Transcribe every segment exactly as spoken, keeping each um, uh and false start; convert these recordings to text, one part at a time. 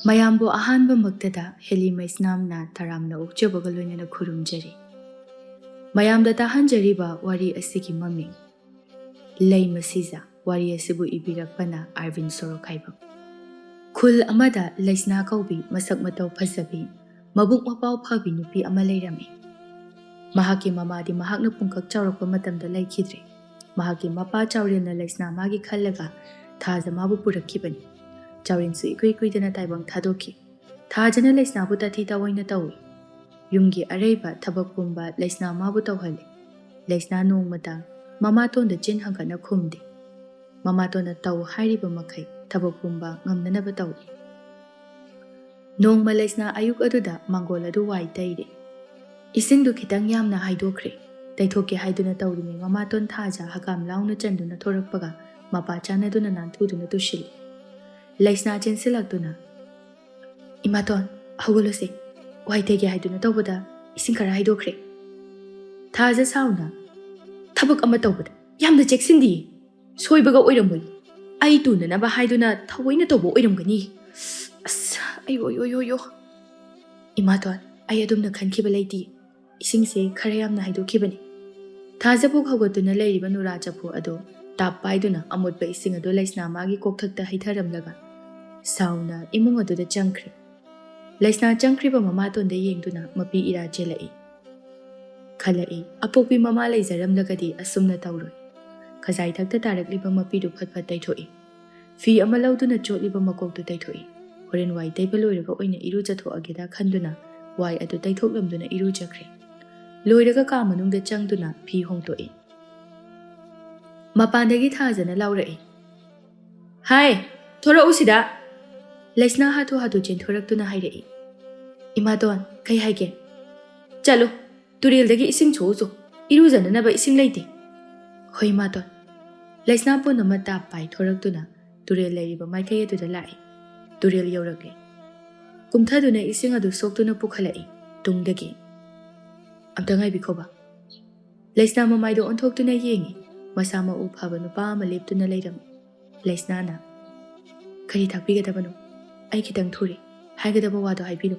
ꯃꯌꯥꯝꯕꯨ ꯑꯍꯥꯟꯕꯃꯛꯇꯗ ꯍꯦꯂꯤ ꯃꯩꯁꯅꯥꯝꯅ ꯇꯔꯥꯝꯅ ꯑꯣꯛꯆꯕꯒ ꯂꯣꯏꯅꯅ ꯈꯨꯔꯨꯝꯖꯔꯤ꯫ ꯃꯌꯥꯝꯗ ꯇꯥꯍꯟꯖꯔꯤꯕ ꯋꯥꯔꯤ ꯑꯁꯤꯒꯤ ꯃꯃꯤꯡ ꯂꯩ ꯃꯁꯤꯖ꯫ ꯋꯥꯔꯤ ꯑꯁꯤꯕꯨ ꯏꯕꯤꯔꯛꯄꯅ ꯑꯥꯔꯕꯤꯟ ꯁꯣꯔꯣꯛꯈꯥꯏꯕꯝ꯫ ꯈꯨꯜ ꯑꯃꯗ ꯂꯩꯁꯅꯥ ꯀꯧꯕꯤ ꯃꯁꯛ ꯃꯇꯧ ꯐꯖꯕꯤ, ꯃꯕꯨꯛ ꯃꯄꯥꯎ ꯐꯕꯤ ꯅꯨꯄꯤ ꯑꯃ ꯂꯩꯔꯝꯃꯤ꯫ ꯃꯍꯥꯛꯀꯤ ꯃꯃꯥꯗꯤ ꯃꯍꯥꯛꯅ ꯄꯨꯡꯀꯛ ꯆꯥꯎꯔꯛꯄ ꯃꯇꯝꯗ ꯂꯩꯈꯤꯗ꯭ꯔꯦ꯫ ꯃꯍꯥꯛꯀꯤ ꯃꯄꯥ ꯆꯥꯎꯔꯦꯜꯅ ꯂꯩꯁꯅꯥ ꯃꯥꯒꯤ ꯈꯜꯂꯒ ꯊꯥꯖ ꯃꯥꯕꯨ ꯄꯨꯔꯛꯈꯤꯕꯅꯤ꯫ ꯆꯥꯎꯔꯦꯜꯁꯨ ꯏꯀꯨꯏ ꯀꯨꯏꯗꯅ ꯇꯥꯏꯕꯪ ꯊꯥꯗꯣꯛꯈꯤ꯫ ꯊꯥꯖꯅ ꯂꯩꯁꯅꯥꯕꯨ ꯇꯥꯊꯤ ꯇꯥꯑꯣꯏꯅ ꯇꯧꯏ꯫ ꯌꯨꯝꯒꯤ ꯑꯔꯩꯕ ꯊꯕꯛ ꯄꯨꯝꯕ ꯂꯩꯁꯅꯥ ꯃꯥꯕꯨ ꯇꯧꯍꯜꯂꯤ꯫ ꯂꯩꯁꯅꯥ ꯅꯣꯡꯃꯇ ꯃꯃꯥꯇꯣꯟꯗ ꯆꯤꯟ ꯍꯪꯒꯠꯅ ꯈꯨꯝꯗꯦ꯫ ꯃꯃꯥꯇꯣꯟꯅ ꯇꯧ ꯍꯥꯏꯔꯤꯕ ꯃꯈꯩ ꯊꯕꯛ ꯄꯨꯝꯕ ꯉꯝꯅꯅꯕ ꯇꯧꯏ꯫ ꯅꯣꯡꯃ ꯂꯩꯁꯅꯥ ꯑꯌꯨꯛ ꯑꯗꯨꯗ ꯃꯥꯡꯒꯣꯜ ꯑꯗꯨ ꯋꯥꯏ ꯇꯩꯔꯦ꯫ ꯏꯁꯤꯡꯗꯨ ꯈꯤꯇꯪ ꯌꯥꯝꯅ ꯍꯩꯗꯣꯛꯈ꯭ꯔꯦ꯫ ꯇꯩꯊꯣꯛꯀꯦ ꯍꯥꯏꯗꯨꯅ ꯇꯧꯔꯤꯉꯩ ꯃꯃꯥꯇꯣꯟ ꯊꯥꯖ ꯍꯀꯥꯝ ꯂꯥꯎꯅ ꯆꯟꯗꯨꯅ ꯊꯣꯔꯛꯄꯒ ꯃꯄꯥ ꯆꯥꯟꯅꯗꯨꯅ ꯅꯥꯟꯊꯨꯗꯨꯅ ꯇꯨꯁꯤꯜꯂꯤ꯫ ꯂꯩꯁꯅꯥ ꯆꯦꯟꯁꯤꯜꯂꯛꯇꯨꯅ, "ꯏꯃꯥꯇꯣꯟ, ꯍꯧꯒꯠꯂꯨꯁꯦ꯫ ꯋꯥꯏ ꯇꯩꯒꯦ ꯍꯥꯏꯗꯨꯅ ꯇꯧꯕꯗ ꯏꯁꯤꯡ ꯈꯔ ꯍꯩꯗꯣꯛꯈ꯭ꯔꯦ꯫" ꯊꯥꯖ ꯁꯥꯎꯅ, "ꯊꯕꯛ ꯑꯃ ꯇꯧꯕꯗ ꯌꯥꯝꯅ ꯆꯦꯛꯁꯤꯟꯗꯤꯌꯦ꯫ ꯁꯣꯏꯕꯒ ꯑꯣꯏꯔꯝꯃꯣꯏ꯫ ꯑꯩ ꯇꯨꯅꯅꯕ ꯍꯥꯏꯗꯨꯅ ꯊꯑꯣꯏꯅ ꯇꯧꯕ ꯑꯣꯏꯔꯝꯒꯅꯤ꯫ ꯑꯁ, ꯑꯌꯣ, ꯑꯌꯣ, ꯑꯌꯣ, ꯑꯌꯣ꯫ ꯏꯃꯥꯇꯣꯟ, ꯑꯩ ꯑꯗꯨꯝꯅ ꯈꯟꯈꯤꯕ ꯂꯩꯇꯦ꯫ ꯏꯁꯤꯡꯁꯦ ꯈꯔ ꯌꯥꯝꯅ ꯍꯩꯗꯣꯛꯈꯤꯕꯅꯤ꯫" ꯊꯥꯖ ꯄꯨꯛ ꯍꯧꯒꯠꯇꯨꯅ ꯂꯩꯔꯤꯕ ꯅꯨꯔꯥ ꯆꯐꯨ ꯑꯗꯨ ꯇꯥꯞ ꯄꯥꯏꯗꯨꯅ ꯑꯃꯣꯠꯄ ꯏꯁꯤꯡ ꯑꯗꯨ ꯂꯩꯁꯅꯥ ꯃꯥꯒꯤ ꯀꯣꯛꯊꯛꯇ ꯍꯩꯊꯔꯝꯂꯒ ꯁꯥꯎꯅ ꯏꯃꯨꯡ ꯑꯗꯨꯗ ꯆꯪꯈ꯭ꯔꯦ꯫ ꯂꯩꯁꯅꯥ ꯆꯪꯈ꯭ꯔꯤꯕ ꯃꯃꯥꯇꯣꯟꯗ ꯌꯦꯡꯗꯨꯅ ꯃꯄꯤ ꯏꯔꯥ ꯆꯦꯜꯂꯛꯏ꯫ ꯈꯜꯂꯛꯏ, ꯑꯄꯣꯛꯄꯤ ꯃꯃꯥ ꯂꯩꯖꯔꯝꯂꯒꯗꯤ ꯑꯁꯨꯝꯅ ꯇꯧꯔꯣꯏ꯫ ꯈꯖꯥꯏ ꯊꯛꯇ ꯇꯥꯔꯛꯂꯤꯕ ꯃꯄꯤꯗꯨ ꯐꯠ ꯐꯠ ꯇꯩꯊꯣꯛꯏ꯫ ꯐꯤ ꯑꯃ ꯂꯧꯗꯨꯅ ꯆꯣꯠꯂꯤꯕ ꯃꯀꯣꯛꯇꯨ ꯇꯩꯊꯣꯛꯏ꯫ ꯍꯣꯔꯦꯟ ꯋꯥꯏ ꯇꯩꯕ ꯂꯣꯏꯔꯒ ꯑꯣꯏꯅ ꯏꯔꯨꯖꯊꯣꯛꯑꯒꯦꯗ ꯈꯟꯗꯨꯅ ꯋꯥꯏ ꯑꯗꯨ ꯇꯩꯊꯣꯛꯂꯝꯗꯨꯅ ꯏꯔꯨꯖꯈ꯭ꯔꯦ꯫ ꯂꯣꯏꯔꯒ ꯀꯥ ꯃꯅꯨꯡꯗ ꯆꯪꯗꯨꯅ ꯐꯤ ꯍꯣꯡꯗꯣꯛꯏ꯫ ꯃꯄꯥꯟꯗꯒꯤ ꯊꯥꯖꯅ ꯂꯥꯎꯔꯛꯏ, "ꯍꯥꯏ, ꯊꯣꯔꯛꯎ ꯁꯤꯗ!" ꯂꯩꯁꯅꯥ ꯍꯥꯊꯨ ꯍꯥꯊꯨ ꯆꯦꯟꯊꯣꯔꯛꯇꯨꯅ ꯍꯥꯏꯔꯛꯏ, "ꯏꯃꯥꯇꯣꯟ, ꯀꯩ ꯍꯥꯏꯒꯦ?" "ꯆꯠꯂꯨ, ꯇꯨꯔꯦꯜꯗꯒꯤ ꯏꯁꯤꯡ ꯁꯣꯛꯎꯆꯣ, ꯏꯔꯨꯖꯅꯅꯕ ꯏꯁꯤꯡ ꯂꯩꯇꯦ꯫" "ꯍꯣꯏ, ꯏꯃꯥꯇꯣꯟ꯫" ꯂꯩꯁꯅꯥ ꯄꯨꯟꯅꯃꯛ ꯇꯥꯞ ꯄꯥꯏ ꯊꯣꯔꯛꯇꯨꯅ ꯇꯨꯔꯦꯜ ꯂꯩꯔꯤꯕ ꯃꯥꯏꯀꯩ ꯑꯗꯨꯗ ꯂꯥꯛꯏ꯫ ꯇꯨꯔꯦꯜ ꯌꯧꯔꯛꯂꯦ꯫ ꯀꯨꯝꯊꯗꯨꯅ ꯏꯁꯤꯡ ꯑꯗꯨ ꯁꯣꯛꯇꯨꯅ ꯄꯨꯈꯠꯂꯛꯏ꯫ ꯇꯨꯡꯗꯒꯤ, "ꯑꯝꯇ ꯉꯥꯏꯕꯤꯈꯣꯕ꯫" ꯂꯩꯁꯅꯥ ꯃꯃꯥꯏꯗ ꯑꯣꯟꯊꯣꯛꯇꯨꯅ ꯌꯦꯡꯉꯤ꯫ ꯃꯁꯥ ꯃꯎ ꯐꯕ ꯅꯨꯄꯥ ꯑꯃ ꯂꯦꯞꯇꯨꯅ ꯂꯩꯔꯝꯃꯤ꯫ ꯂꯩꯁꯅꯥꯅ, "ꯀꯔꯤ ꯊꯥꯛꯄꯤꯒꯗꯕꯅꯣ?" ꯑꯩ ꯈꯤꯇꯪ ꯊꯨꯔꯦ꯫ ꯍꯥꯏꯒꯗꯕ ꯋꯥꯗꯣ ꯍꯥꯏꯕꯤꯔꯣ꯫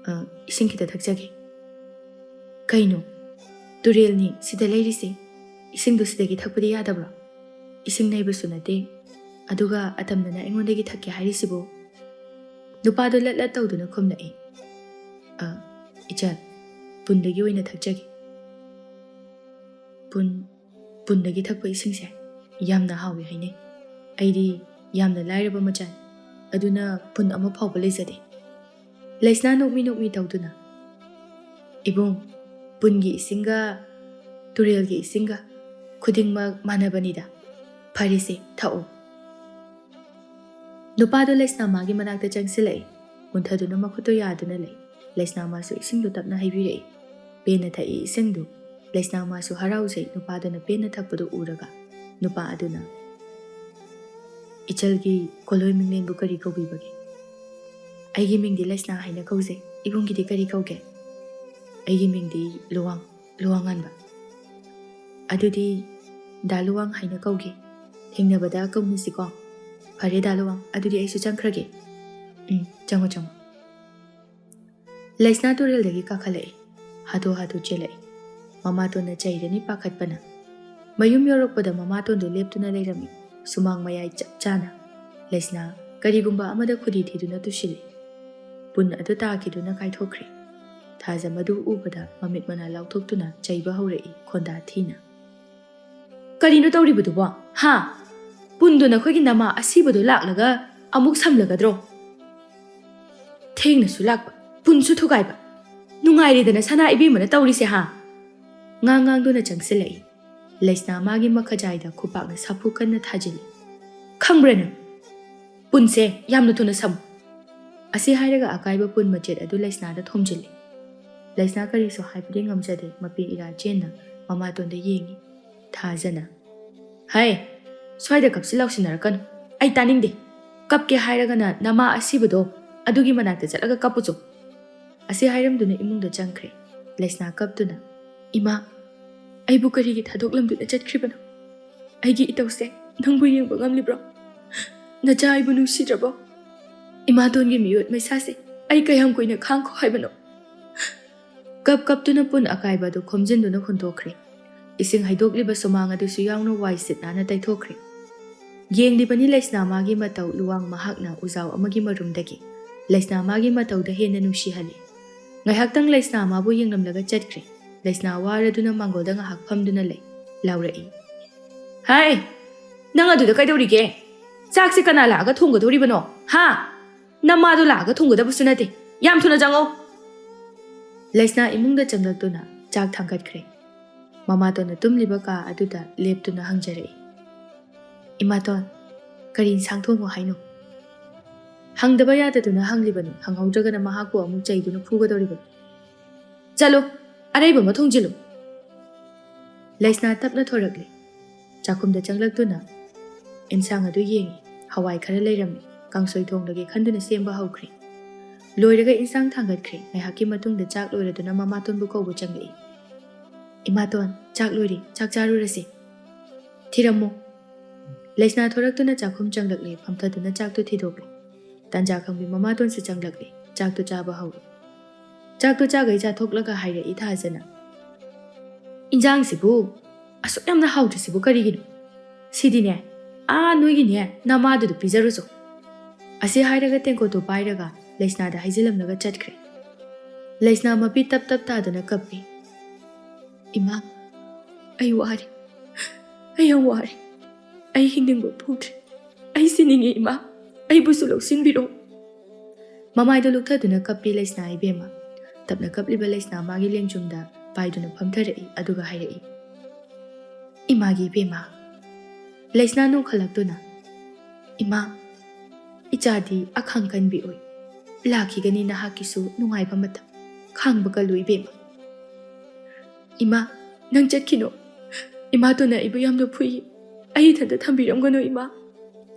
ꯑ, ꯏꯁꯤꯡ ꯈꯤꯇ ꯊꯛꯆꯒꯦ꯫ ꯀꯩꯅꯣ? ꯇꯨꯔꯦꯜꯅꯤ ꯁꯤꯗ ꯂꯩꯔꯤꯁꯦ꯫ ꯏꯁꯤꯡꯗꯣ ꯁꯤꯗꯒꯤ ꯊꯛꯄꯗꯤ ꯌꯥꯗꯕ꯭ꯔꯣ? ꯏꯁꯤꯡ ꯅꯩꯕꯁꯨ ꯅꯠꯇꯦ꯫ ꯑꯗꯨꯒ ꯑꯇꯝꯅꯅ ꯑꯩꯉꯣꯟꯗꯒꯤ ꯊꯛꯀꯦ ꯍꯥꯏꯔꯤꯁꯤꯕꯨ? ꯅꯨꯄꯥꯗꯣ ꯂꯠ ꯂꯠ ꯇꯧꯗꯨꯅ ꯈꯨꯝꯂꯛꯏ꯫ "ꯑ, ꯏꯆꯜ, ꯄꯨꯟꯗꯒꯤ ꯑꯣꯏꯅ ꯊꯛꯆꯒꯦ꯫ ꯄꯨꯟ, ꯄꯨꯟꯗꯒꯤ ꯊꯛꯄ ꯏꯁꯤꯡꯁꯦ ꯌꯥꯝꯅ ꯍꯥꯎꯏ ꯍꯥꯏꯅꯩ꯫ ꯑꯩꯗꯤ ꯌꯥꯝꯅ ꯂꯥꯏꯔꯕ ꯃꯆꯥꯅꯤ, ꯑꯗꯨꯅ ꯄꯨꯟ ꯑꯃ ꯐꯥꯎꯕ ꯂꯩꯖꯗꯦ꯫" ꯂꯩꯁꯅꯥ ꯅꯣꯛꯃꯤ ꯅꯣꯛꯃꯤ ꯇꯧꯗꯨꯅ, "ꯏꯕꯨꯡ, ꯄꯨꯟꯒꯤ ꯏꯁꯤꯡꯒ ꯇꯨꯔꯦꯜꯒꯤ ꯏꯁꯤꯡꯒ ꯈꯨꯗꯤꯡꯃꯛ ꯃꯥꯟꯅꯕꯅꯤꯗ꯫ ꯐꯔꯦꯁꯦ, ꯊꯛꯑꯣ꯫" ꯅꯨꯄꯥꯗꯣ ꯂꯩꯁꯅꯥ ꯃꯥꯒꯤ ꯃꯅꯥꯛꯇ ꯆꯪꯁꯤꯜꯂꯛꯏ꯫ ꯀꯨꯟꯊꯗꯨꯅ ꯃꯈꯨꯠꯇꯣ ꯌꯥꯗꯨꯅ ꯂꯩ꯫ ꯂꯩꯁꯅꯥ ꯃꯥꯁꯨ ꯏꯁꯤꯡꯗꯣ ꯇꯞꯅ ꯍꯩꯕꯤꯔꯛꯏ꯫ ꯄꯦꯟꯅ ꯊꯛꯏ ꯏꯁꯤꯡꯗꯨ꯫ ꯂꯩꯁꯅꯥ ꯃꯥꯁꯨ ꯍꯔꯥꯎꯖꯩ ꯅꯨꯄꯥꯗꯨꯅ ꯄꯦꯟꯅ ꯊꯛꯄꯗꯨ ꯎꯔꯒ꯫ ꯅꯨꯄꯥ ꯑꯗꯨꯅ, "ꯏꯆꯜꯒꯤ ꯀꯣꯂꯣꯏ ꯃꯤꯡꯂꯦꯟꯕꯨ ꯀꯔꯤ ꯀꯧꯕꯤꯕꯒꯦ?" "ꯑꯩꯒꯤ ꯃꯤꯡꯗꯤ ꯂꯩꯁꯅꯥ ꯍꯥꯏꯅ ꯀꯧꯖꯩ꯫ ꯏꯕꯨꯡꯒꯤꯗꯤ ꯀꯔꯤ ꯀꯧꯒꯦ?" "ꯑꯩꯒꯤ ꯃꯤꯡꯗꯤ ꯂꯨꯋꯥꯡ, ꯂꯨꯋꯥꯡꯉꯥꯟꯕ꯫" "ꯑꯗꯨꯗꯤ ꯗꯥ ꯂꯨꯋꯥꯡ ꯍꯥꯏꯅ ꯀꯧꯒꯦ꯫ ꯊꯦꯡꯅꯕꯗ ꯀꯧꯅꯁꯤꯀꯣ꯫" "ꯐꯔꯦ ꯗꯥ ꯂꯨꯋꯥꯡ, ꯑꯗꯨꯗꯤ ꯑꯩꯁꯨ ꯆꯪꯈ꯭ꯔꯒꯦ꯫" "ꯎꯝ, ꯆꯪꯉꯣ, ꯆꯪꯉꯣ꯫" ꯂꯩꯁꯅꯥ ꯇꯨꯔꯦꯜꯗꯒꯤ ꯀꯥꯈꯠꯂꯛꯏ꯫ ꯍꯥꯊꯨ ꯍꯥꯊꯨ ꯆꯦꯜꯂꯛꯏ꯫ ꯃꯃꯥꯇꯣꯟꯅ ꯆꯩꯔꯅꯤ ꯄꯥꯈꯠꯄꯅ꯫ ꯃꯌꯨꯝ ꯌꯧꯔꯛꯄꯗ ꯃꯃꯥꯇꯣꯟꯗꯨ ꯂꯦꯞꯇꯨꯅ ꯂꯩꯔꯝꯃꯤ, ꯁꯨꯃꯥꯡ ꯃꯌꯥꯏ ꯆꯞ ꯆꯥꯅ꯫ ꯂꯩꯁꯅꯥ ꯀꯔꯤꯒꯨꯝꯕ ꯑꯃꯗ ꯈꯨꯗꯤ ꯊꯤꯗꯨꯅ ꯇꯨꯁꯤꯜꯂꯤ꯫ ꯄꯨꯟ ꯑꯗꯨ ꯇꯥꯈꯤꯗꯨꯅ ꯀꯥꯏꯊꯣꯛꯈ꯭ꯔꯦ꯫ ꯊꯥꯖ ꯃꯗꯨ ꯎꯕꯗ ꯃꯃꯤꯠ ꯃꯅꯥ ꯂꯥꯎꯊꯣꯛꯇꯨꯅ ꯆꯩꯕ ꯍꯧꯔꯛꯏ ꯈꯣꯟꯗꯥ ꯊꯤꯅ꯫ "ꯀꯔꯤꯅꯣ ꯇꯧꯔꯤꯕꯗꯨꯕꯣ? ꯍꯥ? ꯄꯨꯟꯗꯣ ꯅꯈꯣꯏꯒꯤ ꯅꯃꯥ ꯑꯁꯤꯕꯗꯣ ꯂꯥꯛꯂꯒ ꯑꯃꯨꯛ ꯁꯝꯂꯒꯗ꯭ꯔꯣ? ꯊꯦꯡꯅꯁꯨ ꯂꯥꯛꯄ, ꯄꯨꯟꯁꯨ ꯊꯨꯒꯥꯏꯕ꯫ ꯅꯨꯡꯉꯥꯏꯔꯦꯗꯅ ꯁꯅꯥ ꯏꯕꯦꯝꯃꯅ ꯇꯧꯔꯤꯁꯦ, ꯍꯥ?" ꯉꯥꯡ ꯉꯥꯡꯗꯨꯅ ꯆꯪꯁꯤꯜꯂꯛꯏ꯫ ꯂꯩꯁꯅꯥ ꯃꯥꯒꯤ ꯃꯈꯖꯥꯏꯗ ꯈꯨꯄꯥꯛꯅ ꯁꯥꯐꯨ ꯀꯟꯅ ꯊꯥꯖꯤꯜꯂꯤ꯫ "ꯈꯪꯕ꯭ꯔꯥ ꯅꯪ? ꯄꯨꯟꯁꯦ ꯌꯥꯝꯅ ꯊꯨꯅ ꯁꯝꯃꯨ꯫" ꯑꯁꯤ ꯍꯥꯏꯔꯒ ꯑꯀꯥꯏꯕ ꯄꯨꯟ ꯃꯆꯦꯠ ꯑꯗꯨ ꯂꯩꯁꯅꯥꯗ ꯊꯣꯝꯖꯤꯜꯂꯤ꯫ ꯂꯩꯁꯅꯥ ꯀꯔꯤꯁꯨ ꯍꯥꯏꯕꯗꯤ ꯉꯝꯖꯗꯦ, ꯃꯄꯤ ꯏꯔꯥ ꯆꯦꯟꯅ ꯃꯃꯥꯇꯣꯟꯗ ꯌꯦꯡꯉꯤ꯫ ꯊꯥꯖꯅ, "ꯍꯩ, ꯁ꯭ꯋꯥꯏꯗ ꯀꯞꯁꯤ ꯂꯥꯎꯁꯤꯟꯅꯔꯛꯀꯅꯨ꯫ ꯑꯩ ꯇꯥꯅꯤꯡꯗꯦ꯫ ꯀꯞꯀꯦ ꯍꯥꯏꯔꯒꯅ ꯅꯃꯥ ꯑꯁꯤꯕꯗꯣ ꯑꯗꯨꯒꯤ ꯃꯅꯥꯛꯇ ꯆꯠꯂꯒ ꯀꯞꯄꯨꯆꯣ꯫" ꯑꯁꯤ ꯍꯥꯏꯔꯝꯗꯨꯅ ꯏꯃꯨꯡꯗ ꯆꯪꯈ꯭ꯔꯦ꯫ ꯂꯩꯁꯅꯥ ꯀꯞꯇꯨꯅ, "ꯏꯃꯥ, ꯑꯩꯕꯨ ꯀꯔꯤꯒꯤ ꯊꯥꯗꯣꯛꯂꯝꯗꯨꯅ ꯆꯠꯈ꯭ꯔꯤꯕꯅꯣ? ꯑꯩꯒꯤ ꯏꯇꯧꯁꯦ ꯅꯪꯕꯨ ꯌꯦꯡꯕ ꯉꯝꯂꯤꯕ꯭ꯔꯣ?" "ꯅꯆꯥ ꯑꯩꯕꯨ ꯅꯨꯡꯁꯤꯗ꯭ꯔꯕꯣ? ꯏꯃꯥꯇꯣꯟꯒꯤ ꯃꯤꯑꯣꯠ ꯃꯩꯁꯥꯁꯦ ꯑꯩ ꯀꯌꯥꯝ ꯀꯨꯏꯅ ꯈꯥꯡꯈꯣ ꯍꯥꯏꯕꯅꯣ?" ꯀꯞ ꯀꯞꯇꯨꯅ ꯄꯨꯟ ꯑꯀꯥꯏꯕ ꯑꯗꯨ ꯈꯣꯝꯖꯤꯟꯗꯨꯅ ꯍꯨꯟꯗꯣꯛꯈ꯭ꯔꯦ꯫ ꯏꯁꯤꯡ ꯍꯩꯗꯣꯛꯂꯤꯕ ꯁꯨꯃꯥꯡ ꯑꯗꯨꯁꯨ ꯌꯥꯎꯅ ꯋꯥꯏ ꯁꯤꯠ ꯅꯥꯟꯅ ꯇꯩꯊꯣꯛꯈ꯭ꯔꯦ꯫ ꯌꯦꯡꯂꯤꯕꯅꯤ ꯂꯩꯁꯅꯥ ꯃꯥꯒꯤ ꯃꯇꯧ ꯂꯨꯋꯥꯡ ꯃꯍꯥꯛꯅ ꯎꯖꯥꯎ ꯑꯃꯒꯤ ꯃꯔꯨꯝꯗꯒꯤ꯫ ꯂꯩꯁꯅꯥ ꯃꯥꯒꯤ ꯃꯇꯧꯗ ꯍꯦꯟꯅ ꯅꯨꯡꯁꯤꯍꯜꯂꯤ꯫ ꯉꯥꯏꯍꯥꯛꯇꯪ ꯂꯩꯁꯅꯥ ꯃꯥꯕꯨ ꯌꯦꯡꯂꯝꯂꯒ ꯆꯠꯈ꯭ꯔꯦ꯫ ꯂꯩꯁꯅꯥ ꯋꯥꯔꯗꯨꯅ ꯃꯥꯡꯒꯣꯜꯗ ꯉꯥꯏꯍꯥꯛ ꯐꯝꯗꯨꯅ ꯂꯩ꯫ ꯂꯥꯎꯔꯛꯏ, "ꯍꯥꯏ, ꯅꯪ ꯑꯗꯨꯗ ꯀꯩꯗꯧꯔꯤꯒꯦ? ꯆꯥꯛꯁꯦ ꯀꯅꯥ ꯂꯥꯛꯑꯒ ꯊꯣꯡꯒꯗꯧꯔꯤꯕꯅꯣ? ꯍꯥ? ꯅꯃꯥꯗꯣ ꯂꯥꯛꯑꯒ ꯊꯣꯡꯒꯗꯕꯁꯨ ꯅꯠꯇꯦ꯫ ꯌꯥꯝ ꯊꯨꯅ ꯆꯪꯉꯣ!" ꯂꯩꯁꯅꯥ ꯏꯃꯨꯡꯗ ꯆꯪꯂꯛꯇꯨꯅ ꯆꯥꯛ ꯊꯥꯡꯒꯠꯈ꯭ꯔꯦ꯫ ꯃꯃꯥꯇꯣꯟꯅ ꯇꯨꯝꯂꯤꯕ ꯀꯥ ꯑꯗꯨꯗ ꯂꯦꯞꯇꯨꯅ ꯍꯪꯖꯔꯛꯏ, "ꯏꯃꯥꯇꯣꯟ, ꯀꯔꯤ ꯏꯟꯁꯥꯡ ꯊꯣꯡꯉꯣ ꯍꯥꯏꯅꯣ?" ꯍꯪꯗꯕ ꯌꯥꯗꯗꯨꯅ ꯍꯪꯂꯤꯕꯅꯤ꯫ ꯍꯪꯍꯧꯗ꯭ꯔꯒꯅ ꯃꯍꯥꯛꯄꯨ ꯑꯃꯨꯛ ꯆꯩꯗꯨꯅ ꯐꯨꯒꯗꯧꯔꯤꯕꯅꯤ꯫ "ꯆꯠꯂꯣ, ꯑꯔꯩꯕ ꯑꯃ ꯊꯣꯡꯖꯤꯜꯂꯨ!" ꯂꯩꯁꯅꯥ ꯇꯞꯅ ꯊꯣꯔꯛꯂꯦ꯫ ꯆꯥꯛꯈꯨꯝꯗ ꯆꯪꯂꯛꯇꯨꯅ ꯏꯟꯁꯥꯡ ꯑꯗꯨ ꯌꯦꯡꯉꯤ꯫ ꯍꯋꯥꯏ ꯈꯔ ꯂꯩꯔꯝꯃꯤ꯫ ꯀꯥꯡꯁꯣꯏ ꯊꯣꯡꯂꯒꯦ ꯈꯟꯗꯨꯅ ꯁꯦꯝꯕ ꯍꯧꯈ꯭ꯔꯦ꯫ ꯂꯣꯏꯔꯒ ꯏꯟꯁꯥꯡ ꯊꯥꯡꯒꯠꯈ꯭ꯔꯦ꯫ ꯉꯥꯏꯍꯥꯛꯀꯤ ꯃꯇꯨꯡꯗ ꯆꯥꯛ ꯂꯣꯏꯔꯗꯨꯅ ꯃꯃꯥꯇꯣꯟꯕꯨ ꯀꯧꯕ ꯆꯪꯂꯛꯏ꯫ "ꯏꯃꯥꯇꯣꯟ, ꯆꯥꯛ ꯂꯣꯏꯔꯦ, ꯆꯥꯛ ꯆꯥꯔꯨꯔꯁꯤ꯫ ꯊꯤꯔꯝꯃꯣ!" ꯂꯩꯁꯅꯥ ꯊꯣꯔꯛꯇꯨꯅ ꯆꯥꯛꯈꯨꯝ ꯆꯪꯂꯛꯂꯦ꯫ ꯐꯝꯊꯗꯨꯅ ꯆꯥꯛꯇꯨ ꯊꯤꯗꯣꯛꯂꯦ꯫ ꯇꯥꯟꯖꯥ ꯈꯪꯕꯤ ꯃꯃꯥꯇꯣꯟꯁꯨ ꯆꯪꯂꯛꯂꯦ꯫ ꯆꯥꯛꯇꯨ ꯆꯥꯕ ꯍꯧꯔꯦ꯫ ꯆꯥꯛꯇꯨ ꯆꯥꯈꯩ ꯆꯥꯊꯣꯛꯂꯒ ꯍꯥꯏꯔꯛꯏ ꯊꯥꯖꯅ, "ꯏꯟꯖꯥꯡꯁꯤꯕꯨ ꯑꯁꯨꯛ ꯌꯥꯝꯅ ꯍꯥꯎꯗ꯭ꯔꯤꯁꯤꯕꯨ ꯀꯔꯤꯒꯤꯅꯣ? ꯁꯤꯗꯤꯅꯦ, ꯑꯥ ꯅꯣꯏꯒꯤꯅꯦ ꯅꯃꯥꯗꯨꯗ ꯄꯤꯖꯔꯨꯆꯣ!" ꯑꯁꯤ ꯍꯥꯏꯔꯒ ꯇꯦꯡꯀꯣꯠꯇꯨ ꯄꯥꯏꯔꯒ ꯂꯩꯁꯅꯥꯗ ꯍꯩꯖꯤꯜꯂꯝꯂꯒ ꯆꯠꯈ꯭ꯔꯦ꯫ ꯂꯩꯁꯅꯥ ꯃꯄꯤ ꯇꯞ ꯇꯞ ꯇꯥꯗꯨꯅ ꯀꯞꯄꯤ꯫ "ꯏꯃꯥ, ꯑꯩ ꯋꯥꯔꯦ꯫ ꯑꯩ ꯌꯥꯝ ꯋꯥꯔꯦ꯫ ꯑꯩ ꯍꯤꯡꯅꯤꯡꯕ ꯄꯣꯛꯇ꯭ꯔꯦ꯫ ꯑꯩ ꯁꯤꯅꯤꯡꯉꯤ ꯏꯃꯥ꯫ ꯑꯩꯕꯨꯁꯨ ꯂꯧꯁꯤꯟꯕꯤꯔꯣ꯫" ꯃꯃꯥꯏꯗꯣ ꯂꯨꯞꯊꯗꯨꯅ ꯀꯞꯄꯤ ꯂꯩꯁꯅꯥ ꯏꯕꯦꯝꯃ꯫ ꯇꯞꯅ ꯀꯞꯂꯤꯕ ꯂꯩꯁꯅꯥ ꯃꯥꯒꯤ ꯂꯦꯡꯖꯨꯝꯗ ꯄꯥꯏꯗꯨꯅ ꯐꯝꯊꯔꯛꯏ, ꯑꯗꯨꯒ ꯍꯥꯏꯔꯛꯏ, "ꯏꯃꯥꯒꯤ ꯏꯕꯦꯝꯃ꯫" ꯂꯩꯁꯅꯥ ꯅꯣꯡꯈꯠꯂꯛꯇꯨꯅ, "ꯏꯃꯥ, ꯏꯆꯥꯗꯤ ꯑꯈꯥꯡ ꯀꯟꯕꯤ ꯑꯣꯏ꯫ ꯂꯥꯛꯈꯤꯒꯅꯤ ꯅꯍꯥꯛꯀꯤꯁꯨ ꯅꯨꯡꯉꯥꯏꯕ ꯃꯇꯝ꯫ ꯈꯥꯡꯕ ꯀꯜꯂꯨ ꯏꯕꯦꯝꯃ꯫" "ꯏꯃꯥ, ꯅꯪ ꯆꯠꯈꯤꯅꯨ꯫ ꯏꯃꯥꯇꯣꯟꯅ ꯑꯩꯕꯨ ꯌꯥꯝꯅ ꯐꯨꯏ꯫ ꯑꯩ ꯏꯊꯟꯇ ꯊꯝꯕꯤꯔꯝꯒꯅꯨ ꯏꯃꯥ꯫"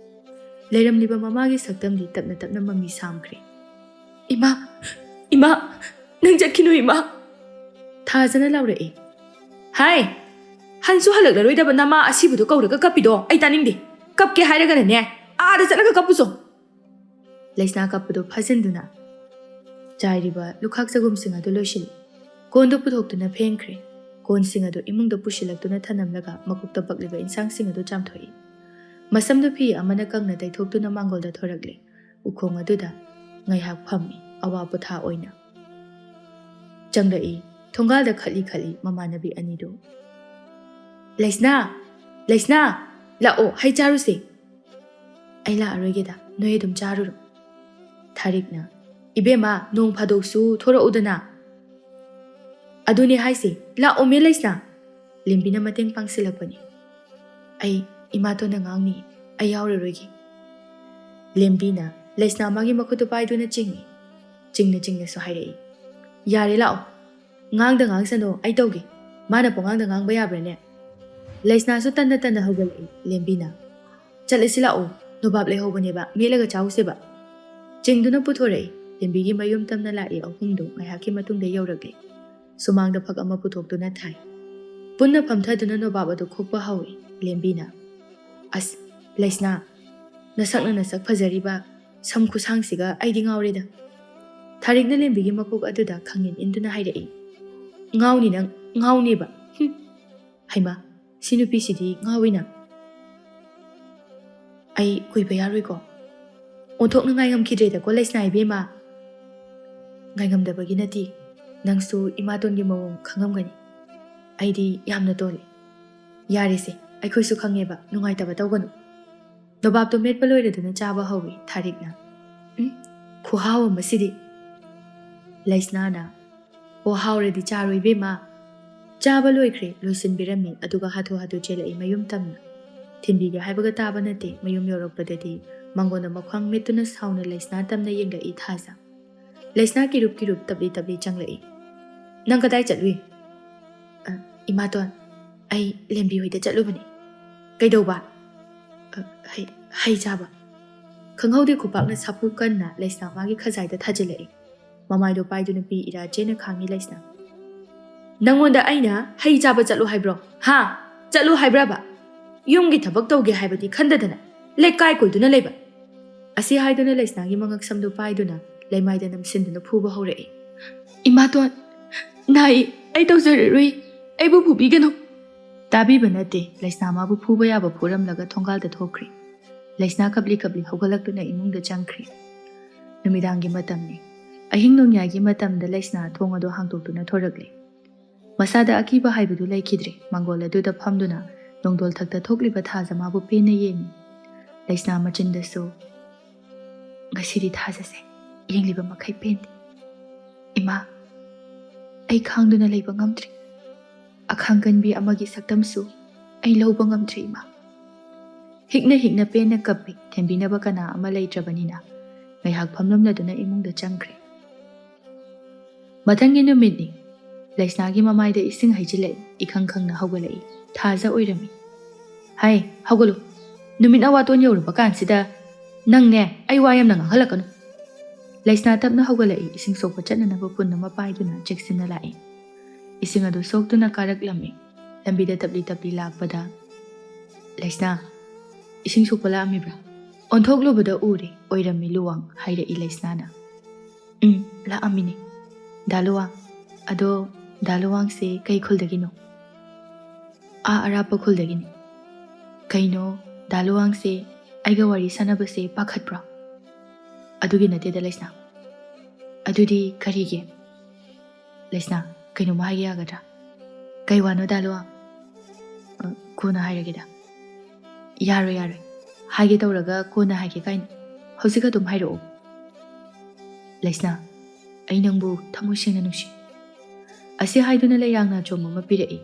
ꯂꯩꯔꯝꯂꯤꯕ ꯃꯃꯥꯒꯤ ꯁꯛꯇꯝꯗꯤ ꯇꯞꯅ ꯇꯞꯅ ꯃꯃꯤ ꯁꯥꯝꯈ꯭ꯔꯦ꯫ "ꯏꯃꯥ, ꯏꯃꯥ, ꯅꯪ ꯆꯠꯈꯤꯅꯨ ꯏꯃꯥ!" ꯊꯥꯖꯅ ꯂꯥꯎꯔꯛꯏ꯫ "ꯍꯥꯏ, ꯍꯟꯁꯨ ꯍꯜꯂꯛꯂꯔꯣꯏꯗꯕ ꯅꯃꯥ ꯑꯁꯤꯕꯗꯣ ꯀꯧꯔꯒ ꯀꯞꯄꯤꯗꯣ ꯑꯩ ꯇꯥꯅꯤꯡꯗꯦ꯫ ꯀꯞꯀꯦ ꯍꯥꯏꯔꯒꯅꯅꯦ, ꯑꯥꯗ ꯆꯠꯂꯒ ꯀꯞꯄꯨꯆꯣ꯫ ꯂꯩꯁꯅꯥ ꯀꯞꯄꯗꯨ ꯐꯥꯖꯤꯟꯗꯨꯅ ꯆꯥꯏꯔꯤꯕ ꯂꯨꯈꯥꯛ ꯆꯒꯨꯝꯁꯤꯡ ꯑꯗꯨ ꯂꯣꯏꯁꯤꯜꯂꯤ꯫ ꯀꯣꯟꯗꯨ ꯄꯨꯊꯣꯛꯇꯨꯅ ꯐꯦꯡꯈ꯭ꯔꯦ꯫ ꯀꯣꯟꯁꯤꯡ ꯑꯗꯨ ꯏꯃꯨꯡꯗ ꯄꯨꯁꯤꯜꯂꯛꯇꯨꯅ ꯊꯅꯝꯂꯒ ꯃꯀꯣꯛꯇ ꯄꯛꯂꯤꯕ ꯏꯟꯁꯥꯡꯁꯤꯡ ꯑꯗꯨ ꯆꯥꯝꯊꯣꯛꯏ꯫ ꯃꯁꯝꯗꯨ ꯐꯤ ꯑꯃꯅ ꯀꯪꯅ ꯇꯩꯊꯣꯛꯇꯨꯅ ꯃꯥꯡꯒꯣꯜꯗ ꯊꯣꯔꯛꯂꯤ꯫ ꯎꯈꯣꯡ ꯑꯗꯨꯗ ꯉꯥꯏꯍꯥꯛ ꯐꯝꯃꯤ, ꯑꯋꯥ ꯄꯣꯊꯥ ꯑꯣꯏꯅ꯫ ꯆꯪꯂꯛꯏ꯫ ꯊꯣꯡꯒꯥꯜꯗ ꯈꯠꯂꯤ ꯈꯠꯂꯤ ꯃꯃꯥꯟꯅꯕꯤ ꯑꯅꯤꯗꯨ꯫ "ꯂꯩꯁꯅꯥ! ꯂꯩꯁꯅꯥ! ꯂꯥꯛꯑꯣ, ꯍꯩ ꯆꯥꯔꯨꯁꯦ!" "ꯑꯩ ꯂꯥꯛꯑꯔꯣꯏꯒꯦꯗ, ꯅꯣꯏ ꯑꯗꯨꯝ ꯆꯥꯔꯨꯔꯣ꯫" ꯊꯥꯔꯤꯛꯅ, "ꯏꯕꯦꯝꯃ, ꯅꯣꯡ ꯐꯥꯗꯣꯛꯁꯨ ꯊꯣꯔꯛꯎꯗꯅ꯫" "ꯑꯗꯨꯅꯦ ꯍꯥꯏꯁꯦ, ꯂꯥꯛꯑꯣꯃꯦ ꯂꯩꯁꯅꯥ꯫" ꯂꯦꯝꯕꯤꯅ ꯃꯇꯦꯡ ꯄꯥꯡꯁꯤꯜꯂꯛꯄꯅꯤ꯫ "ꯑꯩ ꯏꯃꯥꯇꯣꯟꯅ ꯉꯥꯡꯅꯤ, ꯑꯩ ꯌꯥꯎꯔꯔꯣꯏꯒꯦ꯫" ꯂꯦꯝꯕꯤꯅ ꯂꯩꯁꯅꯥ ꯃꯥꯒꯤ ꯃꯈꯨꯠꯇꯨ ꯄꯥꯏꯗꯨꯅ ꯆꯤꯡꯏ꯫ ꯆꯤꯡꯅ ꯆꯤꯡꯅꯁꯨ ꯍꯥꯏꯔꯛꯏ, "ꯌꯥꯔꯦ, ꯂꯥꯛꯑꯣ꯫ ꯉꯥꯡꯗ ꯉꯥꯡꯁꯅꯨ, ꯑꯩ ꯇꯧꯒꯦ꯫ ꯃꯥꯅ ꯄꯉꯥꯡꯗ ꯉꯥꯡꯕ ꯌꯥꯕ꯭ꯔꯥꯅꯦ?" ꯂꯩꯁꯅꯥꯁꯨ ꯇꯟꯅ ꯇꯟꯅ ꯍꯧꯒꯠꯂꯛꯏ꯫ ꯂꯦꯝꯕꯤꯅ, "ꯆꯠꯂꯁꯤ ꯂꯥꯛꯑꯣ, ꯅꯣꯕꯥꯞ ꯂꯩꯍꯧꯕꯅꯦꯕ, ꯃꯦꯠꯂꯒ ꯆꯥꯎꯁꯦꯕ꯫" ꯆꯤꯡꯗꯨꯅ ꯄꯨꯊꯣꯔꯛꯏ꯫ ꯂꯦꯝꯕꯤꯒꯤ ꯃꯌꯨꯝ ꯇꯝꯅ ꯂꯥꯛꯏ ꯑꯍꯨꯝꯗꯨ ꯉꯥꯏꯍꯥꯛꯀꯤ ꯃꯇꯨꯡꯗ ꯌꯧꯔꯛꯂꯦ꯫ ꯁꯨꯃꯥꯡꯗ ꯐꯛ ꯑꯃ ꯄꯨꯊꯣꯛꯇꯨꯅ ꯊꯥꯏ꯫ ꯄꯨꯟꯅ ꯐꯝꯊꯗꯨꯅ ꯅꯣꯕꯥꯞ ꯑꯗꯨ ꯈꯣꯛꯄ ꯍꯧꯏ꯫ ꯂꯦꯝꯕꯤꯅ, "ꯑꯁ, ꯂꯩꯁꯅꯥ, ꯅꯁꯛꯅ ꯅꯁꯛ ꯐꯖꯔꯤꯕ, ꯁꯝ ꯈꯨꯁꯥꯡꯁꯤꯒ ꯑꯩꯗꯤ ꯉꯥꯎꯔꯦꯗ꯫" ꯊꯥꯔꯤꯛꯅ ꯂꯦꯝꯕꯤꯒꯤ ꯃꯀꯣꯛ ꯑꯗꯨꯗ ꯈꯪꯏꯟ ꯏꯟꯗꯨꯅ ꯍꯥꯏꯔꯛꯏ, "ꯉꯥꯎꯅꯤ ꯅꯪ, ꯉꯥꯎꯅꯦꯕ꯫ ꯍꯨꯝ꯫ ꯍꯩꯃꯥ, ꯁꯤ ꯅꯨꯄꯤꯁꯤꯗꯤ ꯉꯥꯎꯏꯅ꯫" "ꯑꯩ ꯀꯨꯏꯕ ꯌꯥꯔꯣꯏꯀꯣ꯫ ꯑꯣꯟꯊꯣꯛꯅ ꯉꯥꯏꯉꯝꯈꯤꯗ꯭ꯔꯦꯗꯀꯣ ꯂꯩꯁꯅꯥ ꯏꯕꯦꯝꯃ꯫" "ꯉꯥꯏꯉꯝꯗꯕꯒꯤ ꯅꯠꯇꯦ, ꯅꯪꯁꯨ ꯏꯃꯥꯇꯣꯟꯒꯤ ꯃꯑꯣꯡ ꯈꯪꯉꯝꯒꯅꯤ꯫ ꯑꯩꯗꯤ ꯌꯥꯝꯅ ꯇꯣꯜꯂꯤ꯫" "ꯌꯥꯔꯦꯁꯦ, ꯑꯩꯈꯣꯏꯁꯨ ꯈꯪꯉꯦꯕ, ꯅꯨꯡꯉꯥꯏꯇꯕ ꯇꯧꯒꯅꯨ꯫" ꯅꯣꯕꯥꯞꯇꯣ ꯃꯦꯠꯄ ꯂꯣꯏꯔꯗꯨꯅ ꯆꯥꯕ ꯍꯧꯏ ꯊꯥꯔꯤꯛꯅ꯫ "ꯎꯝ, ꯈꯨꯍꯥꯎ ꯑꯃꯁꯤꯗꯤ꯫" ꯂꯩꯁꯅꯥꯅ, "ꯑꯣ, ꯍꯥꯎꯔꯗꯤ ꯆꯥꯔꯣ ꯏꯕꯦꯝꯃ꯫" ꯆꯥꯕ ꯂꯣꯏꯈ꯭ꯔꯦ, ꯂꯣꯏꯁꯤꯟꯕꯤꯔꯝꯃꯤ, ꯑꯗꯨꯒ ꯍꯥꯊꯨ ꯍꯥꯊꯨ ꯆꯦꯜꯂꯛꯏ ꯃꯌꯨꯝ ꯇꯝꯅ꯫ ꯊꯤꯟꯕꯤꯒꯦ ꯍꯥꯏꯕꯒ ꯇꯥꯕ ꯅꯠꯇꯦ, ꯃꯌꯨꯝ ꯌꯧꯔꯛꯄꯗꯗꯤ ꯃꯥꯡꯒꯣꯟꯗ ꯃꯈ꯭ꯋꯥꯡ ꯃꯦꯠꯇꯨꯅ ꯁꯥꯎꯅ ꯂꯩꯁꯅꯥ ꯇꯝꯅ ꯌꯦꯡꯂꯛꯏ ꯊꯥꯖ꯫ ꯂꯩꯁꯅꯥ ꯀꯤꯔꯨꯞ ꯀꯤꯔꯨꯞ ꯇꯞꯂꯤ ꯇꯞꯂꯤ ꯆꯪꯂꯛꯏ꯫ "ꯅꯪ ꯀꯗꯥꯏ ꯆꯠꯂꯨꯏ?" "ꯑ, ꯏꯃꯥꯇꯣꯟ, ꯑꯩ ꯂꯦꯝꯕꯤ ꯍꯣꯏꯗ ꯆꯠꯂꯨꯕꯅꯤ꯫" "ꯀꯩꯗꯧꯕ?" "ꯑ, ꯍꯩ, ꯍꯩ ꯆꯥꯕ꯫" ꯈꯪꯍꯧꯗꯦ ꯈꯨꯄꯥꯛꯅ ꯁꯥꯐꯨ ꯀꯟꯅ ꯂꯩꯁꯅꯥ ꯃꯥꯒꯤ ꯈꯖꯥꯏꯗ ꯊꯥꯖꯤꯜꯂꯛꯏ꯫ ꯃꯃꯥꯏꯗꯣ ꯄꯥꯏꯗꯨꯅ ꯄꯤ ꯏꯔꯥ ꯆꯦꯅ ꯈꯥꯡꯉꯤ ꯂꯩꯁꯅꯥ꯫ "ꯅꯪꯉꯣꯟꯗ ꯑꯩꯅ ꯍꯩ ꯆꯥꯕ ꯆꯠꯂꯨ ꯍꯥꯏꯕ꯭ꯔꯣ? ꯍꯥ? ꯆꯠꯂꯨ ꯍꯥꯏꯕ꯭ꯔꯕ? ꯌꯨꯝꯒꯤ ꯊꯕꯛ ꯇꯧꯒꯦ ꯍꯥꯏꯕꯗꯤ ꯈꯟꯗꯗꯅ?" ꯂꯩꯀꯥꯏ ꯀꯣꯏꯗꯨꯅ ꯂꯩꯕ꯫ ꯑꯁꯤ ꯍꯥꯏꯗꯨꯅ ꯂꯩꯁꯅꯥꯒꯤ ꯃꯉꯛ ꯁꯝꯗꯨ ꯄꯥꯏꯗꯨꯅ ꯂꯩꯃꯥꯏꯗ ꯅꯝꯁꯤꯟꯗꯨꯅ ꯐꯨꯕ ꯍꯧꯔꯛꯏ꯫ "ꯏꯃꯥꯇꯣꯟ, ꯅꯥꯏ, ꯑꯩ ꯇꯧꯖꯔꯔꯣꯏ, ꯑꯩꯕꯨ ꯐꯨꯕꯤꯒꯅꯨ!" ꯇꯥꯕꯤꯕ ꯅꯠꯇꯦ, ꯂꯩꯁꯅꯥ ꯃꯥꯕꯨ ꯐꯨꯕ ꯌꯥꯕ ꯐꯨꯔꯝꯂꯒ ꯊꯣꯡꯒꯥꯜꯗ ꯊꯣꯛꯈ꯭ꯔꯦ꯫ ꯂꯩꯁꯅꯥ ꯀꯞꯂꯤ ꯀꯞꯂꯤ ꯍꯧꯒꯠꯂꯛꯇꯨꯅ ꯏꯃꯨꯡꯗ ꯆꯪꯈ꯭ꯔꯦ꯫ ꯅꯨꯃꯤꯗꯥꯡꯒꯤ ꯃꯇꯝꯅꯤ꯫ ꯑꯍꯤꯡ ꯅꯣꯡꯌꯥꯏꯒꯤ ꯃꯇꯝꯗ ꯂꯩꯁꯅꯥ ꯊꯣꯡ ꯑꯗꯨ ꯍꯥꯡꯗꯣꯛꯇꯨꯅ ꯊꯣꯔꯛꯂꯦ꯫ ꯃꯁꯥꯗ ꯑꯀꯤꯕ ꯍꯥꯏꯕꯗꯨ ꯂꯩꯈꯤꯗ꯭ꯔꯦ꯫ ꯃꯥꯡꯒꯣꯜ ꯑꯗꯨꯗ ꯐꯝꯗꯨꯅ ꯅꯣꯡꯗꯣꯜ ꯊꯛꯇ ꯊꯣꯛꯂꯤꯕ ꯊꯥꯖ ꯃꯥꯕꯨ ꯄꯦꯟꯅ ꯌꯦꯡꯉꯤ꯫ ꯂꯩꯁꯅꯥ ꯃꯆꯤꯟꯗꯁꯨ, "ꯉꯁꯤꯗꯤ ꯊꯥꯖꯁꯦ ꯌꯦꯡꯂꯤꯕ ꯃꯈꯩ ꯄꯦꯟꯗꯦ꯫ ꯏꯃꯥ, ꯑꯩ ꯈꯥꯡꯗꯨꯅ ꯂꯩꯕ ꯉꯝꯗ꯭ꯔꯦ꯫ ꯑꯈꯥꯡ ꯀꯟꯕꯤ ꯑꯃꯒꯤ ꯁꯛꯇꯝꯁꯨ ꯑꯩ ꯂꯧꯕ ꯉꯝꯗ꯭ꯔꯦ, ꯏꯃꯥ꯫" ꯍꯤꯛꯅ ꯍꯤꯛꯅ ꯄꯦꯟꯅ ꯀꯞꯄꯤ꯫ ꯊꯦꯝꯕꯤꯅꯕ ꯀꯅꯥ ꯑꯃ ꯂꯩꯇ꯭ꯔꯕꯅꯤꯅ ꯉꯥꯏꯍꯥꯛ ꯐꯝꯂꯝꯂꯗꯨꯅ ꯏꯃꯨꯡꯗ ꯆꯪꯈ꯭ꯔꯦ꯫ ꯃꯊꯪꯒꯤ ꯅꯨꯃꯤꯠꯅꯤ꯫ ꯂꯩꯁꯅꯥꯒꯤ ꯃꯃꯥꯏꯗ ꯏꯁꯤꯡ ꯍꯩꯖꯤꯜꯂꯛꯏ꯫ ꯏꯈꯪ ꯈꯪꯅ ꯍꯧꯒꯠꯂꯛꯏ꯫ ꯊꯥꯖ ꯑꯣꯏꯔꯝꯃꯤ꯫ "ꯍꯥꯏ, ꯍꯧꯒꯠꯂꯨ꯫ ꯅꯨꯃꯤꯠꯅ ꯋꯥꯇꯣꯟ ꯌꯧꯔꯕ ꯀꯥꯟꯁꯤꯗ ꯅꯪꯅꯦ, ꯑꯩ ꯋꯥ ꯌꯥꯝꯅ ꯉꯥꯡꯍꯜꯂꯛꯀꯅꯨ꯫" ꯂꯩꯁꯅꯥ ꯇꯞꯅ ꯍꯧꯒꯠꯂꯛꯏ꯫ ꯏꯁꯤꯡ ꯁꯣꯛꯄ ꯆꯠꯅꯅꯕ ꯄꯨꯟ ꯑꯃ ꯄꯥꯏꯗꯨꯅ ꯆꯦꯛꯁꯤꯟꯅ ꯂꯥꯛꯏ꯫ ꯏꯁꯤꯡ ꯑꯗꯨ ꯁꯣꯛꯇꯨꯅ ꯀꯥꯔꯛꯂꯝꯃꯤ꯫ ꯂꯝꯕꯤꯗ ꯇꯞꯂꯤ ꯇꯞꯂꯤ ꯂꯥꯛꯄꯗ, "ꯂꯩꯁꯅꯥ, ꯏꯁꯤꯡ ꯁꯣꯛꯄ ꯂꯥꯛꯑꯝꯃꯤꯕ꯭ꯔꯥ?" ꯑꯣꯟꯊꯣꯛꯂꯨꯕꯗ ꯎꯔꯦ, ꯑꯣꯏꯔꯝꯃꯤ ꯂꯨꯋꯥꯡ, ꯍꯥꯏꯔꯛꯏ ꯂꯩꯁꯅꯥꯅ꯫ "ꯎꯝ, ꯂꯥꯛꯑꯝꯃꯤꯅꯦ꯫ ꯗꯥ ꯂꯨꯋꯥꯡ, ꯑꯗꯣ ꯗꯥ ꯂꯨꯋꯥꯡꯁꯦ ꯀꯩ ꯈꯨꯜꯗꯒꯤꯅꯣ?" "ꯑꯥ ꯑꯔꯥꯞꯄ ꯈꯨꯜꯗꯒꯤꯅꯤ꯫" "ꯀꯩꯅꯣ, ꯗꯥ ꯂꯨꯋꯥꯡꯁꯦ ꯑꯩꯒ ꯋꯥꯔꯤ ꯁꯥꯟꯅꯕꯁꯦ ꯄꯥꯈꯠꯄ꯭ꯔꯣ?" "ꯑꯗꯨꯒꯤ ꯅꯠꯇꯦꯗ ꯂꯩꯁꯅꯥ꯫" "ꯑꯗꯨꯗꯤ ꯀꯔꯤꯒꯤ?" "ꯂꯩꯁꯅꯥ, ꯀꯩꯅꯣꯝꯃ ꯍꯥꯏꯒꯦ, ꯌꯥꯒꯗ꯭ꯔꯥ?" "ꯀꯩ ꯋꯥꯅꯣ ꯗꯥ ꯂꯨꯋꯥꯡ?" "ꯑ, ꯀꯣꯟꯅ ꯍꯥꯏꯔꯒꯦꯗ꯫" "ꯌꯥꯔꯣꯏ, ꯌꯥꯔꯣꯏ꯫ ꯍꯥꯏꯒꯦ ꯇꯧꯔꯒ ꯀꯣꯟꯅ ꯍꯥꯏꯒꯦ ꯀꯥꯏꯅ꯫ ꯍꯧꯖꯤꯛ ꯑꯗꯨꯝ ꯍꯥꯏꯔꯛꯑꯣ꯫" "ꯂꯩꯁꯅꯥ, ꯑꯩ ꯅꯪꯕꯨ ꯊꯃꯣꯏ ꯁꯦꯡꯅ ꯅꯨꯡꯁꯤ꯫" ꯑꯁꯤ ꯍꯥꯏꯗꯨꯅ ꯂꯩꯔꯥꯡ ꯅꯥꯆꯣꯝ ꯑꯃ ꯄꯤꯔꯛꯏ꯫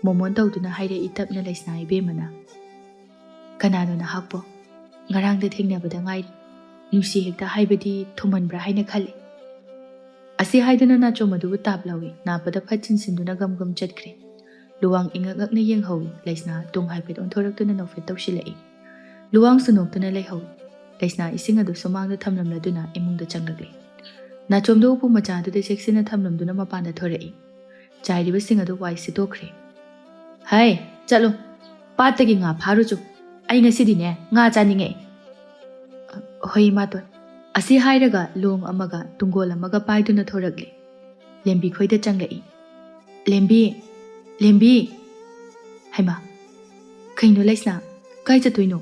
ꯃꯣꯃꯣꯟ ꯇꯧꯗꯨꯅ ꯍꯥꯏꯔꯛꯏ ꯇꯞꯅ ꯂꯩꯁꯅꯥ ꯏꯕꯦꯝꯃꯅ꯫ "ꯀꯅꯥꯅꯣ ꯅꯍꯥꯛꯄꯣ? ꯉꯔꯥꯡꯗ ꯊꯦꯡꯅꯕꯗ ꯉꯥꯏꯔꯤ꯫ ꯅꯨꯡꯁꯤ ꯍꯦꯛꯇ ꯍꯥꯏꯕꯗꯤ ꯊꯨꯃꯟꯕ꯭ꯔꯥ ꯍꯥꯏꯅ ꯈꯜꯂꯤ꯫" ꯑꯁꯤ ꯍꯥꯏꯗꯨꯅ ꯅꯥꯆꯣꯝ ꯑꯗꯨꯕꯨ ꯇꯥꯞ ꯂꯧꯏ꯫ ꯅꯥꯞꯄꯗ ꯐꯠ ꯆꯤꯟꯁꯤꯟꯗꯨꯅ ꯒꯝ ꯒꯝ ꯆꯠꯈ꯭ꯔꯦ꯫ ꯂꯨꯋꯥꯡ ꯏꯉꯛ ꯉꯛꯅ ꯌꯦꯡꯍꯧꯏ꯫ ꯂꯩꯁꯅꯥ ꯇꯨꯡ ꯍꯥꯏꯐꯦꯠ ꯑꯣꯟꯊꯣꯔꯛꯇꯨꯅ ꯅꯣꯛꯐꯦꯠ ꯇꯧꯁꯤꯜꯂꯛꯏ꯫ ꯂꯨꯋꯥꯡꯁꯨ ꯅꯣꯛꯇꯨꯅ ꯂꯩꯍꯧꯏ꯫ ꯂꯩꯁꯅꯥ ꯏꯁꯤꯡ ꯑꯗꯨ ꯁꯨꯃꯥꯡꯗ ꯊꯝꯂꯝꯂꯗꯨꯅ ꯏꯃꯨꯡꯗ ꯆꯪꯂꯛꯂꯤ꯫ ꯅꯥꯆꯣꯝꯗꯣ ꯎꯄꯨ ꯃꯆꯥ ꯑꯗꯨꯗ ꯆꯦꯛꯁꯤꯟꯅ ꯊꯝꯂꯝꯗꯨꯅ ꯃꯄꯥꯟꯗ ꯊꯣꯔꯛꯏ꯫ ꯆꯥꯏꯔꯤꯕꯁꯤꯡ ꯑꯗꯨ ꯋꯥꯏ ꯁꯤꯠꯇꯣꯛꯈ꯭ꯔꯦ꯫ "ꯍꯩ, ꯆꯠꯂꯣ꯫ ꯄꯥꯠꯇꯒꯤ ꯉꯥ ꯐꯥꯔꯨꯆꯣ꯫ ꯑꯩ ꯉꯁꯤꯗꯤꯅꯦ ꯉꯥ ꯆꯥꯅꯤꯡꯉꯛꯑꯦ꯫ "ꯍꯣꯏ ꯏꯃꯥꯇꯣꯟ"꯫ ꯑꯁꯤ ꯍꯥꯏꯔꯒ ꯂꯣꯡ ꯑꯃꯒ ꯇꯨꯡꯒꯣꯜ ꯑꯃꯒ ꯄꯥꯏꯗꯨꯅ ꯊꯣꯔꯛꯂꯦ꯫ ꯂꯦꯝꯕꯤ ꯈꯣꯏꯗ ꯆꯪꯂꯛꯏ꯫ "ꯂꯦꯝꯕꯤ! ꯂꯦꯝꯕꯤ!" "ꯍꯩꯃꯥ! ꯀꯩꯅꯣ ꯂꯩꯁꯅꯥ? ꯀꯥꯏ ꯆꯠꯇꯣꯏꯅꯣ?"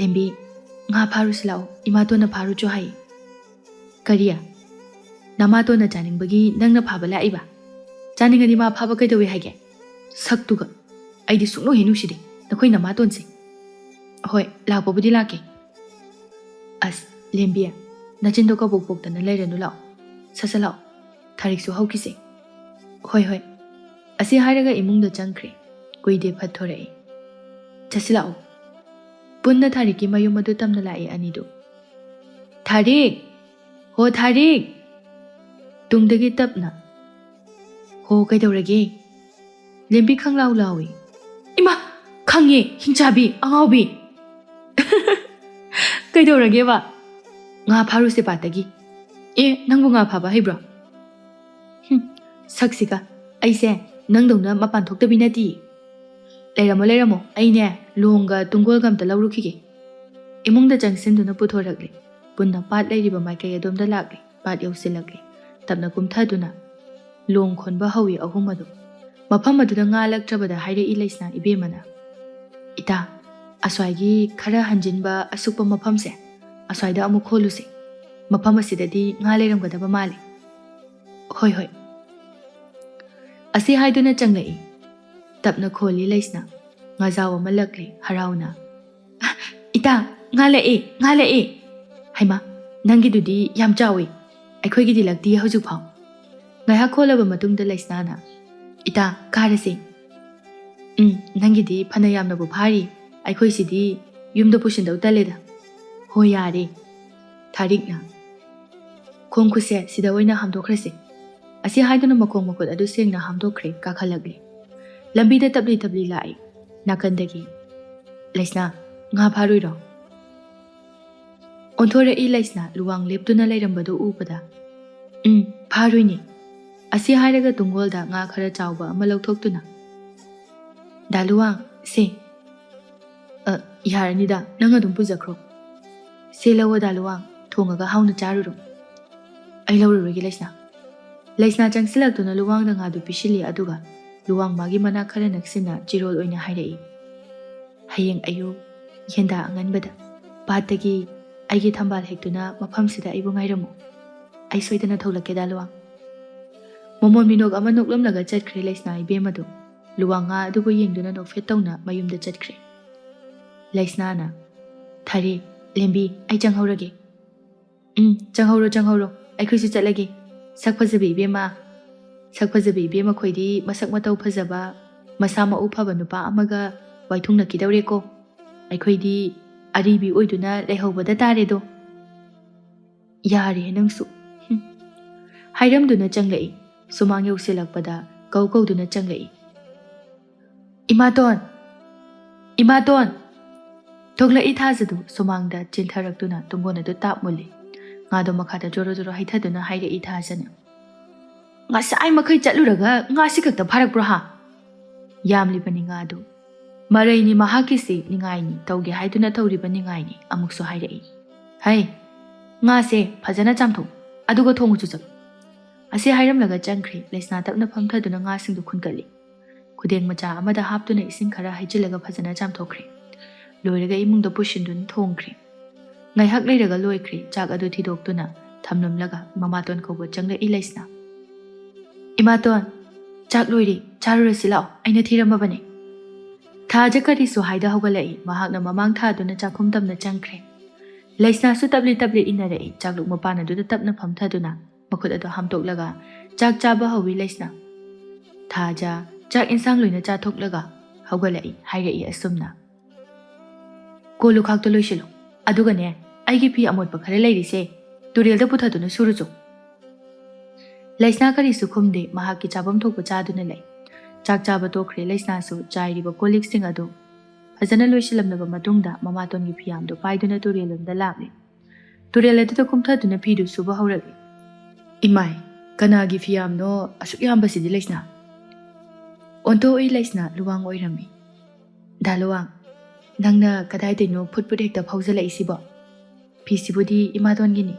"ꯂꯦꯝꯕꯤ, ꯉꯥ ꯐꯥꯔꯨꯁꯤ ꯂꯥꯛꯑꯣ, ꯏꯃꯥꯇꯣꯟꯅ ꯐꯥꯔꯨꯆꯣ ꯍꯥꯏ"꯫ "ꯀꯔꯤ? ꯅꯃꯥꯇꯣꯟꯅ ꯆꯥꯅꯤꯡꯕꯒꯤ ꯅꯪꯅ ꯐꯥꯕ ꯂꯥꯛꯏꯕ? ꯆꯥꯅꯤꯡꯉꯗꯤ ꯃꯥ ꯐꯥꯕ ꯀꯩꯗꯧꯋꯦ ꯍꯥꯏꯒꯦ? ꯁꯛꯇꯨꯒ! ꯑꯩꯗꯤ ꯁꯨꯡꯅꯨꯡ ꯍꯦꯛ ꯅꯨꯡꯁꯤꯗꯦ ꯅꯈꯣꯏ ꯅꯃꯥꯇꯣꯟꯁꯦ"꯫ "ꯍꯣꯏ, ꯂꯥꯛꯄꯕꯨꯗꯤ ꯂꯥꯛꯀꯦ"꯫ "ꯑꯁ, ꯂꯦꯝꯕꯤ, ꯅꯆꯤꯟꯗꯣ ꯀꯕꯣꯛ ꯄꯣꯛꯇꯅ ꯂꯩꯔꯅꯨ, ꯂꯥꯛꯑꯣ꯫ ꯁꯠ ꯁꯠ ꯂꯥꯛꯑꯣ꯫ ꯊꯥꯔꯤꯛꯁꯨ ꯍꯧꯈꯤꯁꯦ"꯫ "ꯍꯣꯏ, ꯍꯣꯏ"꯫ ꯑꯁꯤ ꯍꯥꯏꯔꯒ ꯏꯃꯨꯡꯗ ꯆꯪꯈ꯭ꯔꯦ꯫ ꯀꯨꯏꯗꯦ ꯐꯠ ꯊꯣꯔꯛꯏ꯫ "ꯆꯠꯁꯤ ꯂꯥꯛꯑꯣ"꯫ ꯄꯨꯟꯅ ꯊꯥꯔꯤꯛꯀꯤ ꯃꯌꯨꯝ ꯑꯗꯨ ꯇꯝꯅ ꯂꯥꯛꯑꯦ ꯑꯅꯤꯗꯨ꯫ "ꯊꯥꯔꯤꯛ! ꯍꯣ ꯊꯥꯔꯤꯛ!" ꯇꯨꯡꯗꯒꯤ ꯇꯞꯅ꯫ "ꯍꯣ, ꯀꯩꯗꯧꯔꯒꯦ?" ꯂꯦꯝꯕꯤ ꯈꯪꯂꯥꯎ ꯂꯥꯎꯏ꯫ "ꯏꯃꯥ! ꯈꯪꯉꯦ, ꯍꯤꯡꯆꯥꯕꯤ, ꯑꯉꯥꯎꯕꯤ!" "ꯀꯩꯗꯧꯔꯒꯦꯕ?" "ꯉꯥ ꯐꯥꯔꯨꯁꯦ ꯄꯥꯠꯇꯒꯤ"꯫ "ꯑꯦ, ꯅꯪꯕꯨ ꯉꯥ ꯐꯥꯕ ꯍꯩꯕ꯭ꯔꯣ?" "ꯍꯨꯝ, ꯁꯛꯁꯤꯒ! ꯑꯩꯁꯦ ꯅꯪꯗꯧꯅ ꯃꯄꯥꯟ ꯊꯣꯛꯇꯕꯤ ꯅꯠꯇꯤꯌꯦ"꯫ "ꯂꯩꯔꯝꯃꯣ, ꯂꯩꯔꯝꯃꯣ, ꯑꯩꯅꯦ ꯂꯣꯡꯒ ꯇꯨꯡꯒꯣꯜꯒ ꯑꯝꯇ ꯂꯧꯔꯨꯈꯤꯒꯦ"꯫ ꯏꯃꯨꯡꯗ ꯆꯪꯁꯤꯟꯗꯨꯅ ꯄꯨꯊꯣꯔꯛꯂꯦ꯫ ꯄꯨꯟꯅ ꯄꯥꯠ ꯂꯩꯔꯤꯕ ꯃꯥꯏꯀꯩ ꯑꯗꯣꯝꯗ ꯂꯥꯛꯂꯦ꯫ ꯄꯥꯠ ꯌꯧꯁꯤꯜꯂꯛꯂꯦ꯫ ꯇꯞꯅ ꯀꯨꯝꯊꯗꯨꯅ ꯂꯣꯡ ꯈꯣꯟꯕ ꯍꯧꯏ ꯑꯍꯨꯝ ꯑꯗꯨ꯫ ꯃꯐꯝ ꯑꯗꯨꯗ ꯉꯥ ꯂꯛꯇ꯭ꯔꯕꯗ ꯍꯥꯏꯔꯛꯏ ꯂꯩꯁꯅꯥ ꯏꯕꯦꯝꯃꯅ, "ꯏꯇꯥ, ꯑꯁ꯭ꯋꯥꯏꯒꯤ ꯈꯔ ꯍꯟꯖꯤꯟꯕ ꯑꯁꯨꯛꯄ ꯃꯐꯝꯁꯦ, ꯑꯁ꯭ꯋꯥꯏꯗ ꯑꯃꯨꯛ ꯈꯣꯜꯂꯨꯁꯦ꯫ ꯃꯐꯝ ꯑꯁꯤꯗꯗꯤ ꯉꯥ ꯂꯩꯔꯝꯒꯗꯕ ꯃꯥꯜꯂꯦ"꯫ "ꯍꯣꯏ, ꯍꯣꯏ"꯫ ꯑꯁꯤ ꯍꯥꯏꯗꯨꯅ ꯆꯪꯂꯛꯏ꯫ ꯇꯞꯅ ꯈꯣꯜꯂꯤ ꯂꯩꯁꯅꯥ꯫ ꯉꯥꯖꯥꯎ ꯑꯃ ꯂꯛꯂꯤ ꯍꯔꯥꯎꯅ꯫ "ꯏꯇꯥ, ꯉꯥ ꯂꯛꯑꯦ, ꯉꯥ ꯂꯛꯑꯦ!" "ꯍꯩꯃꯥ, ꯅꯪꯒꯤꯗꯨꯗꯤ ꯌꯥꯝ ꯆꯥꯎꯏ꯫ ꯑꯩꯈꯣꯏꯒꯤꯗꯤ ꯂꯛꯇꯤꯌꯦ ꯍꯧꯖꯤꯛꯐꯥꯎ"꯫ ꯉꯥꯏꯍꯥꯛ ꯈꯣꯜꯂꯕ ꯃꯇꯨꯡꯗ ꯂꯩꯁꯅꯥꯅ, "ꯏꯇꯥ, ꯀꯥꯔꯁꯦ"꯫ "ꯎꯝ, ꯅꯪꯒꯤꯗꯤ ꯐꯅ ꯌꯥꯝꯅꯕꯨ ꯐꯥꯔꯤ꯫ ꯑꯩꯈꯣꯏꯁꯤꯗꯤ ꯌꯨꯝꯗ ꯄꯨꯁꯤꯟꯗꯧ ꯇꯜꯂꯦꯗ"꯫ "ꯍꯣ, ꯌꯥꯔꯦ"꯫ ꯊꯥꯔꯤꯛꯅ, "ꯈꯣꯡ ꯈꯨꯠꯁꯦ ꯁꯤꯗ ꯑꯣꯏꯅ ꯍꯥꯝꯗꯣꯛꯈ꯭ꯔꯁꯦ"꯫ ꯑꯁꯤ ꯍꯥꯏꯗꯨꯅ ꯃꯈꯣꯡ ꯃꯈꯨꯠ ꯑꯗꯨ ꯁꯦꯡꯅ ꯍꯥꯝꯗꯣꯛꯈ꯭ꯔꯦ, ꯀꯥꯈꯠꯂꯛꯂꯦ꯫ ꯂꯝꯕꯤꯗ ꯇꯞꯂꯤ ꯇꯞꯂꯤ ꯂꯥꯛꯏ꯫ ꯅꯥꯀꯟꯗꯒꯤ, "ꯂꯩꯁꯅꯥ, ꯉꯥ ꯐꯥꯔꯨꯏꯔꯣ?" ꯑꯣꯟꯊꯣꯔꯛꯏ ꯂꯩꯁꯅꯥ ꯂꯨꯋꯥꯡ ꯂꯦꯞꯇꯨꯅ ꯂꯩꯔꯝꯕꯗꯨ ꯎꯕꯗ꯫ "ꯎꯝ, ꯐꯥꯔꯨꯏꯅꯦ"꯫ ꯑꯁꯤ ꯍꯥꯏꯔꯒ ꯇꯨꯡꯒꯣꯜꯗ ꯉꯥ ꯈꯔ ꯆꯥꯎꯕ ꯑꯃ ꯂꯧꯊꯣꯛꯇꯨꯅ, "ꯗꯥ ꯂꯨꯋꯥꯡ, ꯁꯦ"꯫ "ꯑ, "ꯌꯥꯔꯅꯤꯗ, ꯅꯪ ꯑꯗꯨꯝ ꯄꯨꯖꯈ꯭ꯔꯣ꯫ ꯁꯦ ꯂꯧꯑꯣ ꯗꯥ ꯂꯨꯋꯥꯡ, ꯊꯣꯡꯉꯒ ꯍꯥꯎꯅ ꯆꯥꯔꯨꯔꯣ꯫" "ꯑꯩ ꯂꯧꯔꯔꯣꯏꯒꯦ ꯂꯩꯁꯅꯥ꯫" ꯂꯩꯁꯅꯥ ꯆꯪꯁꯤꯜꯂꯛꯇꯨꯅ ꯂꯨꯋꯥꯡꯗ ꯉꯥꯗꯨ ꯄꯤꯁꯤꯜꯂꯤ, ꯑꯗꯨꯒ ꯂꯨꯋꯥꯡ ꯃꯥꯒꯤ ꯃꯅꯥꯛ ꯈꯔ ꯅꯛꯁꯤꯟꯅ ꯆꯤꯔꯣꯜ ꯑꯣꯏꯅ ꯍꯥꯏꯔꯛꯏ, "ꯍꯌꯦꯡ ꯑꯌꯨꯛ ꯌꯦꯟꯗꯥ ꯑꯉꯟꯕꯗ ꯄꯥꯠꯇꯒꯤ ꯑꯩꯒꯤ ꯊꯝꯕꯥꯜ ꯍꯦꯛꯇꯨꯅ ꯃꯐꯝꯁꯤꯗ ꯑꯩꯕꯨ ꯉꯥꯏꯔꯝꯃꯨ꯫ ꯑꯩ ꯁꯣꯏꯗꯅ ꯊꯣꯛꯂꯛꯀꯦ ꯗꯥ ꯂꯨꯋꯥꯡ꯫" ꯃꯃꯣꯟ ꯃꯤꯅꯣꯛ ꯑꯃ ꯅꯣꯛꯂꯝꯂꯒ ꯆꯠꯈ꯭ꯔꯦ ꯂꯩꯁꯅꯥ ꯏꯕꯦꯝ ꯑꯗꯨ꯫ ꯂꯨꯋꯥꯡ ꯉꯥ ꯑꯗꯨꯕꯨ ꯌꯦꯡꯗꯨꯅ ꯅꯣꯛꯐꯦꯠ ꯇꯧꯅ ꯃꯌꯨꯝꯗ ꯆꯠꯈ꯭ꯔꯦ꯫ ꯂꯩꯁꯅꯥꯅ, "ꯊꯥꯔꯤ, ꯂꯦꯝꯕꯤ, ꯑꯩ ꯆꯪꯍꯧꯔꯒꯦ꯫" "ꯎꯝ, ꯆꯪꯍꯧꯔꯣ, ꯆꯪꯍꯧꯔꯣ, ꯑꯩꯈꯣꯏꯁꯨ ꯆꯠꯂꯒꯦ꯫ ꯁꯛ ꯐꯖꯕꯤ ꯏꯕꯦꯝꯃ, ꯁꯛ ꯐꯖꯕꯤ ꯏꯕꯦꯝꯃ ꯈꯣꯏꯗꯤ ꯃꯁꯛ ꯃꯇꯧ ꯐꯖꯕ, ꯃꯁꯥ ꯃꯎ ꯐꯕ ꯅꯨꯄꯥ ꯑꯃꯒ ꯋꯥꯏꯊꯨꯡꯅꯈꯤꯗꯧꯔꯦꯀꯣ꯫ ꯑꯩꯈꯣꯏꯗꯤ ꯑꯔꯤꯕꯤ ꯑꯣꯏꯗꯨꯅ ꯂꯩꯍꯧꯕꯗ ꯇꯥꯔꯦꯗꯣ꯫" "ꯌꯥꯔꯦ ꯅꯪꯁꯨ꯫" ꯍꯨꯝ꯫ ꯍꯥꯏꯔꯝꯗꯨꯅ ꯆꯪꯂꯛꯏ꯫ ꯁꯨꯃꯥꯡ ꯌꯧꯁꯤꯜꯂꯛꯄꯗ ꯀꯧ ꯀꯧꯗꯨꯅ ꯆꯪꯂꯛꯏ꯫ "ꯏꯃꯥꯇꯣꯟ! ꯏꯃꯥꯇꯣꯟ!" ꯊꯣꯛꯂꯛꯏ ꯊꯥꯖꯗꯨ ꯁꯨꯃꯥꯡꯗ ꯆꯦꯟꯊꯔꯛꯇꯨꯅ ꯇꯨꯡꯒꯣꯟ ꯑꯗꯨ ꯇꯥꯞ ꯃꯨꯜꯂꯤ꯫ ꯉꯥꯗꯣ ꯃꯈꯥꯗ ꯖꯣꯔꯣ ꯖꯣꯔꯣ ꯍꯩꯊꯗꯨꯅ ꯍꯥꯏꯔꯛꯏ ꯊꯥꯖꯅ꯫ "ꯉꯁꯥꯏ ꯃꯈꯩ ꯆꯠꯂꯨꯔꯒ ꯉꯥꯁꯤ ꯈꯛꯇ ꯐꯥꯔꯛꯄ꯭ꯔꯣ ꯍꯥ?" ꯌꯥꯝꯂꯤꯕꯅꯤ ꯉꯥꯗꯨ꯫ "ꯃꯔꯩꯅꯤ ꯃꯍꯥꯛꯀꯤꯁꯤ, ꯅꯤꯡꯉꯥꯏꯅꯤ, ꯇꯧꯒꯦ ꯍꯥꯏꯗꯨꯅ ꯇꯧꯔꯤꯕ ꯅꯤꯡꯉꯥꯏꯅꯤ", ꯑꯃꯨꯛꯁꯨ ꯍꯥꯏꯔꯛꯏ꯫ "ꯍꯩ, ꯉꯥꯁꯦ ꯐꯖꯅ ꯆꯥꯝꯊꯣꯛ, ꯑꯗꯨꯒ ꯊꯣꯡꯉꯨ ꯆꯨꯆꯞ꯫" ꯑꯁꯤ ꯍꯥꯏꯔꯝꯂꯒ ꯆꯪꯈ꯭ꯔꯦ꯫ ꯂꯩꯁꯅꯥ ꯇꯞꯅ ꯐꯝꯊꯗꯨꯅ ꯉꯥꯁꯤꯡꯗꯨ ꯈꯨꯟꯒꯠꯂꯤ꯫ ꯈꯨꯗꯦꯡ ꯃꯆꯥ ꯑꯃꯗ ꯍꯥꯞꯇꯨꯅ ꯏꯁꯤꯡ ꯈꯔ ꯍꯩꯖꯤꯜꯂꯒ ꯐꯖꯅ ꯆꯥꯝꯊꯣꯛꯈ꯭ꯔꯦ꯫ ꯂꯣꯏꯔꯒ ꯏꯃꯨꯡꯗ ꯄꯨꯁꯤꯟꯗꯨꯅ ꯊꯣꯡꯈ꯭ꯔꯦ꯫ ꯉꯥꯏꯍꯥꯛ ꯂꯩꯔꯒ ꯂꯣꯏꯈ꯭ꯔꯦ꯫ ꯆꯥꯛ ꯑꯗꯨ ꯊꯤꯗꯣꯛꯇꯨꯅ ꯊꯝꯂꯝꯂꯒ ꯃꯃꯥꯇꯣꯟ ꯀꯧꯕ ꯆꯪꯂꯛꯏ ꯂꯩꯁꯅꯥ꯫ "ꯏꯃꯥꯇꯣꯟ, ꯆꯥꯛ ꯂꯣꯏꯔꯦ, ꯆꯥꯔꯨꯔꯁꯤ ꯂꯥꯛꯑꯣ, ꯑꯩꯅ ꯊꯤꯔꯝꯃꯕꯅꯦ꯫" ꯊꯥꯖ ꯀꯔꯤꯁꯨ ꯍꯥꯏꯗ ꯍꯧꯒꯠꯂꯛꯏ꯫ ꯃꯍꯥꯛꯅ ꯃꯃꯥꯡ ꯊꯥꯗꯨꯅ ꯆꯥꯛꯈꯨꯝ ꯇꯝꯅ ꯆꯪꯈ꯭ꯔꯦ꯫ ꯂꯩꯁꯅꯥꯁꯨ ꯇꯞꯂꯤ ꯇꯞꯂꯤ ꯏꯟꯅꯔꯛꯏ꯫ ꯆꯥꯛꯂꯨꯛ ꯃꯄꯥꯟ ꯑꯗꯨꯗ ꯇꯞꯅ ꯐꯝꯊꯗꯨꯅ ꯃꯈꯨꯠ ꯑꯗꯨ ꯍꯥꯝꯗꯣꯛꯂꯒ ꯆꯥꯛ ꯆꯥꯕ ꯍꯧꯏ ꯂꯩꯁꯅꯥ꯫ ꯊꯥꯖ ꯆꯥꯛ ꯏꯟꯁꯥꯡ ꯂꯣꯏꯅ ꯆꯥꯊꯣꯛꯂꯒ ꯍꯧꯒꯠꯂꯛꯏ꯫ ꯍꯥꯏꯔꯛꯏ ꯑꯁꯨꯝꯅ, "ꯀꯣꯜ ꯂꯨꯈꯥꯛꯇꯣ ꯂꯣꯏꯁꯤꯜꯂꯨ꯫ ꯑꯗꯨꯒꯅꯦ, ꯑꯩꯒꯤ ꯐꯤ ꯑꯃꯣꯠꯄ ꯈꯔ ꯂꯩꯔꯤꯁꯦ ꯇꯨꯔꯦꯜꯗ ꯄꯨꯊꯗꯨꯅ ꯁꯨꯔꯨꯆꯣ꯫" ꯂꯩꯁꯅꯥ ꯀꯔꯤꯁꯨ ꯈꯨꯝꯗꯦ꯫ ꯃꯍꯥꯛꯀꯤ ꯆꯥꯐꯝ ꯊꯣꯛꯄ ꯆꯥꯗꯨꯅ ꯂꯩ꯫ ꯆꯥꯛ ꯆꯥꯕ ꯇꯣꯛꯈ꯭ꯔꯦ꯫ ꯂꯩꯁꯅꯥꯁꯨ ꯆꯥꯏꯔꯤꯕ ꯀꯣꯜ ꯂꯤꯛꯁꯤꯡ ꯑꯗꯨ ꯐꯖꯅ ꯂꯣꯏꯁꯤꯜꯂꯝꯂꯕ ꯃꯇꯨꯡꯗ ꯃꯃꯥꯇꯣꯟꯒꯤ ꯐꯤꯌꯥꯝꯗꯨ ꯄꯥꯏꯗꯨꯅ ꯇꯨꯔꯦꯜꯂꯣꯝꯗ ꯂꯥꯛꯂꯦ꯫ ꯇꯨꯔꯦꯜ ꯑꯗꯨꯗ ꯀꯨꯝꯊꯗꯨꯅ ꯐꯤꯗꯨ ꯁꯨꯕ ꯍꯧꯔꯛꯂꯦ꯫ "ꯏꯃꯥꯏ, ꯀꯅꯥꯒꯤ ꯐꯤꯌꯥꯝꯅꯣ ꯑꯁꯨꯛ ꯌꯥꯝꯕꯁꯤꯗꯤ ꯂꯩꯁꯅꯥ?" ꯑꯣꯟꯊꯣꯛꯏ ꯂꯩꯁꯅꯥ, ꯂꯨꯋꯥꯡ ꯑꯣꯏꯔꯝꯃꯤ꯫ "ꯗꯥ ꯂꯨꯋꯥꯡ, ꯅꯪꯅ ꯀꯗꯥꯏꯗꯩꯅꯣ ꯐꯨꯠ ꯐꯨꯠ ꯍꯦꯛꯇ ꯐꯥꯎꯖꯜꯂꯛꯏꯁꯤꯕꯣ? ꯐꯤꯁꯤꯕꯨꯗꯤ ꯏꯃꯥꯇꯣꯟꯒꯤꯅꯤ꯫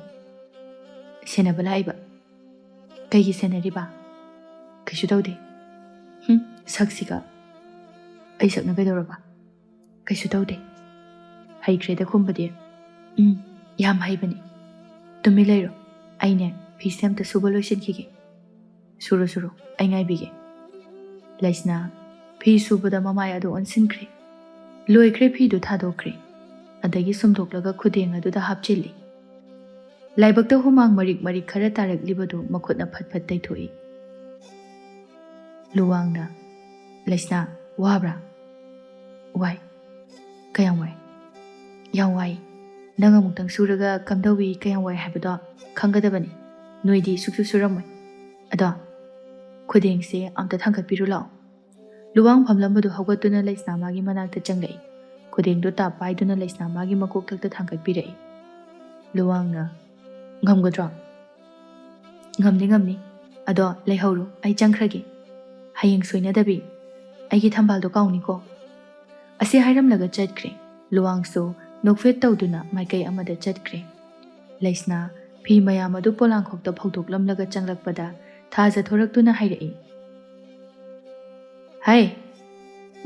ꯁꯦꯟꯅꯕ ꯂꯥꯛꯏꯕ꯫ ꯀꯩꯒꯤ ꯁꯦꯟꯅꯔꯤꯕ? ꯀꯩꯁꯨ ꯇꯧꯗꯦ꯫ ꯍꯨꯝ, ꯁꯛꯁꯤꯒ꯫ ꯑꯩ ꯁꯛꯅ ꯀꯩꯗꯧꯔꯕ? ꯀꯩꯁꯨ ꯇꯧꯗꯦ꯫ ꯍꯩꯈ꯭ꯔꯦꯗ ꯈꯨꯝꯕꯗꯤ꯫ ꯎꯝ, ꯌꯥꯝ ꯍꯩꯕꯅꯤ꯫ ꯇꯨꯃꯤꯟ ꯂꯩꯔꯣ꯫ ꯑꯩꯅꯦ, ꯐꯤꯁꯦ ꯑꯝꯇ ꯁꯨꯕ ꯂꯣꯏꯁꯤꯟꯈꯤꯒꯦ꯫ ꯁꯨꯔꯣ, ꯁꯨꯔꯣ, ꯑꯩ ꯉꯥꯏꯕꯤꯒꯦ꯫ ꯂꯩꯁꯅꯥ ꯐꯤ ꯁꯨꯕꯗ ꯃꯃꯥꯏ ꯑꯗꯨ ꯑꯣꯟꯁꯤꯟꯈ꯭ꯔꯦ꯫ ꯂꯣꯏꯈ꯭ꯔꯦ, ꯐꯤꯗꯨ ꯊꯥꯗꯣꯛꯈ꯭ꯔꯦ꯫ ꯑꯗꯒꯤ ꯁꯨꯝꯗꯣꯛꯂꯒ ꯈꯨꯗꯦꯡ ꯑꯗꯨꯗ ꯍꯥꯞꯆꯤꯜꯂꯤ꯫ ꯂꯥꯏꯕꯛꯇ ꯍꯨꯃꯥꯡ ꯃꯔꯤꯛ ꯃꯔꯤꯛ ꯈꯔ ꯇꯥꯔꯛꯂꯤꯕꯗꯨ ꯃꯈꯨꯠꯅ ꯐꯠ ꯐꯠ ꯇꯩꯊꯣꯛꯏ꯫ ꯂꯨꯋꯥꯡꯅ, "ꯂꯩꯁꯅꯥ, ꯋꯥꯕ꯭ꯔꯥ?" "ꯋꯥꯏ꯫ ꯀꯌꯥꯝ ꯋꯥꯏ?" "ꯌꯥꯝ ꯋꯥꯏ꯫ ꯅꯪ ꯑꯃꯨꯛꯇꯪ ꯁꯨꯔꯒ ꯀꯝꯗꯧꯏ, ꯀꯌꯥꯝ ꯋꯥꯏ ꯍꯥꯏꯕꯗꯣ ꯈꯪꯒꯗꯕꯅꯤ꯫ ꯅꯣꯏꯗꯤ ꯁꯨꯛꯁꯨ ꯁꯨꯔꯝꯃꯣꯏ꯫ ꯑꯗꯣ ꯈꯨꯗꯦꯡꯁꯦ ꯑꯝꯇ ꯊꯥꯡꯒꯠꯄꯤꯔꯨ ꯂꯥꯛꯑꯣ꯫" ꯂꯨꯋꯥꯡ ꯐꯝꯂꯝꯕꯗꯨ ꯍꯧꯒꯠꯇꯨꯅ ꯂꯩꯁꯅꯥ ꯃꯥꯒꯤ ꯃꯅꯥꯛꯇ ꯆꯪꯂꯛꯏ꯫ ꯈꯨꯗꯦꯡꯗꯨ ꯇꯥꯞ ꯄꯥꯏꯗꯨꯅ ꯂꯩꯁꯅꯥ ꯃꯥꯒꯤ ꯃꯀꯣꯛꯊꯛꯇ ꯊꯥꯡꯒꯠꯄꯤꯔꯛꯏ꯫ ꯂꯨꯋꯥꯡꯅ, "ꯉꯝꯒꯗ꯭ꯔꯣ?" "ꯉꯝꯅꯤ, ꯉꯝꯅꯤ꯫ ꯑꯗꯣ ꯂꯩꯍꯧꯔꯣ, ꯑꯩ ꯆꯪꯈ꯭ꯔꯒꯦ꯫ ꯍꯌꯦꯡ ꯁꯣꯏꯅꯗꯕꯤ꯫ ꯑꯩꯒꯤ ꯊꯝꯕꯥꯜꯗꯣ ꯀꯥꯎꯅꯤꯀꯣ꯫" ꯑꯁꯤ ꯍꯥꯏꯔꯝꯂꯒ ꯆꯠꯈ꯭ꯔꯦ꯫ ꯂꯨꯋꯥꯡꯁꯨ ꯅꯣꯛꯐꯦꯠ ꯇꯧꯗꯨꯅ ꯃꯥꯏꯀꯩ ꯑꯃꯗ ꯆꯠꯈ꯭ꯔꯦ꯫ ꯂꯩꯁꯅꯥ ꯐꯤ ꯃꯌꯥꯝ ꯑꯗꯨ ꯄꯣꯂꯥꯡꯈꯣꯛꯇ ꯐꯧꯗꯣꯛꯂꯝꯂꯒ ꯆꯪꯂꯛꯄꯗ ꯊꯥꯖ ꯊꯣꯔꯛꯇꯨꯅ ꯍꯥꯏꯔꯛꯏ, "ꯍꯩ,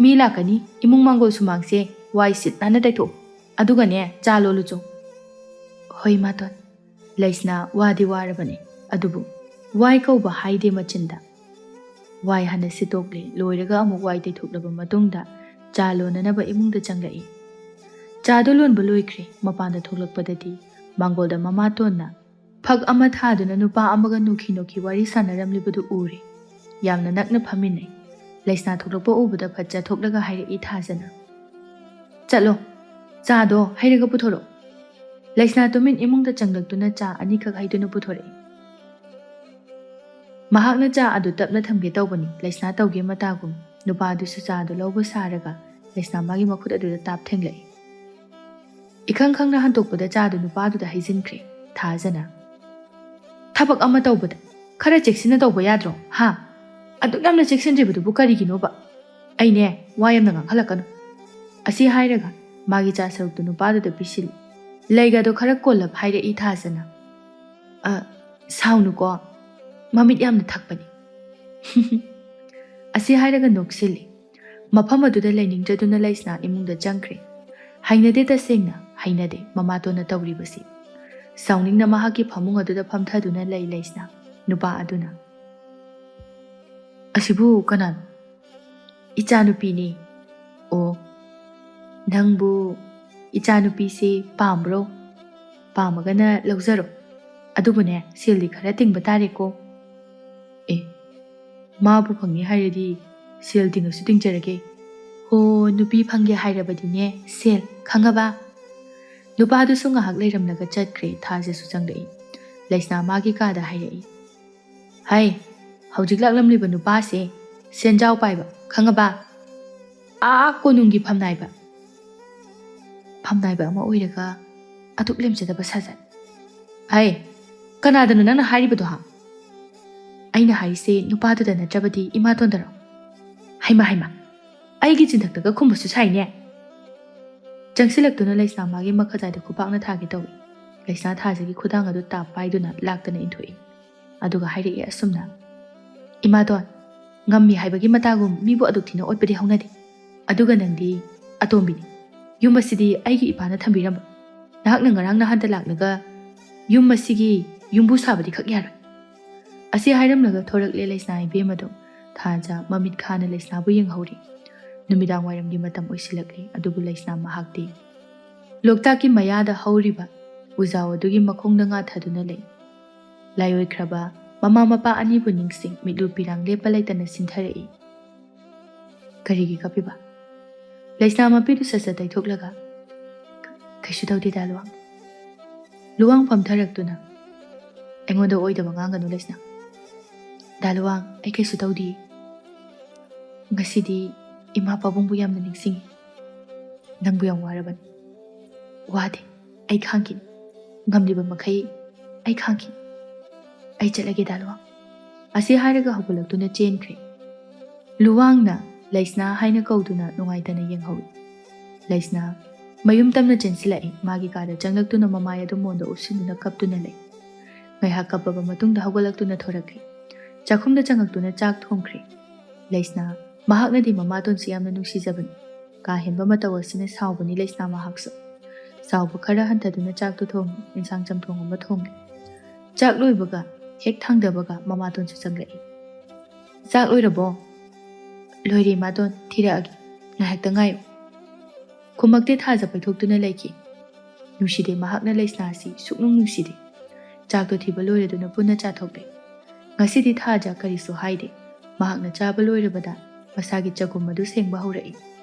ꯃꯤ ꯂꯥꯛꯀꯅꯤ, ꯏꯃꯨꯡ ꯃꯥꯡꯒꯣꯜ ꯁꯨꯃꯥꯡꯁꯦ ꯋꯥꯏ ꯁꯤꯠ ꯅꯥꯟꯅ ꯇꯩꯊꯣꯛꯎ, ꯑꯗꯨꯒꯅꯦ ꯆꯥ ꯂꯣꯜꯂꯨ ꯆꯣ꯫" "ꯍꯣꯏ ꯏꯃꯥꯇꯣꯟ꯫" ꯂꯩꯁꯅꯥ ꯋꯥꯗꯤ ꯋꯥꯔꯕꯅꯤ, ꯑꯗꯨꯕꯨ ꯋꯥꯏ ꯀꯧꯕ ꯍꯥꯏꯗꯦ ꯃꯆꯤꯟꯗ꯫ ꯋꯥꯏ ꯍꯥꯟꯅ ꯁꯤꯠꯇꯣꯛꯂꯦ, ꯂꯣꯏꯔꯒ ꯑꯃꯨꯛ ꯋꯥꯏ ꯇꯩꯊꯣꯛꯂꯕ ꯃꯇꯨꯡꯗ ꯆꯥ ꯂꯣꯟꯅꯅꯕ ꯏꯃꯨꯡꯗ ꯆꯪꯂꯛꯏ꯫ ꯆꯥꯗꯨ ꯂꯣꯟꯕ ꯂꯣꯏꯈ꯭ꯔꯦ꯫ ꯃꯄꯥꯟꯗ ꯊꯣꯛꯂꯛꯄꯗꯗꯤ ꯃꯥꯡꯒꯣꯜꯗ ꯃꯃꯥꯇꯣꯟꯅ ꯐꯛ ꯑꯃ ꯊꯥꯗꯨꯅ ꯅꯨꯄꯥ ꯑꯃꯒ ꯅꯣꯛꯈꯤ ꯅꯣꯛꯈꯤ ꯋꯥꯔꯤ ꯁꯥꯟꯅꯔꯝꯂꯤꯕꯗꯨ ꯎꯔꯦ꯫ ꯌꯥꯝꯅ ꯅꯛꯅ ꯐꯝꯃꯤꯟꯅꯩ꯫ ꯂꯩꯁꯅꯥ ꯊꯣꯛꯂꯛꯄ ꯎꯕꯗ ꯐꯠ ꯆꯠꯊꯣꯛꯂꯒ ꯍꯥꯏꯔꯛꯏ ꯊꯥꯖꯅ, "ꯆꯠꯂꯣ, ꯆꯥꯗꯣ ꯍꯩꯔꯒ ꯄꯨꯊꯣꯔꯛꯑꯣ꯫" ꯂꯩꯁꯅꯥ ꯇꯨꯃꯤꯟ ꯏꯃꯨꯡꯗ ꯆꯪꯂꯛꯇꯨꯅ ꯆꯥ ꯑꯅꯤꯈꯛ ꯍꯩꯗꯨꯅ ꯄꯨꯊꯣꯔꯛꯏ꯫ ꯃꯍꯥꯛꯅ ꯆꯥ ꯑꯗꯨ ꯇꯞꯅ ꯊꯝꯒꯦ ꯇꯧꯕꯅꯤ, ꯂꯩꯁꯅꯥ ꯇꯧꯒꯦ ꯃꯇꯥꯒꯨꯝ꯫ ꯅꯨꯄꯥꯗꯨꯁꯨ ꯆꯥꯗꯨ ꯂꯧꯕ ꯁꯥꯔꯒ ꯂꯩꯁꯅꯥ ꯃꯥꯒꯤ ꯃꯈꯨꯠ ꯑꯗꯨꯗ ꯇꯥꯞ ꯊꯦꯡꯂꯛꯏ꯫ ꯏꯈꯪ ꯈꯪꯅ ꯍꯟꯇꯣꯛꯄꯗ ꯆꯥꯗꯨ ꯅꯨꯄꯥꯗꯨꯗ ꯍꯩꯖꯤꯟꯈ꯭ꯔꯦ꯫ ꯊꯥꯖꯅ, "ꯊꯕꯛ ꯑꯃ ꯇꯧꯕꯗ ꯈꯔ ꯆꯦꯛꯁꯤꯟꯅ ꯇꯧꯕ ꯌꯥꯗ꯭ꯔꯣ, ꯍꯥ? ꯑꯗꯨꯛ ꯌꯥꯝꯅ ꯆꯦꯛꯁꯤꯟꯗ꯭ꯔꯤꯕꯗꯨꯕꯨ ꯀꯔꯤꯒꯤꯅꯣꯕ? ꯑꯩꯅꯦ, ꯋꯥ ꯌꯥꯝꯅ ꯉꯥꯡꯍꯜꯂꯛꯀꯅꯨ꯫" ꯑꯁꯤ ꯍꯥꯏꯔꯒ ꯃꯥꯒꯤ ꯆꯥ ꯁꯔꯨꯛꯇꯨ ꯅꯨꯄꯥꯗꯨꯗ ꯄꯤꯁꯤꯜꯂꯤ꯫ ꯂꯩꯒꯗꯣ ꯈꯔ ꯀꯣꯜꯂꯞ ꯍꯥꯏꯔꯛꯏ ꯊꯥꯖꯅ꯫ "ꯑ, ꯁꯥꯎꯅꯨꯀꯣ, ꯃꯃꯤꯠ ꯌꯥꯝꯅ ꯊꯛꯄꯅꯤ꯫" ꯑꯁꯤ ꯍꯥꯏꯔꯒ ꯅꯣꯛꯁꯤꯜꯂꯤ꯫ ꯃꯐꯝ ꯑꯗꯨꯗ ꯂꯩꯅꯤꯡꯗ꯭ꯔꯗꯨꯅ ꯂꯩꯁꯅꯥ ꯏꯃꯨꯡꯗ ꯆꯪꯈ꯭ꯔꯦ꯫ ꯍꯩꯅꯗꯦ, ꯇꯁꯦꯡꯅ ꯍꯩꯅꯗꯦ ꯃꯃꯥꯇꯣꯟꯅ ꯇꯧꯔꯤꯕꯁꯤ꯫ ꯁꯥꯎꯅꯤꯡꯅ ꯃꯍꯥꯛꯀꯤ ꯐꯃꯨꯡ ꯑꯗꯨꯗ ꯐꯝꯊꯗꯨꯅ ꯂꯩ ꯂꯩꯁꯅꯥ꯫ ꯅꯨꯄꯥ ꯑꯗꯨꯅ, "ꯑꯁꯤꯕꯨ ꯀꯅꯥꯅꯣ?" "ꯏꯆꯥꯅꯨꯄꯤꯅꯤ꯫" "ꯑꯣ, ꯅꯪꯕꯨ ꯏꯆꯥꯅꯨꯄꯤꯁꯤ ꯄꯥꯝꯕ꯭ꯔꯣ? ꯄꯥꯝꯃꯒꯅ ꯂꯧꯖꯔꯣ꯫ ꯑꯗꯨꯕꯨꯅꯦ, ꯁꯦꯜꯗꯤ ꯈꯔ ꯇꯤꯡꯕ ꯇꯥꯔꯦꯀꯣ꯫" "ꯑꯦ, ꯃꯥꯕꯨ ꯐꯪꯉꯦ ꯍꯥꯏꯔꯗꯤ ꯁꯦꯜ ꯇꯤꯡꯉꯁꯨ ꯇꯤꯡꯖꯔꯒꯦ꯫" "ꯍꯣ, ꯅꯨꯄꯤ ꯐꯪꯒꯦ ꯍꯥꯏꯔꯕꯗꯤꯅꯦ, ꯁꯦꯜ, ꯈꯪꯉꯕ?" ꯅꯨꯄꯥꯗꯨꯁꯨ ꯉꯥꯏꯍꯥꯛ ꯂꯩꯔꯝꯂꯒ ꯆꯠꯈ꯭ꯔꯦ꯫ ꯊꯥꯖꯁꯨ ꯆꯪꯂꯛꯏ꯫ ꯂꯩꯁꯅꯥ ꯃꯥꯒꯤ ꯀꯥꯗ ꯍꯥꯏꯔꯛꯏ, "ꯍꯩ, ꯍꯧꯖꯤꯛ ꯂꯥꯛꯂꯝꯂꯤꯕ ꯅꯨꯄꯥꯁꯦ ꯁꯦꯟꯖꯥꯎ ꯄꯥꯏꯕ, ꯈꯪꯉꯕ? ꯑꯥ ꯀꯣꯅꯨꯡꯒꯤ ꯐꯝꯅꯥꯏꯕ꯫ ꯐꯝꯅꯥꯏꯕ ꯑꯃ ꯑꯣꯏꯔꯒ ꯑꯗꯨꯛ ꯂꯦꯝꯖꯗꯕ ꯁꯥꯖꯠ꯫ ꯍꯩ, ꯀꯅꯥꯗꯅꯣ ꯅꯪꯅ ꯍꯥꯏꯔꯤꯕꯗꯣ, ꯍꯥ?" "ꯑꯩꯅ ꯍꯥꯏꯔꯤꯁꯦ ꯅꯨꯄꯥꯗꯨꯗ ꯅꯠꯇ꯭ꯔꯕꯗꯤ ꯏꯃꯥꯇꯣꯟꯗꯔꯣ?" "ꯍꯩꯃꯥ, ꯍꯩꯃꯥ, ꯑꯩꯒꯤ ꯆꯤꯟꯊꯛꯇꯒ ꯈꯨꯝꯕꯁꯨ ꯁꯥꯏꯅꯦ!" ꯆꯪꯁꯤꯜꯂꯛꯇꯨꯅ ꯂꯩꯁꯅꯥ ꯃꯥꯒꯤ ꯃꯈꯖꯥꯏꯗ ꯈꯨꯄꯥꯛꯅ ꯊꯥꯒꯦ ꯇꯧꯏ꯫ ꯂꯩꯁꯅꯥ ꯊꯥꯖꯒꯤ ꯈꯨꯗꯥꯡ ꯑꯗꯨ ꯇꯥꯞ ꯄꯥꯏꯗꯨꯅ ꯂꯥꯛꯇꯅ ꯏꯟꯊꯣꯛꯏ꯫ ꯑꯗꯨꯒ ꯍꯥꯏꯔꯛꯏ ꯑꯁꯨꯝꯅ, "ꯏꯃꯥꯇꯣꯟ, ꯉꯝꯃꯤ ꯍꯥꯏꯕꯒꯤ ꯃꯇꯥꯒꯨꯝ ꯃꯤꯕꯨ ꯑꯗꯨꯛ ꯊꯤꯅ ꯑꯣꯠꯄꯗꯤ ꯍꯧꯅꯗꯦ꯫ ꯑꯗꯨꯒ ꯅꯪꯗꯤ ꯑꯇꯣꯝꯕꯤꯅꯤ꯫ ꯌꯨꯝ ꯑꯁꯤꯗꯤ ꯑꯩꯒꯤ ꯏꯄꯥꯅ ꯊꯝꯕꯤꯔꯝꯕ꯫ ꯅꯍꯥꯛꯅ ꯉꯔꯥꯡ ꯅꯍꯥꯟꯗ ꯂꯥꯛꯂꯒ ꯌꯨꯝ ꯑꯁꯤꯒꯤ ꯌꯨꯝꯕꯨ ꯁꯥꯕꯗꯤ ꯈꯛ ꯌꯥꯔꯣꯏ꯫" ꯑꯁꯤ ꯍꯥꯏꯔꯝꯂꯒ ꯊꯣꯔꯛꯂꯦ ꯂꯩꯁꯅꯥ ꯏꯕꯦꯝꯃꯗꯣ꯫ ꯊꯥꯖ ꯃꯃꯤꯠ ꯈꯥꯅ ꯂꯩꯁꯅꯥꯕꯨ ꯌꯦꯡꯍꯧꯔꯤ꯫ ꯅꯨꯃꯤꯗꯥꯡ ꯋꯥꯏꯔꯝꯒꯤ ꯃꯇꯝ ꯑꯣꯏꯁꯤꯜꯂꯛꯂꯦ, ꯑꯗꯨꯕꯨ ꯂꯩꯁꯅꯥ ꯃꯍꯥꯛꯇꯤ ꯂꯣꯛꯇꯥꯛꯀꯤ ꯃꯌꯥꯗ ꯍꯧꯔꯤꯕ ꯎꯖꯥꯎ ꯑꯗꯨꯒꯤ ꯃꯈꯣꯡꯗ ꯉꯥꯊꯗꯨꯅ ꯂꯩ꯫ ꯂꯥꯏꯑꯣꯏꯈ꯭ꯔꯕ ꯃꯃꯥ ꯃꯄꯥ ꯑꯅꯤꯕꯨ ꯅꯤꯡꯁꯤꯡ ꯃꯤꯠꯂꯨ ꯄꯤꯔꯥꯡ ꯂꯦꯞꯄ ꯂꯩꯇꯅ ꯁꯤꯟꯊꯔꯛꯏ꯫ "ꯀꯔꯤꯒꯤ ꯀꯞꯄꯤꯕ?" ꯂꯩꯁꯅꯥ ꯃꯄꯤꯗꯨ ꯁꯠ ꯁꯠ ꯇꯩꯊꯣꯛꯂꯒ, "ꯀꯩꯁꯨ ꯇꯧꯗꯦ, ꯗꯥ ꯂꯨꯋꯥꯡ꯫" ꯂꯨꯋꯥꯡ ꯐꯝꯊꯔꯛꯇꯨꯅ, "ꯑꯩꯉꯣꯟꯗ ꯑꯣꯏꯗꯕ ꯉꯥꯡꯒꯅꯨ, ꯂꯩꯁꯅꯥ꯫" "ꯗꯥ ꯂꯨꯋꯥꯡ, ꯑꯩ ꯀꯩꯁꯨ ꯇꯧꯗꯤꯌꯦ꯫ ꯉꯁꯤꯗꯤ ꯏꯃꯥ ꯄꯥꯕꯨꯡꯕꯨ ꯌꯥꯝꯅ ꯅꯤꯡꯁꯤꯡꯉꯤ꯫ ꯅꯪꯕꯨ ꯌꯥꯝ ꯋꯥꯔꯕꯅꯤ꯫" "ꯋꯥꯗꯦ, ꯑꯩ ꯈꯥꯡꯈꯤꯅꯤ꯫ ꯉꯝꯂꯤꯕ ꯃꯈꯩ ꯑꯩ ꯈꯥꯡꯈꯤꯅꯤ꯫ ꯑꯩ ꯆꯠꯂꯒꯦ, ꯗꯥ ꯂꯨꯋꯥꯡ꯫" ꯑꯁꯤ ꯍꯥꯏꯔꯒ ꯍꯧꯒꯠꯂꯛꯇꯨꯅ ꯆꯦꯟꯈ꯭ꯔꯦ꯫ ꯂꯨꯋꯥꯡꯅ ꯂꯩꯁꯅꯥ ꯍꯥꯏꯅ ꯀꯧꯗꯨꯅ ꯅꯨꯡꯉꯥꯏꯇꯅ ꯌꯦꯡꯍꯧꯏ꯫ ꯂꯩꯁꯅꯥ ꯃꯌꯨꯝ ꯇꯝꯅ ꯆꯦꯟꯁꯤꯜꯂꯛꯏ꯫ ꯃꯥꯒꯤ ꯀꯥꯗ ꯆꯪꯂꯛꯇꯨꯅ ꯃꯃꯥꯏ ꯑꯗꯨ ꯃꯣꯟꯗ ꯎꯞꯁꯤꯟꯗꯨꯅ ꯀꯞꯇꯨꯅ ꯂꯩ꯫ ꯉꯥꯏꯍꯥꯛ ꯀꯞꯄꯕ ꯃꯇꯨꯡꯗ ꯍꯧꯒꯠꯂꯛꯇꯨꯅ ꯊꯣꯔꯛꯈꯤ꯫ ꯆꯥꯛꯈꯨꯝꯗ ꯆꯪꯂꯛꯇꯨꯅ ꯆꯥꯛ ꯊꯣꯡꯈ꯭ꯔꯦ꯫ ꯂꯩꯁꯅꯥ ꯃꯍꯥꯛꯅꯗꯤ ꯃꯃꯥꯇꯣꯟꯁꯤ ꯌꯥꯝꯅ ꯅꯨꯡꯁꯤꯖꯕꯅꯤ꯫ ꯀꯥ ꯍꯦꯟꯕ ꯃꯇꯧ ꯑꯁꯤꯅ ꯁꯥꯎꯕꯅꯤ ꯂꯩꯁꯅꯥ ꯃꯍꯥꯛꯁꯨ꯫ ꯁꯥꯎꯕ ꯈꯔ ꯍꯟꯊꯗꯨꯅ ꯆꯥꯛꯇꯨ ꯊꯣꯡꯉꯤ꯫ ꯏꯟꯁꯥꯡ ꯆꯝꯊꯣꯡ ꯑꯃ ꯊꯣꯡꯉꯤ꯫ ꯆꯥꯛ ꯂꯣꯏꯕꯒ ꯍꯦꯛ ꯊꯥꯡꯗꯕꯒ ꯃꯃꯥꯇꯣꯟꯁꯨ ꯆꯪꯂꯛꯏ꯫ "ꯆꯥꯛ ꯂꯣꯏꯔꯕꯣ?" "ꯂꯣꯏꯔꯦ ꯏꯃꯥꯇꯣꯟ, ꯊꯤꯔꯛꯑꯒꯦ, ꯉꯥꯏꯍꯥꯛꯇ ꯉꯥꯏꯌꯨ꯫" ꯈꯨꯝꯃꯛꯇꯦ꯫ ꯊꯥꯖ ꯄꯩꯊꯣꯛꯇꯨꯅ ꯂꯩꯈꯤ꯫ ꯅꯨꯡꯁꯤꯗꯦ, ꯃꯍꯥꯛꯅ ꯂꯩꯁꯅꯥꯁꯤ ꯁꯨꯛꯅꯨꯡ ꯅꯨꯡꯁꯤꯗꯦ꯫ ꯆꯥꯛꯇꯣ ꯊꯤꯕ ꯂꯣꯏꯔꯗꯨꯅ ꯄꯨꯟꯅ ꯆꯥꯊꯣꯛꯂꯦ꯫ ꯉꯁꯤꯗꯤ ꯊꯥꯖ ꯀꯔꯤꯁꯨ ꯍꯥꯏꯗꯦ꯫ ꯃꯍꯥꯛꯅ ꯆꯥꯕ ꯂꯣꯏꯔꯕꯗ ꯃꯁꯥꯒꯤ ꯆꯒꯨꯝ ꯑꯗꯨ ꯁꯦꯡꯕ ꯍꯧꯔꯛꯏ꯫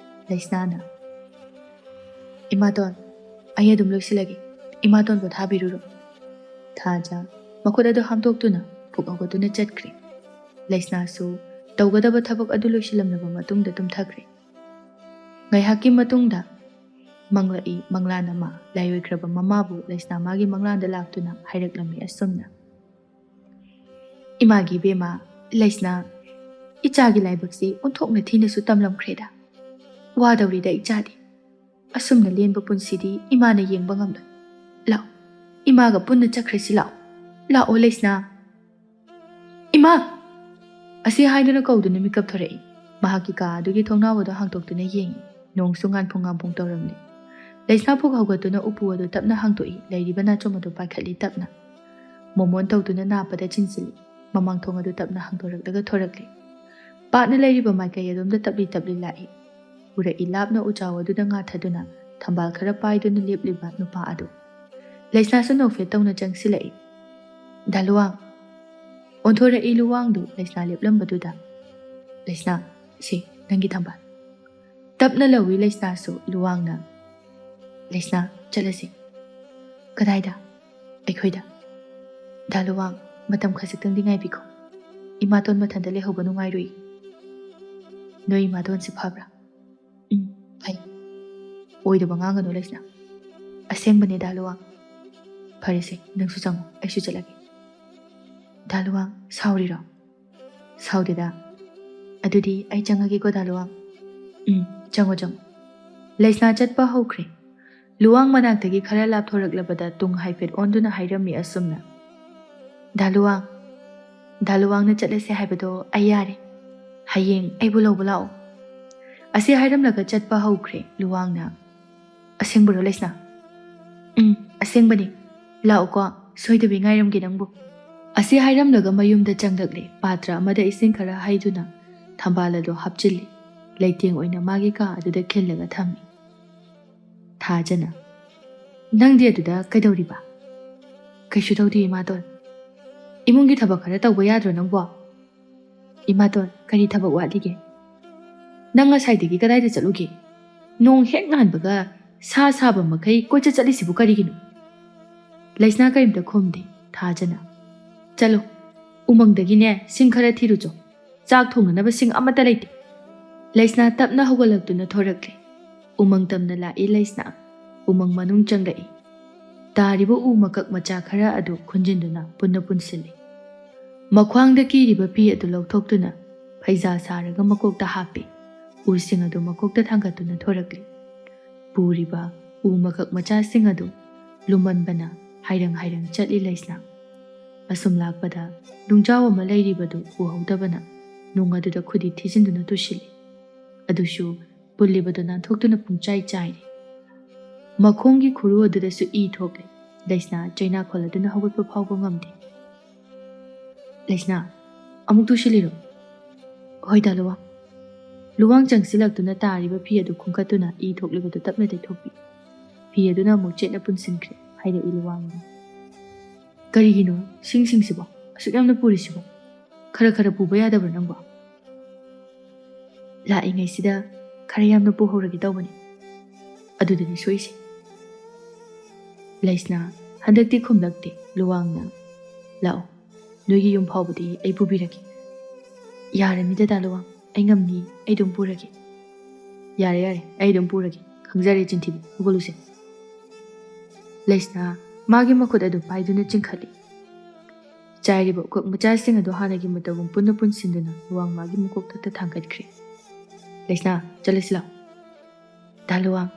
ꯂꯩꯁꯅꯥꯅ, "ꯏꯃꯥꯇꯣꯟ, ꯑꯩ ꯑꯗꯨꯝ ꯂꯣꯏꯁꯤꯜꯂꯒꯦ꯫ ꯏꯃꯥꯇꯣꯟ ꯄꯣꯊꯥꯕꯤꯔꯨꯔꯣ꯫" ꯊꯥꯖ ꯃꯈꯨꯠ ꯑꯗꯨ ꯍꯥꯝꯗꯣꯛꯇꯨꯅ ꯐꯨꯛ ꯍꯧꯒꯠꯇꯨꯅ ꯆꯠꯈ꯭ꯔꯦ꯫ ꯂꯩꯁꯅꯥꯁꯨ ꯇꯧꯒꯗꯕ ꯊꯕꯛ ꯑꯗꯨ ꯂꯣꯏꯁꯤꯜꯂꯝꯂꯕ ꯃꯇꯨꯡꯗ ꯇꯨꯝꯊꯈ꯭ꯔꯦ꯫ ꯉꯥꯏꯍꯥꯛꯀꯤ ꯃꯇꯨꯡꯗ ꯃꯪꯂꯛꯏ꯫ ꯃꯪꯂꯥꯟ ꯑꯃ꯫ ꯂꯥꯏꯑꯣꯏꯈ꯭ꯔꯕ ꯃꯃꯥꯕꯨ ꯂꯩꯁꯅꯥ ꯃꯥꯒꯤ ꯃꯪꯂꯥꯟꯗ ꯂꯥꯛꯇꯨꯅ ꯍꯥꯏꯔꯛꯂꯝꯃꯤ ꯑꯁꯨꯝꯅ, "ꯏꯃꯥꯒꯤ ꯏꯕꯦꯝꯃ, ꯂꯩꯁꯅꯥ, ꯏꯆꯥꯒꯤ ꯂꯥꯏꯕꯛꯁꯤ ꯑꯣꯟꯊꯣꯛꯅ ꯊꯤꯅꯁꯨ ꯇꯝꯂꯝꯈ꯭ꯔꯦꯗ꯫ ꯋꯥꯗꯧꯔꯤꯗ ꯏꯆꯥꯗꯤ꯫ ꯑꯁꯨꯝꯅ ꯂꯦꯟꯕ ꯄꯨꯟꯁꯤꯗꯤ ꯏꯃꯥꯅ ꯌꯦꯡꯕ ꯉꯝꯂꯣꯏ꯫ ꯂꯥꯛꯑꯣ, ꯏꯃꯥꯒ ꯄꯨꯟꯅ ꯆꯠꯈ꯭ꯔꯁꯤ ꯂꯥꯛꯑꯣ꯫ ꯂꯥꯛꯑꯣ ꯂꯩꯁꯅꯥ꯫" "ꯏꯃꯥ!" ꯑꯁꯤ ꯍꯥꯏꯗꯨꯅ ꯀꯧꯗꯨꯅ ꯃꯤꯀꯞ ꯊꯣꯔꯛꯏ꯫ ꯃꯍꯥꯛꯀꯤ ꯀꯥ ꯑꯗꯨꯒꯤ ꯊꯣꯡꯅꯥꯎ ꯑꯗꯨ ꯍꯥꯡꯗꯣꯛꯇꯨꯅ ꯌꯦꯡꯏ꯫ ꯅꯣꯡꯁꯨ ꯉꯥꯟꯐꯨꯡ ꯉꯥꯟꯐꯨꯡ ꯇꯧꯔꯝꯂꯤ꯫ ꯂꯩꯁꯅꯥ ꯐꯨꯛ ꯍꯧꯒꯠꯇꯨꯅ ꯎꯄꯨ ꯑꯗꯨ ꯇꯞꯅ ꯍꯥꯡꯗꯣꯛꯏ꯫ ꯂꯩꯔꯤꯕ ꯅꯥꯆꯣꯝ ꯑꯗꯨ ꯄꯥꯏꯈꯠꯂꯤ ꯇꯞꯅ꯫ ꯃꯣꯃꯣꯟ ꯇꯧꯗꯨꯅ ꯅꯥꯞꯄꯗ ꯆꯤꯟꯁꯤꯜꯂꯤ꯫ ꯃꯃꯥꯡ ꯊꯣꯡ ꯑꯗꯨ ꯇꯞꯅ ꯍꯥꯡꯗꯣꯔꯛꯂꯒ ꯊꯣꯔꯛꯂꯤ꯫ ꯄꯥꯠꯅ ꯂꯩꯔꯤꯕ ꯃꯥꯏꯀꯩ ꯑꯗꯣꯝꯗ ꯇꯞꯂꯤ ꯇꯞꯂꯤ ꯂꯥꯛꯏ꯫ ꯎꯔꯛꯏ ꯂꯥꯞꯅ ꯎꯖꯥꯎ ꯑꯗꯨꯗ ꯉꯥꯊꯗꯨꯅ ꯊꯝꯕꯥꯜ ꯈꯔ ꯄꯥꯏꯗꯨꯅ ꯂꯦꯞꯂꯤꯕ ꯅꯨꯄꯥ ꯑꯗꯨ꯫ ꯂꯩꯁꯅꯥꯁꯨ ꯅꯣꯛꯐꯦꯠ ꯇꯧꯅ ꯆꯪꯁꯤꯜꯂꯛꯏ꯫ "ꯗꯥ ꯂꯨꯋꯥꯡ!" ꯑꯣꯟꯊꯣꯔꯛꯏ ꯂꯨꯋꯥꯡꯗꯨ ꯂꯩꯁꯅꯥ ꯂꯦꯞꯂꯝꯕꯗꯨꯗ꯫ "ꯂꯩꯁꯅꯥ, ꯁꯤ ꯅꯪꯒꯤ ꯊꯝꯕꯥꯜ꯫" ꯇꯞꯅ ꯂꯧꯏ ꯂꯩꯁꯅꯥꯁꯨ ꯂꯨꯋꯥꯡꯅ꯫ "ꯂꯩꯁꯅꯥ, ꯆꯠꯂꯁꯤ꯫" "ꯀꯗꯥꯏꯗ?" "ꯑꯩꯈꯣꯏꯗ꯫" "ꯗꯥ ꯂꯨꯋꯥꯡ, ꯃꯇꯝ ꯈꯖꯤꯛꯇꯪꯗꯤ ꯉꯥꯏꯕꯤꯈꯣ꯫ ꯏꯃꯥꯇꯣꯟ ꯃꯊꯟꯇ ꯂꯩꯍꯧꯕ ꯅꯨꯡꯉꯥꯏꯔꯨꯏ꯫" "ꯅꯣꯏ ꯏꯃꯥꯇꯣꯟꯁꯤ ꯐꯕ꯭ꯔꯥ?" "ꯎꯝ, ꯐꯩ꯫" "ꯑꯣꯏꯗꯕ ꯉꯥꯡꯒꯅꯨ ꯂꯩꯁꯅꯥ꯫" "ꯑꯁꯦꯡꯕꯅꯦ ꯗꯥ ꯂꯨꯋꯥꯡ꯫" "ꯐꯔꯦꯁꯦ, ꯅꯪꯁꯨ ꯆꯪꯉꯣ, ꯑꯩꯁꯨ ꯆꯠꯂꯒꯦ꯫" "ꯗꯥ ꯂꯨꯋꯥꯡ, ꯁꯥꯎꯔꯤꯔꯣ?" "ꯁꯥꯎꯗꯦꯗ꯫" "ꯑꯗꯨꯗꯤ ꯑꯩ ꯆꯪꯉꯒꯦꯀꯣ ꯗꯥ ꯂꯨꯋꯥꯡ꯫" "ꯎꯝ, ꯆꯪꯉꯣ, ꯆꯪꯉꯣ꯫" ꯂꯩꯁꯅꯥ ꯆꯠꯄ ꯍꯧꯈ꯭ꯔꯦ꯫ ꯂꯨꯋꯥꯡ ꯃꯅꯥꯛꯇꯒꯤ ꯈꯔ ꯂꯥꯞꯊꯣꯔꯛꯂꯕꯗ ꯇꯨꯡ ꯍꯥꯏꯐꯦꯠ ꯑꯣꯟꯗꯨꯅ ꯍꯥꯏꯔꯝꯃꯤ ꯑꯁꯨꯝꯅ, "ꯗꯥ ꯂꯨꯋꯥꯡ, ꯗꯥ ꯂꯨꯋꯥꯡꯅ ꯆꯠꯂꯁꯦ ꯍꯥꯏꯕꯗꯣ ꯑꯩ ꯌꯥꯔꯦ꯫ ꯍꯌꯦꯡ ꯑꯩꯕꯨ ꯂꯧꯕ ꯂꯥꯛꯑꯣ꯫" ꯑꯁꯤ ꯍꯥꯏꯔꯝꯂꯒ ꯆꯠꯄ ꯍꯧꯈ꯭ꯔꯦ ꯂꯨꯋꯥꯡꯅ꯫ "ꯑꯁꯦꯡꯕꯔꯣ ꯂꯩꯁꯅꯥ?" "ꯎꯝ, ꯑꯁꯦꯡꯕꯅꯤ꯫ ꯂꯥꯛꯑꯣꯀꯣ, ꯁꯣꯏꯗꯕꯤ ꯉꯥꯏꯔꯝꯒꯦ ꯅꯪꯕꯨ꯫" ꯑꯁꯤ ꯍꯥꯏꯔꯝꯂꯒ ꯃꯌꯨꯝꯗ ꯆꯪꯂꯛꯂꯦ꯫ ꯄꯥꯇ꯭ꯔ ꯑꯃꯗ ꯏꯁꯤꯡ ꯈꯔ ꯍꯩꯗꯨꯅ ꯊꯝꯕꯥꯜ ꯑꯗꯨ ꯍꯥꯞꯆꯤꯜꯂꯤ꯫ ꯂꯩꯇꯦꯡ ꯑꯣꯏꯅ ꯃꯥꯒꯤ ꯀꯥ ꯑꯗꯨꯗ ꯈꯤꯜꯂꯒ ꯊꯝꯃꯤ꯫ ꯊꯥꯖꯅ, "ꯅꯪꯗꯤ ꯑꯗꯨꯗ ꯀꯩꯗꯧꯔꯤꯕ?" "ꯀꯩꯁꯨ ꯇꯧꯗꯦ, ꯏꯃꯥꯇꯣꯟ꯫ ꯏꯃꯨꯡꯒꯤ ꯊꯕꯛ ꯈꯔ ꯇꯧꯕ ꯌꯥꯗ꯭ꯔꯣ ꯅꯪꯕꯣ?" "ꯏꯃꯥꯇꯣꯟ, ꯀꯔꯤ ꯊꯕꯛ ꯋꯥꯠꯂꯤꯒꯦ? ꯅꯪ ꯉꯁꯥꯏꯗꯒꯤ ꯀꯗꯥꯏꯗ ꯆꯠꯂꯨꯒꯦ? ꯅꯣꯡ ꯍꯦꯛ ꯉꯥꯟꯕꯒ ꯁꯥ ꯁꯥꯕ ꯃꯈꯩ ꯀꯣꯏꯆꯠ ꯆꯠꯂꯤꯁꯤꯕꯨ ꯀꯔꯤꯒꯤꯅꯣ?" ꯂꯩꯁꯅꯥ ꯀꯔꯤꯝꯇ ꯈꯨꯝꯗꯦ꯫ ꯊꯥꯖꯅ, "ꯆꯠꯂꯣ, ꯎꯃꯪꯗꯒꯤꯅꯦ ꯁꯤꯡ ꯈꯔ ꯊꯤꯔꯨꯆꯣ꯫ ꯆꯥꯛ ꯊꯣꯡꯅꯅꯕ ꯁꯤꯡ ꯑꯃꯠꯇ ꯂꯩꯇꯦ꯫" ꯂꯩꯁꯅꯥ ꯇꯞꯅ ꯍꯧꯒꯠꯂꯛꯇꯨꯅ ꯊꯣꯔꯛꯂꯦ꯫ ꯎꯃꯪ ꯇꯝꯅ ꯂꯥꯛꯏ ꯂꯩꯁꯅꯥ꯫ ꯎꯃꯪ ꯃꯅꯨꯡ ꯆꯪꯂꯛꯏ꯫ ꯇꯥꯔꯤꯕ ꯎ ꯃꯀꯛ ꯃꯆꯥ ꯈꯔ ꯑꯗꯨ ꯈꯨꯟꯖꯤꯟꯗꯨꯅ ꯄꯨꯟꯅ ꯄꯨꯟꯁꯤꯜꯂꯤ꯫ ꯃꯈ꯭ꯋꯥꯡꯗ ꯀꯤꯔꯤꯕ ꯐꯤ ꯑꯗꯨ ꯂꯧꯊꯣꯛꯇꯨꯅ ꯐꯩꯖꯥ ꯁꯥꯔꯒ ꯃꯀꯣꯛꯇ ꯍꯥꯞꯄꯤ꯫ ꯎꯁꯤꯡ ꯑꯗꯨ ꯃꯀꯣꯛꯇ ꯊꯥꯡꯒꯠꯇꯨꯅ ꯊꯣꯔꯛꯂꯤ꯫ ꯄꯨꯔꯤꯕ ꯎ ꯃꯀꯛ ꯃꯆꯥꯁꯤꯡ ꯑꯗꯨ ꯂꯨꯃꯟꯕꯅ ꯍꯥꯏꯔꯪ ꯍꯥꯏꯔꯪ ꯆꯠꯂꯤ ꯂꯩꯁꯅꯥ꯫ ꯑꯁꯨꯝ ꯂꯥꯛꯄꯗ ꯅꯨꯡꯖꯥꯎ ꯑꯃ ꯂꯩꯔꯤꯕꯗꯨ ꯎꯍꯧꯗꯕꯅ ꯅꯨꯡ ꯑꯗꯨꯗ ꯈꯨꯗꯤ ꯊꯤꯖꯤꯟꯗꯨꯅ ꯇꯨꯁꯤꯜꯂꯤ꯫ ꯑꯗꯨꯁꯨ ꯄꯨꯜꯂꯤꯕꯗꯨ ꯅꯥꯟꯊꯣꯛꯇꯨꯅ ꯄꯨꯡꯆꯥꯏ ꯆꯥꯏꯔꯦ꯫ ꯃꯈꯣꯡꯒꯤ ꯈꯨꯔꯨ ꯑꯗꯨꯗꯁꯨ ꯏ ꯊꯣꯛꯂꯦ꯫ ꯂꯩꯁꯅꯥ ꯆꯩꯅꯥ ꯈꯣꯜꯂꯗꯨꯅ ꯍꯧꯒꯠꯄ ꯐꯥꯎꯕ ꯉꯝꯗꯦ꯫ "ꯂꯩꯁꯅꯥ, ꯑꯃꯨꯛ ꯇꯨꯁꯤꯜꯂꯤꯔꯣ?" "ꯍꯣꯏ ꯗꯥ ꯂꯨꯋꯥꯡ꯫" ꯂꯨꯋꯥꯡ ꯆꯪꯁꯤꯜꯂꯛꯇꯨꯅ ꯇꯥꯔꯤꯕ ꯐꯤ ꯑꯗꯨ ꯈꯨꯝꯀꯠꯇꯨꯅ ꯏ ꯊꯣꯛꯂꯤꯕꯗꯨ ꯇꯞꯅ ꯇꯩꯊꯣꯛꯄꯤ꯫ ꯐꯤ ꯑꯗꯨꯅ ꯑꯃꯨꯛ ꯆꯦꯠꯅ ꯄꯨꯟꯁꯤꯟꯈ꯭ꯔꯦ꯫ ꯍꯥꯏꯔꯛꯏ ꯂꯨꯋꯥꯡꯅ꯫ "ꯀꯔꯤꯒꯤꯅꯣ ꯁꯤꯡꯁꯤꯡꯁꯤꯕꯣ ꯑꯁꯨꯛ ꯌꯥꯝꯅ ꯄꯨꯔꯤꯁꯤꯕꯣ? ꯈꯔ ꯈꯔ ꯄꯨꯕ ꯌꯥꯗꯕ꯭ꯔꯥ ꯅꯪꯕꯣ?" "ꯂꯥꯛꯏꯉꯩꯁꯤꯗ ꯈꯔ ꯌꯥꯝꯅ ꯄꯨꯍꯧꯔꯒꯦ ꯇꯧꯕꯅꯤ꯫ ꯑꯗꯨꯗꯅꯤ ꯁꯣꯏꯁꯦ꯫" ꯂꯩꯁꯅꯥ ꯍꯟꯗꯛꯇꯤ ꯈꯨꯝꯂꯛꯇꯦ꯫ ꯂꯨꯋꯥꯡꯅ, "ꯂꯥꯛꯑꯣ, ꯅꯣꯏꯒꯤ ꯌꯨꯝ ꯐꯥꯎꯕꯗꯤ ꯑꯩ ꯄꯨꯕꯤꯔꯒꯦ꯫" "ꯌꯥꯔꯅꯤꯗ ꯗꯥ ꯂꯨꯋꯥꯡ, ꯑꯩ ꯉꯝꯅꯤ, ꯑꯩ ꯑꯗꯨꯝ ꯄꯨꯔꯒꯦ꯫" "ꯌꯥꯔꯦ, ꯌꯥꯔꯦ, ꯑꯩ ꯑꯗꯨꯝ ꯄꯨꯔꯒꯦ꯫ ꯈꯪꯖꯔꯦ ꯆꯤꯟꯊꯤꯕꯤ, ꯍꯧꯒꯠꯂꯨꯁꯦ꯫" ꯂꯩꯁꯅꯥ ꯃꯥꯒꯤ ꯃꯈꯨꯠ ꯑꯗꯨ ꯄꯥꯏꯗꯨꯅ ꯆꯤꯡꯈꯠꯂꯤ꯫ ꯆꯥꯏꯔꯤꯕ ꯎꯀꯛ ꯃꯆꯥꯁꯤꯡ ꯑꯗꯨ ꯍꯥꯟꯅꯒꯤ ꯃꯇꯧꯒꯨꯝ ꯄꯨꯟꯅ ꯄꯨꯟꯁꯤꯟꯗꯨꯅ ꯂꯨꯋꯥꯡ ꯃꯥꯒꯤ ꯃꯀꯣꯛꯇ ꯊꯥꯡꯒꯠꯈ꯭ꯔꯦ꯫ "ꯂꯩꯁꯅꯥ, ꯆꯠꯂꯁꯤ ꯂꯥꯛꯑꯣ꯫" ꯗꯥ ꯂꯨꯋꯥꯡ,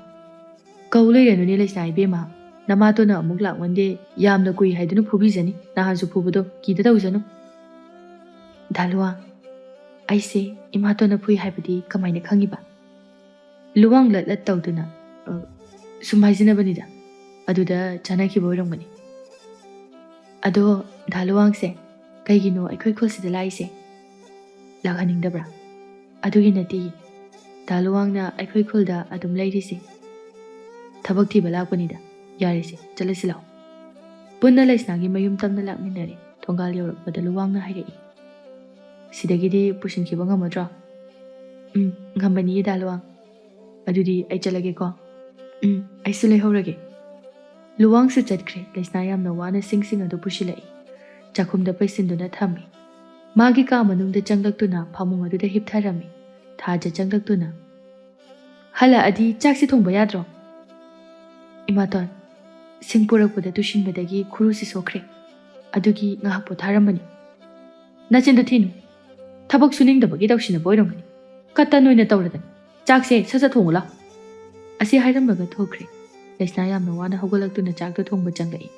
ꯀꯧ ꯂꯩꯔꯅꯨꯅꯦ ꯂꯩꯁꯅꯥ ꯏꯕꯦꯝꯃ꯫ ꯅꯃꯥꯇꯣꯟꯅ ꯑꯃꯨꯛ ꯂꯥꯛꯃꯟꯗꯦ, ꯌꯥꯝꯅ ꯀꯨꯏ ꯍꯥꯏꯗꯨꯅ ꯐꯨꯕꯤꯖꯅꯤ꯫ ꯅꯍꯥꯟꯁꯨ ꯐꯨꯕꯗꯣ ꯀꯤꯗ ꯇꯧꯖꯅꯨ꯫ ꯗꯥ ꯂꯨꯋꯥꯡ, ꯑꯩꯁꯦ ꯏꯃꯥꯇꯣꯟꯅ ꯐꯨꯏ ꯍꯥꯏꯕꯗꯤ ꯀꯃꯥꯏꯅ ꯈꯪꯉꯤꯕ? ꯂꯨꯋꯥꯡ ꯂꯠ ꯂꯠ ꯇꯧꯗꯨꯅ, "ꯑ, ꯁꯨꯝ ꯍꯥꯏꯖꯅꯕꯅꯤꯗ꯫ ꯑꯗꯨꯗ ꯆꯥꯟꯅꯈꯤꯕ ꯑꯣꯏꯔꯝꯒꯅꯤ꯫ ꯑꯗꯣ ꯗꯥ ꯂꯨꯋꯥꯡꯁꯦ ꯀꯩꯒꯤꯅꯣ ꯑꯩꯈꯣꯏ ꯈꯨꯜꯁꯤꯗ ꯂꯥꯛꯏꯁꯦ? ꯂꯥꯛꯍꯟꯅꯤꯡꯗꯕ꯭ꯔꯥ?" "ꯑꯗꯨꯒꯤ ꯅꯠꯇꯦ꯫ ꯗꯥ ꯂꯨꯋꯥꯡꯅ ꯑꯩꯈꯣꯏ ꯈꯨꯜꯗ ꯑꯗꯨꯝ ꯂꯩꯔꯤꯁꯦ ꯊꯕꯛ ꯊꯤꯕ ꯂꯥꯛꯄꯅꯤꯗ꯫ ꯌꯥꯔꯦꯁꯦ, ꯆꯠꯂꯁꯤ ꯂꯥꯛꯑꯣ꯫" ꯄꯨꯟꯅ ꯂꯩꯁꯅꯥꯒꯤ ꯃꯌꯨꯝ ꯇꯝꯅ ꯂꯥꯛꯃꯤꯟꯅꯔꯦ꯫ ꯊꯣꯡꯒꯥꯜ ꯌꯧꯔꯛꯄꯗ ꯂꯨꯋꯥꯡꯅ ꯍꯥꯏꯔꯛꯏ, "ꯁꯤꯗꯒꯤꯗꯤ ꯄꯨꯁꯤꯟꯈꯤꯕ ꯉꯝꯃꯗ꯭ꯔꯣ?" "ꯎꯝ, ꯉꯝꯃꯅꯤꯌꯦ ꯗꯥ ꯂꯨꯋꯥꯡ꯫ ꯑꯗꯨꯗꯤ ꯑꯩ ꯆꯠꯂꯒꯦꯀꯣ꯫" "ꯎꯝ, ꯑꯩꯁꯨ ꯂꯩꯍꯧꯔꯒꯦ꯫" ꯂꯨꯋꯥꯡꯁꯨ ꯆꯠꯈ꯭ꯔꯦ꯫ ꯂꯩꯁꯅꯥ ꯌꯥꯝꯅ ꯋꯥꯅ ꯁꯤꯡꯁꯤꯡ ꯑꯗꯨ ꯄꯨꯁꯤꯜꯂꯛꯏ꯫ ꯆꯥꯛꯈꯨꯝꯗ ꯄꯩꯁꯤꯟꯗꯨꯅ ꯊꯝꯃꯤ꯫ ꯃꯥꯒꯤ ꯀꯥ ꯃꯅꯨꯡꯗ ꯆꯪꯂꯛꯇꯨꯅ ꯐꯃꯨꯡ ꯑꯗꯨꯗ ꯍꯤꯞꯊꯔꯝꯃꯤ꯫ ꯊꯥꯖ ꯆꯪꯂꯛꯇꯨꯅ, "ꯍꯜꯂꯛꯑꯗꯤ ꯆꯥꯛꯁꯤ ꯊꯣꯡꯕ ꯌꯥꯗ꯭ꯔꯣ?" "ꯏꯃꯥꯇꯣꯟ, ꯁꯤꯡ ꯄꯨꯔꯛꯄꯗ ꯇꯨꯁꯤꯟꯕꯗꯒꯤ ꯈꯨꯔꯨꯁꯤ ꯁꯣꯛꯈ꯭ꯔꯦ꯫ ꯑꯗꯨꯒꯤ ꯉꯥꯏꯍꯥꯛ ꯄꯣꯊꯥꯔꯝꯕꯅꯤ꯫" "ꯅꯆꯤꯟꯗꯣ ꯊꯤꯅꯨ꯫ ꯊꯕꯛ ꯁꯨꯅꯤꯡꯗꯕꯒꯤ ꯇꯧꯁꯤꯟꯅꯕ ꯑꯣꯏꯔꯝꯒꯅꯤ꯫ ꯀꯇꯟ ꯑꯣꯏꯅ ꯇꯧꯔꯗꯅ꯫ ꯆꯥꯛꯁꯦ ꯁꯠ ꯁꯠ ꯊꯣꯡꯉꯨ ꯂꯥꯎ꯫" ꯑꯁꯤ ꯍꯥꯏꯔꯝꯂꯒ ꯊꯣꯛꯈ꯭ꯔꯦ꯫ ꯂꯩꯁꯅꯥ ꯌꯥꯝꯅ ꯋꯥꯅ ꯍꯧꯒꯠꯂꯛꯇꯨꯅ ꯆꯥꯛꯇꯣ ꯊꯣꯡꯕ ꯆꯪꯂꯛꯏ꯫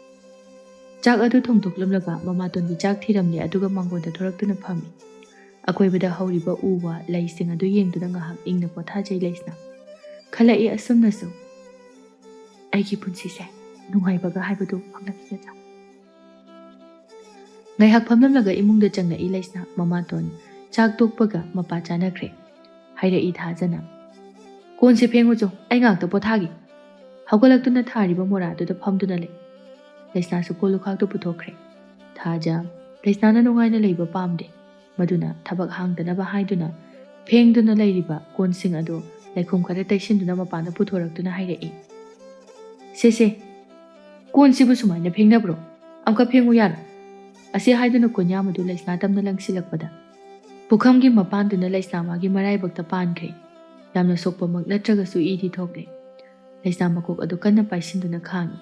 ꯆꯥꯛ ꯑꯗꯨ ꯊꯣꯡꯗꯣꯛꯂꯝꯂꯒ ꯃꯃꯥꯇꯣꯟꯒꯤ ꯆꯥꯛ ꯊꯤꯔꯝꯂꯦ, ꯑꯗꯨꯒ ꯃꯥꯡꯒꯣꯟꯗ ꯊꯣꯔꯛꯇꯨꯅ ꯐꯝꯃꯤ꯫ ꯑꯀꯣꯏꯕꯗ ꯍꯧꯔꯤꯕ ꯎ ꯋꯥ, ꯂꯩꯁꯤꯡ ꯑꯗꯨ ꯌꯦꯡꯗꯨꯅ ꯉꯥꯏꯍꯥꯛ ꯏꯪꯅ ꯄꯣꯊꯥꯖꯩ ꯂꯩꯁꯅꯥ꯫ ꯈꯜꯂꯛꯏ ꯑꯁꯨꯝꯅꯁꯨ, "ꯑꯩꯒꯤ ꯄꯨꯟꯁꯤꯁꯦ ꯅꯨꯡꯉꯥꯏꯕꯒ ꯍꯥꯏꯕꯗꯨ ꯐꯪꯂꯛꯈꯤꯒꯗ꯭ꯔꯥ?" ꯉꯥꯏꯍꯥꯛ ꯐꯝꯂꯝꯂꯒ ꯏꯃꯨꯡꯗ ꯆꯪꯂꯛꯏ ꯂꯩꯁꯅꯥ꯫ ꯃꯃꯥꯇꯣꯟ ꯆꯥꯛ ꯇꯣꯛꯄꯒ ꯃꯄꯥ ꯆꯥꯅꯈ꯭ꯔꯦ꯫ ꯍꯥꯏꯔꯛꯏ ꯊꯥꯖꯅ, "ꯀꯣꯟꯁꯦ ꯐꯦꯡꯉꯨꯆꯣ, ꯑꯩ ꯉꯥꯛꯇ ꯄꯣꯊꯥꯒꯦ꯫" ꯍꯧꯒꯠꯂꯛꯇꯨꯅ ꯊꯥꯔꯤꯕ ꯃꯣꯔꯥꯗꯨꯗ ꯐꯝꯗꯨꯅ ꯂꯩ꯫ ꯂꯩꯁꯅꯥꯁꯨ ꯀꯣꯜ ꯂꯨꯈꯥꯛꯇꯨ ꯄꯨꯊꯣꯛꯈ꯭ꯔꯦ꯫ ꯊꯥꯖ ꯂꯩꯁꯅꯥꯅ ꯅꯨꯡꯉꯥꯏꯅ ꯂꯩꯕ ꯄꯥꯝꯗꯦ꯫ ꯃꯗꯨꯅ ꯊꯕꯛ ꯍꯥꯡꯗꯅꯕ ꯍꯥꯏꯗꯨꯅ ꯐꯦꯡꯗꯨꯅ ꯂꯩꯔꯤꯕ ꯀꯣꯟꯁꯤꯡ ꯑꯗꯨ ꯂꯩꯈꯣꯝ ꯈꯔ ꯇꯩꯁꯤꯟꯗꯨꯅ ꯃꯄꯥꯟꯗ ꯄꯨꯊꯣꯔꯛꯇꯨꯅ ꯍꯥꯏꯔꯛꯏ, "ꯁꯦ ꯁꯦ, ꯀꯣꯟꯁꯤꯕꯨ ꯁꯨꯃꯥꯏꯅ ꯐꯦꯡꯅꯕ꯭ꯔꯣ? ꯑꯃꯨꯛꯀ ꯐꯦꯡꯉꯨ ꯌꯥꯔꯣ?" ꯑꯁꯤ ꯍꯥꯏꯗꯨꯅ ꯀꯣꯟꯌꯥꯝ ꯑꯗꯨ ꯂꯩꯁꯅꯥ ꯇꯝꯅ ꯂꯪꯁꯤꯜꯂꯛꯄꯗ ꯄꯨꯈꯝꯒꯤ ꯃꯄꯥꯟꯗꯨꯅ ꯂꯩꯁꯅꯥ ꯃꯥꯒꯤ ꯃꯔꯥꯏꯕꯛꯇ ꯄꯥꯟꯈ꯭ꯔꯦ꯫ ꯌꯥꯝꯅ ꯁꯣꯛꯄꯃꯛ ꯅꯠꯇ꯭ꯔꯒꯁꯨ ꯏꯗꯤ ꯊꯣꯛꯂꯦ꯫ ꯂꯩꯁꯅꯥ ꯃꯀꯣꯛ ꯑꯗꯨ ꯀꯟꯅ ꯄꯥꯏꯁꯤꯟꯗꯨꯅ ꯈꯥꯡꯏ꯫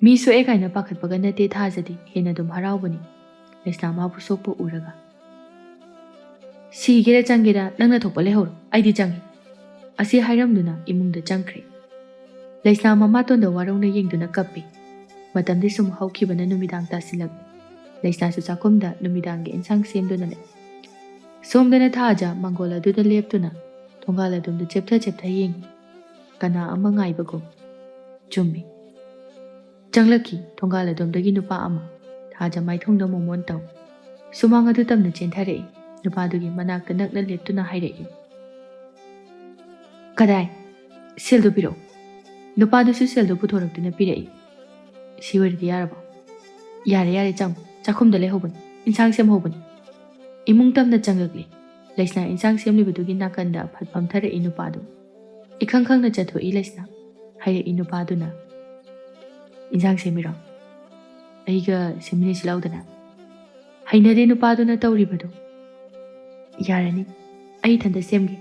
"ꯃꯤ ꯁꯣꯛꯑꯦ ꯀꯥꯏꯅ ꯄꯥꯈꯠꯄꯒ ꯅꯠꯇꯦ ꯊꯥꯖꯗꯤ, ꯍꯦꯟꯅ ꯑꯗꯨꯝ ꯍꯔꯥꯎꯕꯅꯤ ꯂꯩꯁꯅꯥ ꯃꯥꯕꯨ ꯁꯣꯛꯄ ꯎꯔꯒ꯫ ꯁꯤꯒꯦꯔꯥ ꯆꯪꯒꯦꯔꯥ ꯅꯪꯅ ꯊꯣꯛꯄ ꯂꯩꯍꯧꯔꯣ, ꯑꯩꯗꯤ ꯆꯪꯉꯤ꯫" ꯑꯁꯤ ꯍꯥꯏꯔꯝꯗꯨꯅ ꯏꯃꯨꯡꯗ ꯆꯪꯈ꯭ꯔꯦ꯫ ꯂꯩꯁꯅꯥ ꯃꯃꯥꯇꯣꯟꯗ ꯋꯥꯔꯧꯅ ꯌꯦꯡꯗꯨꯅ ꯀꯞꯄꯤ꯫ ꯃꯇꯝꯗꯤ ꯁꯨꯝ ꯍꯧꯈꯤꯕꯅ ꯅꯨꯃꯤꯗꯥꯡ ꯇꯥꯁꯤꯜꯂꯛꯂꯦ꯫ ꯂꯩꯁꯅꯥꯁꯨ ꯆꯥꯛꯈꯨꯝꯗ ꯅꯨꯃꯤꯗꯥꯡꯒꯤ ꯏꯟꯁꯥꯡ ꯁꯦꯝꯗꯨꯅ ꯂꯩ꯫ ꯁꯣꯝꯗꯅ ꯊꯥꯖ ꯃꯪꯒꯣꯜ ꯑꯗꯨꯗ ꯂꯦꯞꯇꯨꯅ ꯊꯣꯡꯒꯥꯜ ꯑꯗꯣꯝꯗ ꯆꯦꯞꯊ ꯆꯦꯞꯊ ꯌꯦꯡꯏ꯫ ꯀꯅꯥ ꯑꯃ ꯉꯥꯏꯕꯒꯨꯝ꯫ ꯆꯨꯝꯃꯤ꯫ ꯆꯪꯂꯛꯈꯤ ꯊꯣꯡꯒꯥꯜ ꯑꯗꯣꯝꯗꯒꯤ ꯅꯨꯄꯥ ꯑꯃ꯫ ꯊꯥꯖ ꯃꯥꯏꯊꯣꯡꯗ ꯃꯣꯃꯣꯟ ꯇꯧ꯫ ꯁꯨꯃꯥꯡ ꯑꯗꯨ ꯇꯝꯅ ꯆꯦꯟꯊꯔꯛꯏ꯫ ꯅꯨꯄꯥꯗꯨꯒꯤ ꯃꯅꯥꯛꯇ ꯅꯛꯅ ꯂꯦꯞꯇꯨꯅ ꯍꯥꯏꯔꯛꯏ꯫ "ꯀꯗꯥꯏ? ꯁꯦꯜꯗꯨ ꯄꯤꯔꯛꯎ꯫" ꯅꯨꯄꯥꯗꯨꯁꯨ ꯁꯦꯜꯗꯨ ꯄꯨꯊꯣꯔꯛꯇꯨꯅ ꯄꯤꯔꯛꯏ꯫ "ꯁꯤ ꯑꯣꯏꯔꯗꯤ ꯌꯥꯔꯕꯣ?" "ꯌꯥꯔꯦ, ꯌꯥꯔꯦ, ꯆꯪꯉꯣ꯫ ꯆꯥꯛꯈꯨꯝꯗ ꯂꯩꯍꯧꯕꯅꯤ꯫ ꯏꯟꯁꯥꯡ ꯁꯦꯝꯍꯧꯕꯅꯤ꯫" ꯏꯃꯨꯡ ꯇꯝꯅ ꯆꯪꯂꯛꯂꯤ꯫ ꯂꯩꯁꯅꯥ ꯏꯟꯁꯥꯡ ꯁꯦꯝꯂꯤꯕꯗꯨꯒꯤ ꯅꯥꯀꯟꯗ ꯐꯠ ꯐꯝꯊꯔꯛꯏ ꯅꯨꯄꯥꯗꯨ꯫ ꯏꯈꯪ ꯈꯪꯅ ꯆꯠꯊꯣꯛꯏ ꯂꯩꯁꯅꯥ꯫ ꯍꯥꯏꯔꯛꯏ ꯅꯨꯄꯥꯗꯨꯅ, "ꯏꯟꯁꯥꯡ ꯁꯦꯝꯃꯤꯔꯣ? ꯑꯩꯒ ꯁꯦꯝꯃꯤꯟꯅꯁꯤ ꯂꯥꯎꯗꯅ꯫" ꯍꯩꯅꯗꯦ ꯅꯨꯄꯥꯗꯨꯅ ꯇꯧꯔꯤꯕꯗꯨ꯫ "ꯌꯥꯔꯅꯤ, ꯑꯩ ꯏꯊꯟꯇ ꯁꯦꯝꯒꯦ꯫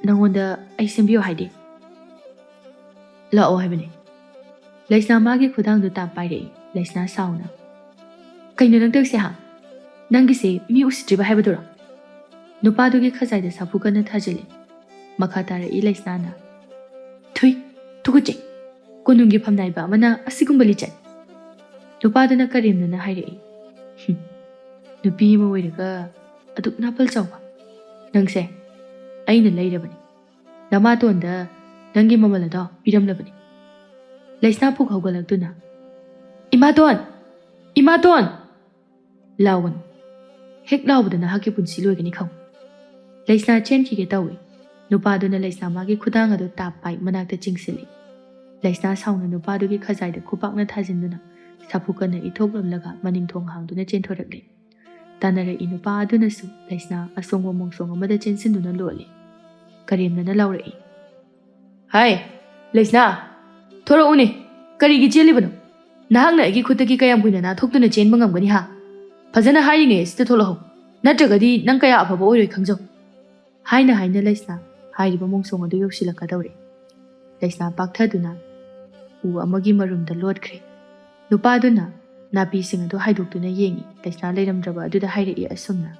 ꯅꯪꯉꯣꯟꯗ ꯑꯩ ꯁꯦꯝꯕꯤꯌꯣ ꯍꯥꯏꯗꯦ꯫ ꯂꯥꯛꯑꯣ ꯍꯥꯏꯕꯅꯦ꯫" ꯂꯩꯁꯅꯥ ꯃꯥꯒꯤ ꯈꯨꯗꯥꯡꯗꯨ ꯇꯥꯞ ꯄꯥꯏꯔꯛꯏ꯫ ꯂꯩꯁꯅꯥ ꯁꯥꯎꯅ, "ꯀꯩꯅꯣ ꯅꯪ ꯇꯧꯔꯤꯁꯦ, ꯍꯥ? ꯅꯪꯒꯤꯁꯦ ꯃꯤ ꯎꯁꯤꯠꯇ꯭ꯔꯤꯕ ꯍꯥꯏꯕꯗꯨꯔꯣ?" ꯅꯨꯄꯥꯗꯨꯒꯤ ꯈꯖꯥꯏꯗ ꯁꯥꯐꯨ ꯀꯟꯅ ꯊꯥꯖꯤꯜꯂꯤ꯫ ꯃꯈꯥ ꯇꯥꯔꯛꯏ ꯂꯩꯁꯅꯥꯅ, "ꯊꯨꯏ, ꯊꯨꯀꯠꯆꯩ꯫ ꯀꯣꯅꯨꯡꯒꯤ ꯐꯝꯅꯥꯏꯕ ꯑꯃꯅ ꯑꯁꯤꯒꯨꯝꯕ ꯂꯤꯆꯠ?" ꯅꯨꯄꯥꯗꯨꯅ ꯀꯔꯦꯝꯅꯅ ꯍꯥꯏꯔꯛꯏ꯫ "ꯍꯨꯝ, ꯅꯨꯄꯤ ꯑꯃ ꯑꯣꯏꯔꯒ ꯑꯗꯨꯛ ꯅꯥꯄꯜ ꯆꯥꯎꯕ? ꯅꯪꯁꯦ ꯑꯩꯅ ꯂꯩꯔꯕꯅꯤ꯫ ꯅꯃꯥꯇꯣꯟꯗ ꯅꯪꯒꯤ ꯃꯃꯜ ꯑꯗꯣ ꯄꯤꯔꯝꯂꯕꯅꯤ꯫" ꯂꯩꯁꯅꯥ ꯄꯨꯛ ꯍꯧꯒꯠꯂꯛꯇꯨꯅ, "ꯏꯃꯥꯇꯣꯟ! ꯏꯃꯥꯇꯣꯟ!" ꯂꯥꯎꯒꯅꯨ꯫ ꯍꯦꯛ ꯂꯥꯎꯕꯗ ꯅꯍꯥꯛꯀꯤ ꯄꯨꯟꯁꯤ ꯂꯣꯏꯒꯅꯤ ꯈꯪꯉꯨ꯫ ꯂꯩꯁꯅꯥ ꯆꯦꯟꯈꯤꯒꯦ ꯇꯧꯏ꯫ ꯅꯨꯄꯥꯗꯨꯅ ꯂꯩꯁꯅꯥ ꯃꯥꯒꯤ ꯈꯨꯗꯥꯡ ꯑꯗꯨ ꯇꯥꯞ ꯄꯥꯏ ꯃꯅꯥꯛꯇ ꯆꯤꯡꯁꯤꯜꯂꯤ꯫ ꯂꯩꯁꯅꯥ ꯁꯥꯎꯅ ꯅꯨꯄꯥꯗꯨꯒꯤ ꯈꯖꯥꯏꯗ ꯈꯨꯄꯥꯛꯅ ꯊꯥꯖꯤꯟꯗꯨꯅ ꯁꯥꯐꯨ ꯀꯟꯅ ꯏꯊꯣꯛꯂꯝꯂꯒ ꯃꯅꯤꯡ ꯊꯣꯡ ꯍꯥꯡꯗꯨꯅ ꯆꯦꯟꯊꯣꯔꯛꯂꯤ꯫ ꯇꯥꯟꯅꯔꯛꯏ ꯅꯨꯄꯥ ꯑꯗꯨꯅꯁꯨ ꯂꯩꯁꯅꯥ ꯑꯁꯣꯡꯕ ꯃꯣꯡꯁꯣꯡ ꯑꯃꯗ ꯆꯦꯟꯁꯤꯟꯗꯨꯅ ꯂꯣꯠꯂꯤ꯫ ꯀꯔꯦꯝꯅꯅ ꯂꯥꯎꯔꯛꯏ꯫ "ꯍꯥꯏ, ꯂꯩꯁꯅꯥ, ꯊꯣꯔꯛꯎꯅꯦ꯫ ꯀꯔꯤꯒꯤ ꯆꯦꯜꯂꯤꯕꯅꯣ? ꯅꯍꯥꯛꯅ ꯑꯩꯒꯤ ꯈꯨꯠꯇꯒꯤ ꯀꯌꯥꯝ ꯀꯨꯏꯅ ꯅꯥꯟꯊꯣꯛꯇꯨꯅ ꯆꯦꯟꯕ ꯉꯝꯒꯅꯤ, ꯍꯥ? ꯐꯖꯅ ꯍꯥꯏꯔꯤꯉꯩ ꯑꯁꯤꯗ ꯊꯣꯛꯂꯛꯍꯧ꯫ ꯅꯠꯇ꯭ꯔꯒꯗꯤ ꯅꯪ ꯀꯌꯥ ꯑꯐꯕ ꯑꯣꯏꯔꯣꯏ ꯈꯪꯖꯧ꯫" ꯍꯥꯏꯅ ꯍꯥꯏꯅ ꯂꯩꯁꯅꯥ ꯍꯥꯏꯔꯤꯕ ꯃꯣꯡꯁꯣꯡ ꯑꯗꯨ ꯌꯧꯁꯤꯜꯂꯛꯀꯗꯧꯔꯦ꯫ ꯂꯩꯁꯅꯥ ꯄꯥꯛꯊꯗꯨꯅ ꯎ ꯑꯃꯒꯤ ꯃꯔꯨꯝꯗ ꯂꯣꯠꯈ꯭ꯔꯦ꯫ ꯅꯨꯄꯥꯗꯨꯅ ꯅꯥꯄꯤꯁꯤꯡ ꯑꯗꯨ ꯍꯥꯏꯗꯣꯛꯇꯨꯅ ꯌꯦꯡꯏ꯫ ꯂꯩꯁꯅꯥ ꯂꯩꯔꯝꯗ꯭ꯔꯕ ꯑꯗꯨꯗ ꯍꯥꯏꯔꯛꯏ ꯑꯁꯨꯝꯅ,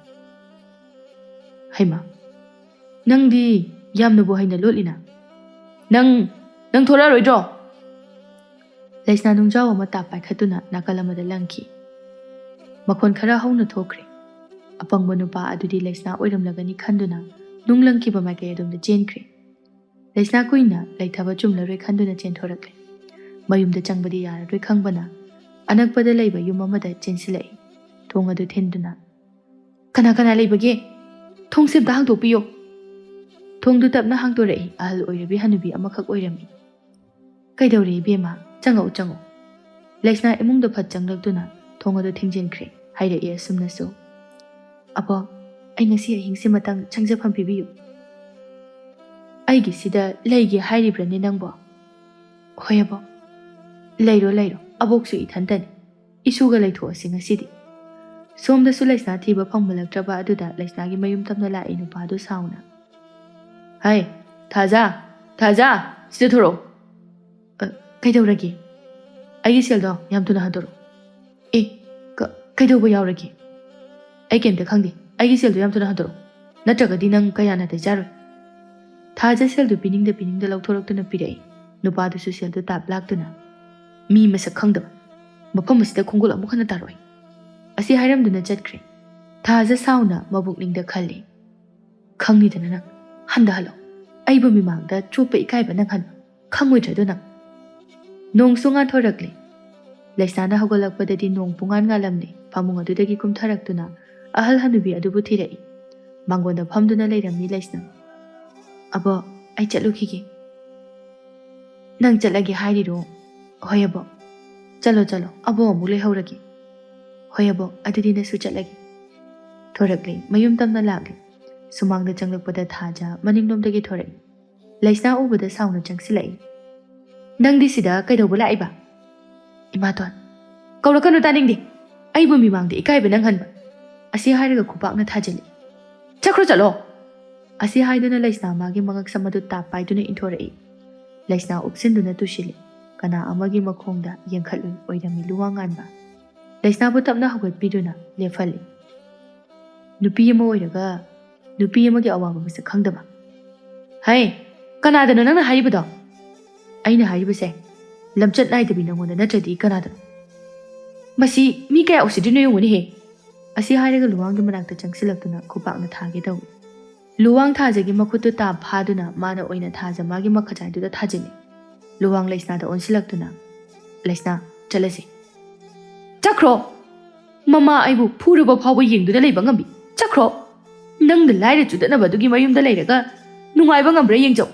"ꯍꯩꯃꯥ, ꯅꯪꯗꯤ ꯌꯥꯝꯅꯕꯨ ꯍꯩꯅ ꯂꯣꯠꯂꯤꯅ꯫ "ꯅꯪ, ꯅꯪ ꯊꯣꯔꯛꯑꯔꯣꯏꯗ꯭ꯔꯣ?" ꯂꯩꯁꯅꯥ ꯅꯨꯡꯖꯥꯎ ꯑꯃ ꯇꯥꯞ ꯄꯥꯏꯈꯠꯇꯨꯅ ꯅꯥꯀꯜ ꯑꯃꯗ ꯂꯪꯈꯤ꯫ ꯃꯈꯣꯟ ꯈꯔ ꯍꯧꯅ ꯊꯣꯛꯈ꯭ꯔꯦ꯫ ꯑꯄꯪꯕ ꯅꯨꯄꯥ ꯑꯗꯨꯗꯤ ꯂꯩꯁꯅꯥ ꯑꯣꯏꯔꯝꯂꯒꯅꯤ ꯈꯟꯗꯨꯅ ꯅꯨꯡ ꯂꯪꯈꯤꯕ ꯃꯥꯏꯀꯩ ꯑꯗꯣꯝꯗ ꯆꯦꯟꯈ꯭ꯔꯦ꯫ ꯂꯩꯁꯅꯥ ꯀꯨꯏꯅ ꯂꯩꯊꯕ ꯆꯨꯝꯂꯔꯣꯏ ꯈꯟꯗꯨꯅ ꯆꯦꯟꯊꯣꯔꯛꯂꯦ꯫ ꯃꯌꯨꯝꯗ ꯆꯪꯕꯗꯤ ꯌꯥꯔꯔꯣꯏ ꯈꯪꯕꯅ ꯑꯅꯛꯄꯗ ꯂꯩꯕ ꯌꯨꯝ ꯑꯃꯗ ꯆꯦꯟꯁꯤꯜꯂꯛꯏ꯫ ꯊꯣꯡ ꯑꯗꯨ ꯊꯤꯟꯗꯨꯅ, "ꯀꯅꯥ ꯀꯅꯥ ꯂꯩꯕꯒꯦ? ꯊꯣꯡꯁꯦ ꯑꯝꯇ ꯍꯥꯡꯗꯣꯛꯄꯤꯌꯣ!" ꯊꯣꯡꯗꯨ ꯇꯞꯅ ꯍꯥꯡꯗꯣꯔꯛꯏ꯫ ꯑꯍꯜ ꯑꯣꯏꯔꯕꯤ ꯍꯅꯨꯕꯤ ꯑꯃꯈꯛ ꯑꯣꯏꯔꯝꯃꯤ꯫ "ꯀꯩꯗꯧꯔꯦ ꯏꯕꯦꯝꯃ? ꯆꯪꯉꯛꯎ, ꯆꯪꯉꯛꯎ꯫" ꯂꯩꯁꯅꯥ ꯏꯃꯨꯡꯗ ꯐꯠ ꯆꯪꯂꯛꯇꯨꯅ ꯊꯣꯡ ꯑꯗꯨ ꯊꯤꯡꯖꯤꯟꯈ꯭ꯔꯦ꯫ ꯍꯥꯏꯔꯛꯏ ꯑꯁꯨꯝꯅꯁꯨ, "ꯑꯕꯣꯛ, ꯑꯩ ꯉꯁꯤ ꯑꯍꯤꯡꯁꯤꯃꯇꯪ ꯆꯪꯖꯐꯝ ꯄꯤꯕꯤꯌꯨ꯫" "ꯑꯩꯒꯤꯁꯤꯗ ꯂꯩꯒꯦ ꯍꯥꯏꯔꯤꯕ꯭ꯔꯅꯦ ꯅꯪꯕꯣ?" "ꯍꯣꯏ ꯑꯕꯣꯛ, ꯂꯩꯔꯣ, ꯂꯩꯔꯣ, ꯑꯕꯣꯛꯁꯨ ꯏꯊꯟꯇꯅꯤ꯫ ꯏꯁꯨꯒ ꯂꯩꯊꯣꯛꯑꯁꯤ ꯉꯁꯤꯗꯤ꯫" ꯁꯣꯝꯗꯁꯨ ꯂꯩꯁꯅꯥ ꯊꯤꯕ ꯐꯪꯕꯂꯛꯇ꯭ꯔꯕ ꯑꯗꯨꯗ ꯂꯩꯁꯅꯥꯒꯤ ꯃꯌꯨꯝ ꯇꯝꯅ ꯂꯥꯛꯏ ꯅꯨꯄꯥꯗꯨ ꯁꯥꯎꯅ, "ꯍꯥꯏ, ꯊꯥꯖ, ꯊꯥꯖ, ꯁꯤꯗ ꯊꯣꯔꯛꯑꯣ꯫" "ꯑ, ꯀꯩꯗꯧꯔꯒꯦ?" "ꯑꯩꯒꯤ ꯁꯦꯜꯗꯣ ꯌꯥꯝ ꯊꯨꯅ ꯍꯟꯗꯣꯔꯛꯑꯣ꯫" "ꯑꯦ, ꯀ-, ꯀꯩꯗꯧꯕ ꯌꯥꯎꯔꯒꯦ? ꯑꯩ ꯀꯩꯝꯇ ꯈꯪꯗꯦ꯫ ꯑꯩꯒꯤ ꯁꯦꯜꯗꯣ ꯌꯥꯝ ꯊꯨꯅ ꯍꯟꯗꯣꯔꯛꯑꯣ, ꯅꯠꯇ꯭ꯔꯒꯗꯤ ꯅꯪ ꯀꯌꯥ ꯅꯥꯇꯩ ꯆꯥꯔꯣꯏ꯫" ꯊꯥꯖ ꯁꯦꯜꯗꯨ ꯄꯤꯅꯤꯡꯗ ꯄꯤꯅꯤꯡꯗ ꯂꯧꯊꯣꯔꯛꯇꯨꯅ ꯄꯤꯔꯛꯏ꯫ ꯅꯨꯄꯥꯗꯨꯁꯨ ꯁꯦꯜꯗꯨ ꯇꯥꯞ ꯂꯥꯛꯇꯨꯅ, "ꯃꯤ ꯃꯁꯛ ꯈꯪꯗꯕ, ꯃꯐꯝ ꯑꯁꯤꯗ ꯈꯣꯡꯒꯨꯜ ꯑꯃꯨꯛ ꯍꯟꯅ ꯇꯥꯔꯛꯑꯣꯏ꯫" ꯑꯁꯤ ꯍꯥꯏꯔꯝꯗꯨꯅ ꯆꯠꯈ꯭ꯔꯦ꯫ ꯊꯥꯖ ꯁꯥꯎꯅ ꯃꯕꯨꯛꯅꯤꯡꯗ ꯈꯜꯂꯤ, "ꯈꯪꯅꯤꯗꯅ ꯅꯪ, ꯍꯟꯗꯍꯜꯂꯣ꯫ ꯑꯩꯕꯨ ꯃꯤꯃꯥꯡꯗ ꯆꯣꯞꯄ ꯏꯀꯥꯏꯕ ꯅꯪꯍꯟꯕ ꯈꯪꯉꯣꯏꯗ꯭ꯔꯗꯣ ꯅꯪ?" ꯅꯣꯡꯁꯨ ꯉꯥꯟꯊꯣꯔꯛꯂꯦ꯫ ꯂꯩꯁꯅꯥꯅ ꯍꯧꯒꯠꯂꯛꯄꯗꯗꯤ ꯅꯣꯡ ꯄꯨꯡꯉꯥꯟ ꯉꯥꯜꯂꯝꯂꯦ꯫ ꯐꯃꯨꯡ ꯑꯗꯨꯗꯒꯤ ꯀꯨꯝꯊꯔꯛꯇꯨꯅ ꯑꯍꯜ ꯍꯅꯨꯕꯤ ꯑꯗꯨꯕꯨ ꯊꯤꯔꯛꯏ꯫ ꯃꯥꯡꯒꯣꯟꯗ ꯐꯝꯗꯨꯅ ꯂꯩꯔꯝꯃꯤ ꯂꯩꯁꯅꯥ꯫ "ꯑꯕꯣ, ꯑꯩ ꯆꯠꯂꯨꯈꯤꯒꯦ꯫" "ꯅꯪ ꯆꯠꯂꯒꯦ ꯍꯥꯏꯔꯤꯔꯣ?" "ꯍꯣꯏ ꯑꯕꯣ꯫" "ꯆꯠꯂꯣ, ꯆꯠꯂꯣ, ꯑꯕꯣ ꯑꯃꯨꯛ ꯂꯩꯍꯧꯔꯒꯦ꯫" "ꯍꯣꯏ ꯑꯕꯣ, ꯑꯗꯨꯗꯤ ꯅꯁꯨ ꯆꯠꯂꯒꯦ꯫" ꯊꯣꯔꯛꯂꯦ, ꯃꯌꯨꯝ ꯇꯝꯅ ꯂꯥꯛꯂꯦ꯫ ꯁꯨꯃꯥꯡꯗ ꯆꯪꯂꯛꯄꯗ ꯊꯥꯖ ꯃꯅꯤꯡꯂꯣꯝꯗꯒꯤ ꯊꯣꯔꯛꯏ꯫ ꯂꯩꯁꯅꯥ ꯎꯕꯗ ꯁꯥꯎꯅ ꯆꯪꯁꯤꯜꯂꯛꯏ꯫ "ꯅꯪꯗꯤ ꯁꯤꯗ ꯀꯩꯗꯧꯕ ꯂꯥꯛꯏꯕ?" "ꯏꯃꯥꯇꯣꯟ, ꯀꯧꯔꯛꯀꯅꯨ, ꯇꯥꯅꯤꯡꯗꯦ꯫ ꯑꯩꯕꯨ ꯃꯤꯃꯥꯡꯗ ꯏꯀꯥꯏꯕ ꯅꯪꯍꯟꯕ꯫" ꯑꯁꯤ ꯍꯥꯏꯔꯒ ꯈꯨꯄꯥꯛꯅ ꯊꯥꯖꯤꯜꯂꯤ꯫ "ꯆꯠꯈ꯭ꯔꯣ, ꯆꯠꯂꯣ!" ꯑꯁꯤ ꯍꯥꯏꯗꯨꯅ ꯂꯩꯁꯅꯥ ꯃꯥꯒꯤ ꯃꯉꯛꯁꯝ ꯑꯗꯨ ꯇꯥꯞ ꯄꯥꯏꯗꯨꯅ ꯏꯟꯊꯣꯔꯛꯏ꯫ ꯂꯩꯁꯅꯥ ꯎꯞꯁꯤꯟꯗꯨꯅ ꯇꯨꯁꯤꯜꯂꯤ꯫ ꯀꯅꯥ ꯑꯃꯒꯤ ꯃꯈꯣꯡꯗ ꯌꯦꯡꯈꯠꯂꯨꯏ꯫ ꯑꯣꯏꯔꯝꯃꯤ ꯂꯨꯋꯥꯡ ꯉꯥꯟꯕ꯫ ꯂꯩꯁꯅꯥꯕꯨ ꯇꯞꯅ ꯍꯧꯒꯠꯄꯤꯗꯨꯅ ꯂꯦꯞꯍꯜꯂꯤ꯫ "ꯅꯨꯄꯤ ꯑꯃ ꯑꯣꯏꯔꯒ ꯅꯨꯄꯤ ꯑꯃꯒꯤ ꯑꯋꯥꯕ ꯃꯁꯛ ꯈꯪꯗꯕ?" "ꯍꯩ, ꯀꯅꯥꯗꯅꯣ ꯅꯪꯅ ꯍꯥꯏꯔꯤꯕꯗꯣ?" "ꯑꯩꯅ ꯍꯥꯏꯔꯤꯕꯁꯦ ꯂꯝꯆꯠ ꯅꯥꯏꯗꯕꯤ ꯅꯪꯉꯣꯟꯗ ꯅꯠꯇ꯭ꯔꯗꯤ ꯀꯅꯥꯗꯅꯣ? ꯃꯁꯤ ꯃꯤ ꯀꯌꯥ ꯎꯁꯤꯠꯇ꯭ꯔꯤꯅꯣ ꯌꯦꯡꯉꯨꯅꯦꯍꯦ!" ꯑꯁꯤ ꯍꯥꯏꯔꯒ ꯂꯨꯋꯥꯡꯒꯤ ꯃꯅꯥꯛꯇ ꯆꯪꯁꯤꯜꯂꯛꯇꯨꯅ ꯈꯨꯄꯥꯛꯅ ꯊꯥꯒꯦ ꯇꯧꯏ꯫ ꯂꯨꯋꯥꯡ ꯊꯥꯖꯒꯤ ꯃꯈꯨꯠꯇꯨ ꯇꯥꯞ ꯐꯥꯗꯨꯅ ꯃꯥꯅ ꯑꯣꯏꯅ ꯊꯥꯖ ꯃꯥꯒꯤ ꯃꯈꯖꯥꯏꯗꯨꯗ ꯊꯥꯖꯤꯜꯂꯤ꯫ ꯂꯨꯋꯥꯡ ꯂꯩꯁꯅꯥꯗ ꯑꯣꯟꯁꯤꯜꯂꯛꯇꯨꯅ, "ꯂꯩꯁꯅꯥ, ꯆꯠꯂꯁꯤ꯫" "ꯆꯠꯈ꯭ꯔꯣ! ꯃꯃꯥ ꯑꯩꯕꯨ ꯐꯨꯔꯕ ꯐꯥꯎꯕ ꯌꯦꯡꯗꯨꯅ ꯂꯩꯕ ꯉꯝꯕꯤ꯫ ꯆꯠꯈ꯭ꯔꯣ! ꯅꯪꯗ ꯂꯥꯏꯔ ꯆꯨꯗꯠꯅꯕ ꯑꯗꯨꯒꯤ ꯃꯌꯨꯝꯗ ꯂꯩꯔꯒ ꯅꯨꯡꯉꯥꯏꯕ ꯉꯝꯕ꯭ꯔꯥ ꯌꯦꯡꯖꯧ꯫"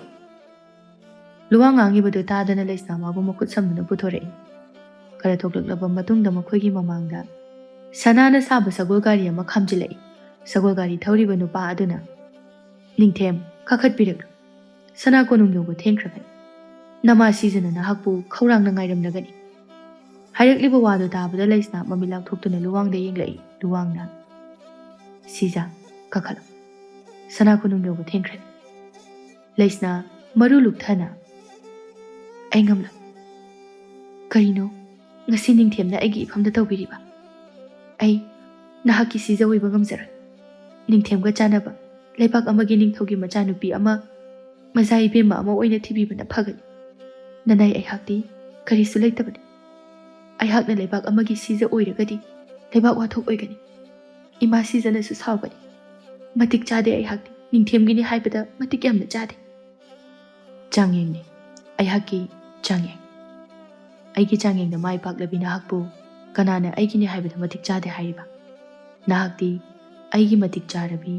ꯂꯨꯋꯥꯡ ꯉꯥꯡꯉꯤꯕꯗꯨ ꯇꯥꯗꯅ ꯂꯩꯁꯅꯥ ꯃꯥꯕꯨ ꯃꯈꯨꯠ ꯁꯝꯗꯨꯅ ꯄꯨꯊꯣꯔꯛꯏ꯫ ꯈꯔ ꯊꯣꯛꯂꯛꯂꯕ ꯃꯇꯨꯡꯗ ꯃꯈꯣꯏꯒꯤ ꯃꯃꯥꯡꯗ ꯁꯅꯥꯅ ꯁꯥꯕ ꯁꯒꯣꯜ ꯒꯥꯔꯤ ꯑꯃ ꯈꯥꯝꯖꯤꯜꯂꯛꯏ꯫ ꯁꯒꯣꯜ ꯒꯥꯔꯤ ꯊꯧꯔꯤꯕ ꯅꯨꯄꯥ ꯑꯗꯨꯅ, "ꯅꯤꯡꯊꯦꯝ, ꯀꯥꯈꯠꯄꯤꯔꯛꯂꯨ꯫ ꯁꯅꯥ ꯀꯣꯅꯨꯡ ꯌꯧꯕ ꯊꯦꯡꯈ꯭ꯔꯕꯅꯤ꯫ ꯅꯃꯥ ꯁꯤꯖꯅ ꯅꯍꯥꯛꯄꯨ ꯈꯧꯔꯥꯡꯅ ꯉꯥꯏꯔꯝꯂꯒꯅꯤ꯫" ꯍꯥꯏꯔꯛꯂꯤꯕ ꯋꯥꯗꯨ ꯇꯥꯕꯗ ꯂꯩꯁꯅꯥ ꯃꯃꯤꯠ ꯂꯥꯎꯊꯣꯛꯇꯨꯅ ꯂꯨꯋꯥꯡꯗ ꯌꯦꯡꯂꯛꯏ꯫ ꯂꯨꯋꯥꯡꯅ, "ꯁꯤꯖ, ꯀꯥꯈꯠꯂꯣ꯫ ꯁꯅꯥ ꯀꯣꯅꯨꯡ ꯌꯧꯕ ꯊꯦꯡꯈ꯭ꯔꯦ꯫" ꯂꯩꯁꯅꯥ ꯃꯔꯨ ꯂꯨꯛꯊꯅ, "ꯑꯩ ꯉꯝꯂꯣꯏ꯫ ꯀꯔꯤꯅꯣ ꯉꯁꯤ ꯅꯤꯡꯊꯦꯝꯅ ꯑꯩꯒꯤ ꯏꯐꯝꯗ ꯇꯧꯕꯤꯔꯤꯕ? ꯑꯩ ꯅꯍꯥꯛꯀꯤ ꯁꯤꯖ ꯑꯣꯏꯕ ꯉꯝꯖꯔꯣꯏ꯫ ꯅꯤꯡꯊꯦꯝꯒ ꯆꯥꯟꯅꯕ ꯂꯩꯕꯥꯛ ꯑꯃꯒꯤ ꯅꯤꯡꯊꯧꯒꯤ ꯃꯆꯥꯅꯨꯄꯤ ꯑꯃ ꯃꯖꯥ ꯏꯕꯦꯝꯃ ꯑꯃ ꯑꯣꯏꯅ ꯊꯤꯕꯤꯕꯅ ꯐꯒꯅꯤ꯫ ꯅꯅꯥꯏ ꯑꯩꯍꯥꯛꯇꯤ ꯀꯔꯤꯁꯨ ꯂꯩꯇꯕꯅꯤ꯫ ꯑꯩꯍꯥꯛꯅ ꯂꯩꯕꯥꯛ ꯑꯃꯒꯤ ꯁꯤꯖ ꯑꯣꯏꯔꯒꯗꯤ ꯂꯩꯕꯥꯛ ꯋꯥꯊꯣꯛ ꯑꯣꯏꯒꯅꯤ꯫ ꯏꯃꯥ ꯁꯤꯖꯅꯁꯨ ꯁꯥꯎꯒꯅꯤ꯫ ꯃꯇꯤꯛ ꯆꯥꯗꯦ ꯑꯩꯍꯥꯛꯇꯤ꯫ ꯅꯤꯡꯊꯦꯝꯒꯤꯅꯤ ꯍꯥꯏꯕꯗ ꯃꯇꯤꯛ ꯌꯥꯝꯅ ꯆꯥꯗꯦ꯫ ꯆꯥꯡꯌꯦꯡꯅꯤ꯫ ꯑꯩꯍꯥꯛꯀꯤ ꯆꯥꯡꯌꯦꯡ꯫ ꯑꯩꯒꯤ ꯆꯥꯡꯌꯦꯡꯗ ꯃꯥꯏ ꯄꯥꯛꯂꯕꯤ ꯅꯍꯥꯛꯄꯨ ꯀꯅꯥꯅ ꯑꯩꯒꯤꯅꯤ ꯍꯥꯏꯕꯗ ꯃꯇꯤꯛ ꯆꯥꯗꯦ ꯍꯥꯏꯔꯤꯕ? ꯅꯍꯥꯛꯇꯤ ꯑꯩꯒꯤ ꯃꯇꯤꯛ ꯆꯥꯔꯕꯤ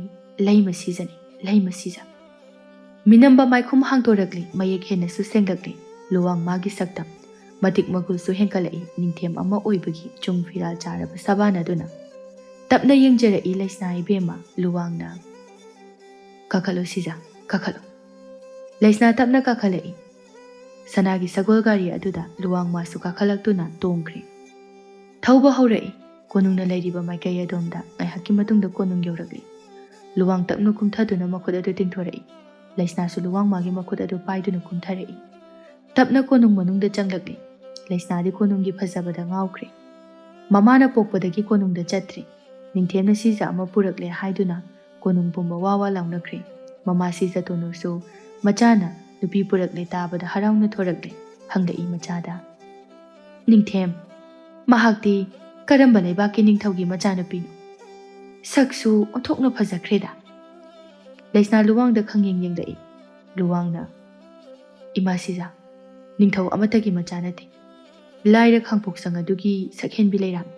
ꯂꯩꯃ ꯁꯤꯖꯅꯤ, ꯂꯩꯃ ꯁꯤꯖ꯫" ꯃꯤꯅꯝꯕ ꯃꯥꯏꯈꯨꯝ ꯍꯥꯡꯗꯣꯔꯛꯂꯤ, ꯃꯌꯦꯛ ꯍꯦꯟꯅꯁꯨ ꯁꯦꯡꯂꯛꯂꯤ꯫ ꯂꯨꯋꯥꯡ ꯃꯥꯒꯤ ꯁꯛꯇꯝ, ꯃꯇꯤꯛ ꯃꯒꯨꯜꯁꯨ ꯍꯦꯟꯒꯠꯂꯛꯏ꯫ ꯅꯤꯡꯊꯦꯝ ꯑꯃ ꯑꯣꯏꯕꯒꯤ ꯆꯨꯡ ꯐꯤꯔꯥꯜ ꯆꯥꯔꯕ ꯁꯕꯥꯟ ꯑꯗꯨꯅ ꯇꯞꯅ ꯌꯦꯡꯖꯔꯛꯏ ꯂꯩꯁꯅꯥ ꯏꯕꯦꯝꯃ꯫ ꯂꯨꯋꯥꯡꯅ, "ꯀꯥꯈꯠꯂꯣ ꯁꯤꯖ, ꯀꯥꯈꯠꯂꯣ꯫" ꯂꯩꯁꯅꯥ ꯇꯞꯅ ꯀꯥꯈꯠꯂꯛꯏ꯫ ꯁꯅꯥꯒꯤ ꯁꯒꯣꯜ ꯒꯥꯔꯤ ꯑꯗꯨꯗ ꯂꯨꯋꯥꯡ ꯃꯥꯁꯨ ꯀꯥꯈꯠꯂꯛꯇꯨꯅ ꯇꯣꯡꯈ꯭ꯔꯦ꯫ ꯊꯧꯕ ꯍꯧꯔꯛꯏ꯫ ꯀꯣꯅꯨꯡꯅ ꯂꯩꯔꯤꯕ ꯃꯥꯏꯀꯩ ꯑꯗꯣꯝꯗ ꯉꯥꯏꯍꯥꯛꯀꯤ ꯃꯇꯨꯡꯗ ꯀꯣꯅꯨꯡ ꯌꯧꯔꯛꯂꯤ꯫ ꯂꯨꯋꯥꯡ ꯇꯞꯅ ꯀꯨꯝꯊꯗꯨꯅ ꯃꯈꯨꯠ ꯑꯗꯨ ꯇꯤꯡꯊꯣꯔꯛꯏ꯫ ꯂꯩꯁꯅꯥꯁꯨ ꯂꯨꯋꯥꯡ ꯃꯥꯒꯤ ꯃꯈꯨꯠ ꯑꯗꯨ ꯄꯥꯏꯗꯨꯅ ꯀꯨꯝꯊꯔꯛꯏ꯫ ꯇꯞꯅ ꯀꯣꯅꯨꯡ ꯃꯅꯨꯡꯗ ꯆꯪꯂꯛꯂꯤ꯫ ꯂꯩꯁꯅꯥꯗꯤ ꯀꯣꯅꯨꯡꯒꯤ ꯐꯖꯕꯗ ꯉꯥꯎꯈ꯭ꯔꯦ꯫ ꯃꯃꯥꯅ ꯄꯣꯛꯄꯗꯒꯤ ꯀꯣꯅꯨꯡꯗ ꯆꯠꯇ꯭ꯔꯤ꯫ ꯅꯤꯡꯊꯦꯝꯅ ꯁꯤꯖ ꯑꯃ ꯄꯨꯔꯛꯂꯦ ꯍꯥꯏꯗꯨꯅ ꯀꯣꯅꯨꯡ ꯄꯨꯝꯕ ꯋꯥ ꯋꯥ ꯂꯥꯎꯅꯈ꯭ꯔꯦ꯫ ꯃꯃꯥ ꯁꯤꯖ ꯇꯣꯅꯨꯁꯨ ꯃꯆꯥꯅ ꯅꯨꯄꯤ ꯄꯨꯔꯛꯂꯦ ꯇꯥꯕꯗ ꯍꯔꯥꯎꯅ ꯊꯣꯔꯛꯂꯦ꯫ ꯍꯪꯂꯛꯏ ꯃꯆꯥꯗ, "ꯅꯤꯡꯊꯦꯝ, ꯃꯍꯥꯛꯇꯤ ꯀꯔꯝꯕ ꯂꯩꯕꯥꯛꯀꯤ ꯅꯤꯡꯊꯧꯒꯤ ꯃꯆꯥꯅꯨꯄꯤꯅꯣ? ꯁꯛꯁꯨ ꯑꯣꯟꯊꯣꯛꯅ ꯐꯖꯈ꯭ꯔꯦꯗ꯫" ꯂꯩꯁꯅꯥ ꯂꯨꯋꯥꯡꯗ ꯈꯪꯌꯦꯡ ꯌꯦꯡꯂꯛꯏ꯫ ꯂꯨꯋꯥꯡꯅ, "ꯏꯃꯥ ꯁꯤꯖ, ꯅꯤꯡꯊꯧ ꯑꯃꯠꯇꯒꯤ ꯃꯆꯥ ꯅꯠꯇꯦ꯫ ꯂꯥꯏꯔ ꯈꯥꯡꯄꯣꯛꯁꯪ ꯑꯗꯨꯒꯤ ꯁꯛꯍꯦꯟꯕꯤ ꯂꯩꯔꯥꯡ꯫"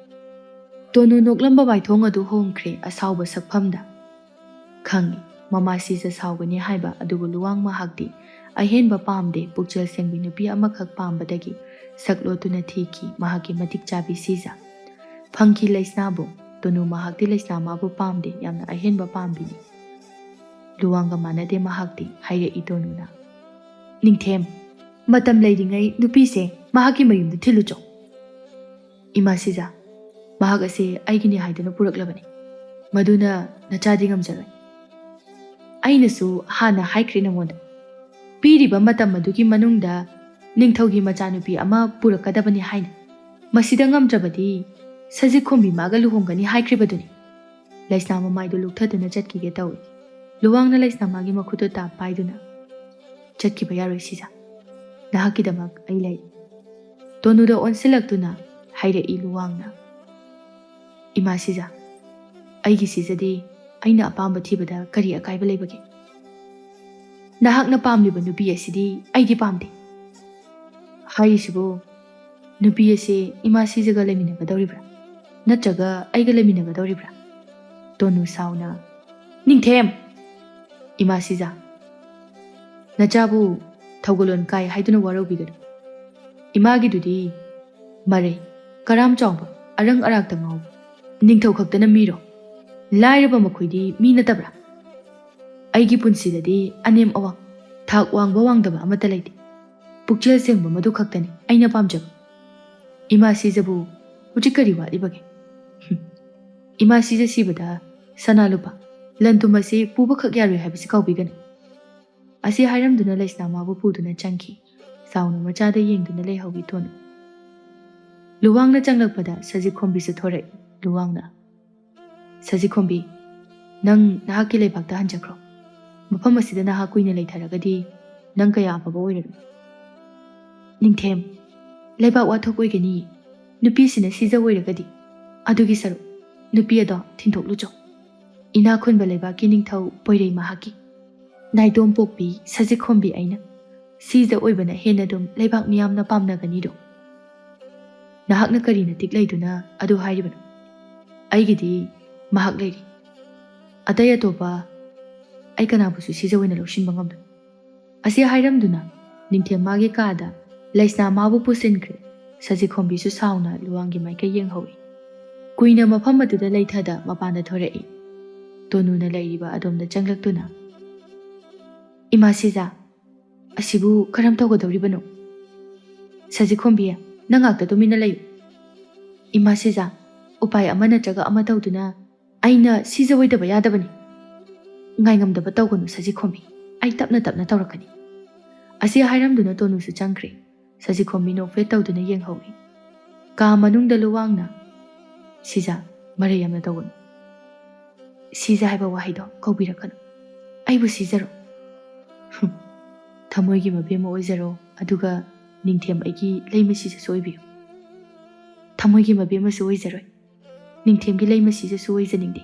ꯇꯣꯅꯨ ꯅꯣꯛꯂꯝꯕ ꯃꯥꯏꯊꯣꯡ ꯑꯗꯨ ꯍꯣꯡꯈ꯭ꯔꯦ ꯑꯁꯥꯎꯕ ꯁꯛꯐꯝꯗ꯫ ꯈꯪꯉꯤ, ꯃꯃꯥ ꯁꯤꯖ ꯁꯥꯎꯒꯅꯤ ꯍꯥꯏꯕ, ꯑꯗꯨꯕꯨ ꯂꯨꯋꯥꯡ ꯃꯍꯥꯛꯇꯤ ꯑꯍꯦꯟꯕ ꯄꯥꯝꯗꯦ꯫ ꯄꯨꯛꯆꯦꯜ ꯁꯦꯡꯕꯤ ꯅꯨꯄꯤ ꯑꯃꯈꯛ ꯄꯥꯝꯕꯗꯒꯤ ꯁꯛ ꯂꯣꯠꯇꯨꯅ ꯊꯤꯈꯤ ꯃꯍꯥꯛꯀꯤ ꯃꯇꯤꯛ ꯆꯥꯕꯤ ꯁꯤꯖ꯫ ꯐꯪꯈꯤ ꯂꯩꯁꯅꯥꯕꯨ꯫ ꯇꯣꯅꯨ ꯃꯍꯥꯛꯇꯤ ꯂꯩꯁꯅꯥ ꯃꯥꯕꯨ ꯄꯥꯝꯗꯦ, ꯌꯥꯝꯅ ꯑꯍꯦꯟꯕ ꯄꯥꯝꯕꯤꯅꯤ꯫ ꯂꯨꯋꯥꯡꯒ ꯃꯥꯟꯅꯗꯦ ꯃꯍꯥꯛꯇꯤ, ꯍꯥꯏꯔꯛꯏ ꯇꯣꯅꯨꯅ꯫ "ꯅꯤꯡꯊꯦꯝ, ꯃꯇꯝ ꯂꯩꯔꯤꯉꯩ ꯅꯨꯄꯤꯁꯦ ꯃꯍꯥꯛꯀꯤ ꯃꯌꯨꯝꯗ ꯊꯤꯜꯂꯨꯆꯣ꯫" "ꯏꯃꯥ ꯁꯤꯖ, ꯃꯍꯥꯛ ꯑꯁꯤ ꯑꯩꯒꯤꯅꯤ ꯍꯥꯏꯗꯨꯅ ꯄꯨꯔꯛꯂꯕꯅꯤ꯫ ꯃꯗꯨꯅ ꯅꯆꯥꯗꯤ ꯉꯝꯖꯔꯣꯏ꯫" "ꯑꯩꯅꯁꯨ ꯍꯥꯟꯅ ꯍꯥꯏꯈ꯭ꯔꯦ ꯅꯉꯣꯟꯗ, ꯄꯤꯔꯤꯕ ꯃꯇꯝ ꯑꯗꯨꯒꯤ ꯃꯅꯨꯡꯗ ꯅꯤꯡꯊꯧꯒꯤ ꯃꯆꯥꯅꯨꯄꯤ ꯑꯃ ꯄꯨꯔꯛꯀꯗꯕꯅꯤ ꯍꯥꯏꯅ꯫ ꯃꯁꯤꯗ ꯉꯝꯗ꯭ꯔꯕꯗꯤ ꯁꯖꯤꯛ ꯈꯣꯝꯕꯤ ꯃꯥꯒ ꯂꯨꯍꯣꯡꯒꯅꯤ ꯍꯥꯏꯈ꯭ꯔꯤꯕꯗꯨꯅꯤ꯫" ꯂꯩꯁꯅꯥ ꯃꯃꯥꯏꯗꯨ ꯂꯨꯞꯊꯗꯨꯅ ꯆꯠꯈꯤꯒꯦ ꯇꯧꯏ꯫ ꯂꯨꯋꯥꯡꯅ ꯂꯩꯁꯅꯥ ꯃꯥꯒꯤ ꯃꯈꯨꯠꯇꯨ ꯇꯥꯞ ꯄꯥꯏꯗꯨꯅ, "ꯆꯠꯈꯤꯕ ꯌꯥꯔꯣꯏ ꯁꯤꯖ꯫ ꯅꯍꯥꯛꯀꯤꯗꯃꯛ ꯑꯩ ꯂꯩ꯫" ꯇꯣꯅꯨꯗ ꯑꯣꯟꯁꯤꯜꯂꯛꯇꯨꯅ ꯍꯥꯏꯔꯛꯏ ꯂꯨꯋꯥꯡꯅ꯫ "ꯏꯃꯥ ꯁꯤꯖ, ꯑꯩꯒꯤ ꯁꯤꯖꯗꯤ ꯑꯩꯅ ꯑꯄꯥꯝꯕ ꯊꯤꯕꯗ ꯀꯔꯤ ꯑꯀꯥꯏꯕ ꯂꯩꯕꯒꯦ? ꯅꯍꯥꯛꯅ ꯄꯥꯝꯂꯤꯕ ꯅꯨꯄꯤ ꯑꯁꯤꯗꯤ ꯑꯩꯗꯤ ꯄꯥꯝꯗꯦ꯫" "ꯍꯥꯏꯔꯤꯁꯤꯕꯨ, ꯅꯨꯄꯤ ꯑꯁꯤ ꯏꯃꯥ ꯁꯤꯖꯒ ꯂꯩꯃꯤꯟꯅꯒꯗꯧꯔꯤꯕ꯭ꯔꯥ? ꯅꯠꯇ꯭ꯔꯒ ꯑꯩꯒ ꯂꯩꯃꯤꯟꯅꯒꯗꯧꯔꯤꯕ꯭ꯔꯥ?" ꯇꯣꯅꯨ ꯁꯥꯎꯅ, "ꯅꯤꯡꯊꯦꯝ! ꯏꯃꯥ ꯁꯤꯖ, ꯅꯆꯥꯕꯨ ꯊꯧꯒꯜꯂꯣꯟ ꯀꯥꯏ ꯍꯥꯏꯗꯨꯅ ꯋꯥꯔꯧꯕꯤꯒꯅꯨ꯫ ꯏꯃꯥꯒꯤꯗꯨꯗꯤ ꯃꯔꯩ, ꯀꯔꯥꯝ ꯆꯥꯎꯕ, ꯑꯔꯪ ꯑꯔꯥꯛꯇ ꯉꯥꯎꯕ ꯅꯤꯡꯊꯧ ꯈꯛꯇꯅ ꯃꯤꯔꯣ? ꯂꯥꯏꯔꯕ ꯃꯈꯣꯏꯗꯤ ꯃꯤ ꯅꯠꯇꯕ꯭ꯔꯥ? ꯑꯩꯒꯤ ꯄꯨꯟꯁꯤꯗꯗꯤ ꯑꯅꯦꯝ ꯑꯋꯥꯡ, ꯊꯥꯛ ꯋꯥꯡꯕ ꯋꯥꯡꯗꯕ ꯑꯃꯠꯇ ꯂꯩꯇꯦ꯫ ꯄꯨꯛꯆꯦꯜ ꯁꯦꯡꯕ ꯃꯗꯨ ꯈꯛꯇꯅꯤ ꯑꯩꯅ ꯄꯥꯝꯖꯕ꯫ ꯏꯃꯥ ꯁꯤꯖꯕꯨ ꯍꯧꯖꯤꯛ ꯀꯔꯤ ꯋꯥꯠꯂꯤꯕꯒꯦ? ꯍꯨꯝ꯫ ꯏꯃꯥ ꯁꯤꯖ ꯁꯤꯕꯗ ꯁꯅꯥ ꯂꯨꯄꯥ, ꯂꯟ ꯊꯨꯝ ꯑꯁꯤ ꯄꯨꯕꯈꯛ ꯌꯥꯔꯣꯏ ꯍꯥꯏꯕꯁꯤ ꯀꯥꯎꯕꯤꯒꯅꯨ꯫" ꯑꯁꯤ ꯍꯥꯏꯔꯝꯗꯨꯅ ꯂꯩꯁꯅꯥ ꯃꯥꯕꯨ ꯄꯨꯗꯨꯅ ꯆꯪꯈꯤ꯫ ꯆꯥꯎꯅ ꯃꯆꯥꯗ ꯌꯦꯡꯗꯨꯅ ꯂꯩꯍꯧꯏ ꯇꯣꯅꯨ꯫ ꯂꯨꯋꯥꯡꯅ ꯆꯪꯂꯛꯄꯗ ꯁꯖꯤꯛ ꯈꯣꯝꯕꯤꯁꯨ ꯊꯣꯔꯛꯏ꯫ ꯂꯨꯋꯥꯡꯅ, "ꯁꯖꯤꯛ ꯈꯣꯝꯕꯤ, ꯅꯪ ꯅꯍꯥꯛꯀꯤ ꯂꯩꯕꯥꯛꯇ ꯍꯟꯖꯈ꯭ꯔꯣ꯫ ꯃꯐꯝ ꯑꯁꯤꯗ ꯅꯍꯥꯛ ꯀꯨꯏꯅ ꯂꯩꯊꯔꯒꯗꯤ ꯅꯪ ꯀꯌꯥ ꯑꯐꯕ ꯑꯣꯏꯔꯔꯣꯏ꯫ ꯅꯤꯡꯊꯦꯝ, ꯂꯩꯕꯥꯛ ꯋꯥꯊꯣꯛ ꯑꯣꯏꯒꯅꯤꯌꯦ꯫ ꯅꯨꯄꯤꯁꯤꯅ ꯁꯤꯖ ꯑꯣꯏꯔꯒꯗꯤ꯫ ꯑꯗꯨꯒꯤ ꯁꯔꯨꯛ, ꯅꯨꯄꯤ ꯑꯗꯣ ꯊꯤꯟꯗꯣꯛꯂꯨꯆꯣ꯫ ꯏꯅꯥꯛ ꯈꯨꯟꯕ ꯂꯩꯕꯥꯛꯀꯤ ꯅꯤꯡꯊꯧ ꯄꯣꯏꯔꯩ ꯃꯍꯥꯛꯀꯤ꯫ ꯅꯥꯏꯇꯣꯝ ꯄꯣꯛꯄꯤ ꯁꯖꯤꯛꯈꯣꯝꯕꯤ ꯑꯩꯅ ꯁꯤꯖ ꯑꯣꯏꯕꯅ ꯍꯦꯟꯅ ꯑꯗꯨꯝ ꯂꯩꯕꯥꯛ ꯃꯤꯌꯥꯝꯅ ꯄꯥꯝꯅꯒꯅꯤꯗꯣ꯫ ꯅꯍꯥꯛꯅ ꯀꯔꯤ ꯅꯇꯤꯛ ꯂꯩꯗꯨꯅ ꯑꯗꯨ ꯍꯥꯏꯔꯤꯕꯅꯣ? ꯑꯩꯒꯤꯗꯤ ꯃꯍꯥꯛ ꯂꯩꯔꯤ꯫ ꯑꯇꯩ ꯑꯇꯣꯞꯄ ꯑꯩ ꯀꯅꯥꯕꯨꯁꯨ ꯁꯤꯖ ꯑꯣꯏꯅ ꯂꯧꯁꯤꯟꯕ ꯉꯝꯂꯣꯏ꯫ ꯑꯁꯤ ꯍꯥꯏꯔꯝꯗꯨꯅ ꯅꯤꯡꯊꯦꯝ ꯃꯥꯒꯤ ꯀꯥꯗ ꯂꯩꯁꯅꯥ ꯃꯥꯕꯨ ꯄꯨꯁꯤꯟꯈ꯭ꯔꯦ꯫ ꯁꯖꯤꯈꯣꯝꯕꯤꯁꯨ ꯁꯥꯎꯅ ꯂꯨꯋꯥꯡꯒꯤ ꯃꯥꯏꯀꯩ ꯌꯦꯡꯍꯧꯏ꯫ ꯀꯨꯏꯅ ꯃꯐꯝ ꯑꯗꯨꯗ ꯂꯩꯊꯗ ꯃꯄꯥꯟꯗ ꯊꯣꯔꯛꯏ꯫ ꯇꯣꯅꯨꯅ ꯂꯩꯔꯤꯕ ꯑꯗꯣꯝꯗ ꯆꯪꯂꯛꯇꯨꯅ, "ꯏꯃꯥ ꯁꯤꯖ, ꯑꯁꯤꯕꯨ ꯀꯔꯝ ꯇꯧꯒꯗꯧꯔꯤꯕꯅꯣ?" "ꯁꯖꯤꯈꯣꯝꯕꯤ, ꯅꯪ ꯉꯥꯛꯇ ꯇꯨꯃꯤꯟꯅ ꯂꯩꯌꯨ꯫" "ꯏꯃꯥ ꯁꯤꯖ, ꯎꯄꯥꯏ ꯑꯃ ꯅꯠꯇ꯭ꯔꯒ ꯑꯃ ꯇꯧꯗꯨꯅ ꯑꯩꯅ ꯁꯤꯖ ꯑꯣꯏꯗꯕ ꯌꯥꯗꯕꯅꯤ꯫ ꯉꯥꯏꯉꯝꯗꯕ ꯇꯧꯒꯅꯨ ꯁꯖꯤꯈꯣꯝꯕꯤ, ꯑꯩ ꯇꯞꯅ ꯇꯞꯅ ꯇꯧꯔꯛꯀꯅꯤ꯫" ꯑꯁꯤ ꯍꯥꯏꯔꯝꯗꯨꯅ ꯇꯣꯅꯨꯁꯨ ꯆꯪꯈ꯭ꯔꯦ꯫ ꯁꯖꯤꯈꯣꯝꯕꯤ ꯅꯣꯛꯐꯦꯠ ꯇꯧꯗꯨꯅ ꯌꯦꯡꯍꯧꯏ꯫ ꯀꯥ ꯃꯅꯨꯡꯗ ꯂꯨꯋꯥꯡꯅ, "ꯁꯤꯖ, ꯃꯔꯩ ꯌꯥꯝꯅ ꯇꯧꯒꯅꯨ꯫ ꯁꯤꯖ ꯍꯥꯏꯕ ꯋꯥꯍꯩꯗꯣ ꯀꯧꯕꯤꯔꯛꯀꯅꯨ꯫ ꯑꯩꯕꯨ ꯁꯤꯖꯔꯣ꯫" "ꯍꯨꯝ, ꯊꯃꯣꯏꯒꯤ ꯃꯕꯦꯝꯃ ꯑꯣꯏꯖꯔꯣ, ꯑꯗꯨꯒ ꯅꯤꯡꯊꯦꯝ ꯑꯩꯒꯤ ꯂꯩꯃ ꯁꯤꯖꯁꯨ ꯑꯣꯏꯕꯤꯌꯨ꯫" "ꯊꯃꯣꯏꯒꯤ ꯃꯕꯦꯝꯃꯁꯨ ꯑꯣꯏꯖꯔꯣꯏ, ꯅꯤꯡꯊꯦꯝꯒꯤ ꯂꯩꯃ ꯁꯤꯖꯁꯨ ꯑꯣꯏꯖꯅꯤꯡꯗꯦ꯫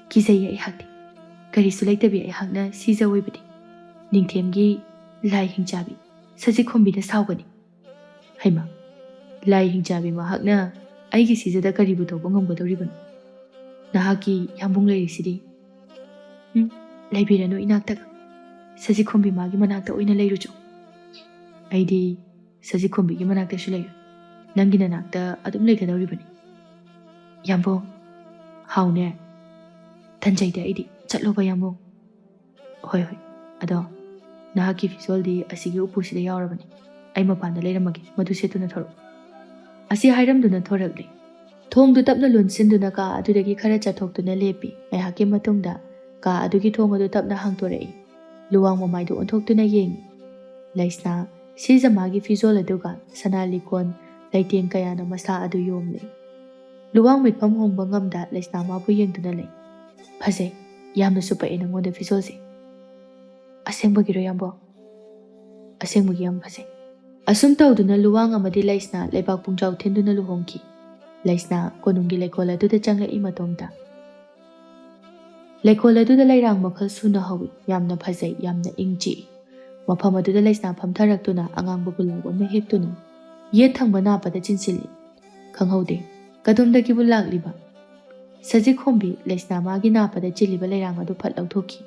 ꯀꯤꯖꯩꯌꯦ ꯑꯩꯍꯥꯛꯇꯤ꯫ ꯀꯔꯤꯁꯨ ꯂꯩꯇꯕꯤ ꯑꯩꯍꯥꯛꯅ ꯁꯤꯖ ꯑꯣꯏꯕꯗꯤ ꯅꯤꯡꯊꯦꯝꯒꯤ ꯂꯥꯏ ꯍꯤꯡꯆꯥꯕꯤ ꯁꯖꯤꯈꯣꯝꯕꯤꯅ ꯁꯥꯎꯒꯅꯤ꯫" "ꯍꯩꯃꯥ, ꯂꯥꯏ ꯍꯤꯡꯆꯥꯕꯤ ꯃꯍꯥꯛꯅ ꯑꯩꯒꯤ ꯁꯤꯖꯗ ꯀꯔꯤꯕꯨ ꯇꯧꯕ ꯉꯝꯒꯗꯧꯔꯤꯕꯅꯣ? ꯅꯍꯥꯛꯀꯤ ꯌꯥꯝꯕꯨꯡ ꯂꯩꯔꯤꯁꯤꯗꯤ꯫" "ꯎꯝ, ꯂꯩꯕꯤꯔꯅꯨ ꯏꯅꯥꯛꯇꯒ꯫ ꯁꯖꯤꯈꯣꯝꯕꯤ ꯃꯥꯒꯤ ꯃꯅꯥꯛꯇ ꯑꯣꯏꯅ ꯂꯩꯔꯨꯆꯣ꯫ ꯑꯩꯗꯤ ꯁꯖꯤꯈꯣꯝꯕꯤꯒꯤ ꯃꯅꯥꯛꯇꯁꯨ ꯂꯩꯔꯣꯏ꯫ ꯅꯪꯒꯤ ꯅꯅꯥꯛꯇ ꯑꯗꯨꯝ ꯂꯩꯒꯗꯧꯔꯤꯕꯅꯤ꯫" "ꯌꯥꯝꯕꯨꯡ꯫" "ꯍꯥꯎꯅꯦ꯫" "ꯇꯟꯖꯩꯗ ꯑꯩꯗꯤ꯫ ꯆꯠꯂꯣꯕ ꯌꯥꯝꯕꯨꯡ꯫" "ꯍꯣꯏ, ꯍꯣꯏ꯫ ꯑꯗꯣ ꯅꯍꯥꯛꯀꯤ ꯐꯤꯖꯣꯜꯗꯤ ꯑꯁꯤꯒꯤ ꯎꯄꯨꯁꯤꯗ ꯌꯥꯎꯔꯕꯅꯤ꯫ ꯑꯩ ꯃꯄꯥꯟꯗ ꯂꯩꯔꯝꯃꯒꯦ, ꯃꯗꯨ ꯁꯦꯠꯇꯨꯅ ꯊꯣꯔꯛꯎ꯫" ꯑꯁꯤ ꯍꯥꯏꯔꯝꯗꯨꯅ ꯊꯣꯔꯛꯂꯦ꯫ ꯊꯣꯡꯗꯨ ꯇꯞꯅ ꯂꯣꯟꯁꯤꯟꯗꯨꯅ ꯀꯥ ꯑꯗꯨꯗꯒꯤ ꯈꯔ ꯆꯠꯊꯣꯛꯇꯨꯅ ꯂꯦꯞꯄꯤ꯫ ꯉꯥꯏꯍꯥꯛꯀꯤ ꯃꯇꯨꯡꯗ ꯀꯥ ꯑꯗꯨꯒꯤ ꯊꯣꯡ ꯑꯗꯨ ꯇꯞꯅ ꯍꯥꯡꯗꯣꯔꯛꯏ꯫ ꯂꯨꯋꯥꯡ ꯃꯃꯥꯏꯗꯨ ꯑꯣꯟꯊꯣꯛꯇꯨꯅ ꯌꯦꯡꯏ꯫ ꯂꯩꯁꯅꯥ, ꯁꯤꯖ ꯃꯥꯒꯤ ꯐꯤꯖꯣꯜ ꯑꯗꯨꯒ ꯁꯅꯥ ꯂꯤꯛꯀꯣꯟ, ꯂꯩꯇꯦꯡ ꯀꯌꯥꯅ ꯃꯁꯥ ꯑꯗꯨ ꯌꯣꯝꯂꯤ꯫ ꯂꯨꯋꯥꯡ ꯃꯤꯠꯐꯝ ꯍꯣꯡꯕ ꯉꯝꯗ ꯂꯩꯁꯅꯥ ꯃꯥꯕꯨ ꯌꯦꯡꯗꯨꯅ ꯂꯩ꯫ "ꯐꯖꯩ, ꯌꯥꯝꯅꯁꯨ ꯄꯛꯑꯦ ꯅꯉꯣꯟꯗ ꯐꯤꯖꯣꯜꯁꯦ꯫" "ꯑꯁꯦꯡꯕꯒꯤꯔꯣ, ꯌꯥꯝꯕꯣ?" "ꯑꯁꯦꯡꯕꯒꯤ, ꯌꯥꯝ ꯐꯖꯩ꯫" ꯑꯁꯨꯝ ꯇꯧꯗꯨꯅ ꯂꯨꯋꯥꯡ ꯑꯃꯗꯤ ꯂꯩꯁꯅꯥ ꯂꯩꯕꯥꯛ ꯄꯨꯡꯖꯥꯎ ꯊꯤꯟꯗꯨꯅ ꯂꯨꯍꯣꯡꯈꯤ꯫ ꯂꯩꯁꯅꯥ ꯀꯣꯅꯨꯡꯒꯤ ꯂꯩꯀꯣꯜ ꯑꯗꯨꯗ ꯆꯪꯂꯛꯏ ꯃꯇꯣꯝꯇ꯫ ꯂꯩꯀꯣꯜ ꯑꯗꯨꯗ ꯂꯩꯔꯥꯡ ꯃꯈꯜ ꯁꯨꯅ ꯍꯧꯏ꯫ ꯌꯥꯝꯅ ꯐꯖꯩ, ꯌꯥꯝꯅ ꯏꯪ ꯆꯤꯛꯏ꯫ ꯃꯐꯝ ꯑꯗꯨꯗ ꯂꯩꯁꯅꯥ ꯐꯝꯊꯔꯛꯇꯨꯅ ꯑꯉꯥꯡꯕ ꯒꯨꯂꯥꯞ ꯑꯃ ꯍꯦꯛꯇꯨꯅ ꯌꯦꯠ ꯊꯪꯕ ꯅꯥꯞꯄꯗ ꯆꯤꯟꯁꯤꯜꯂꯤ꯫ ꯈꯪꯍꯧꯗꯦ ꯀꯗꯣꯝꯗꯒꯤꯕꯨ ꯂꯥꯛꯂꯤꯕ꯫ ꯁꯖꯤꯛꯈꯣꯝꯕꯤ ꯂꯩꯁꯅꯥ ꯃꯥꯒꯤ ꯅꯥꯞꯄꯗ ꯆꯤꯜꯂꯤꯕ ꯂꯩꯔꯥꯡ ꯑꯗꯨ ꯐꯠ ꯂꯧꯊꯣꯛꯈꯤ,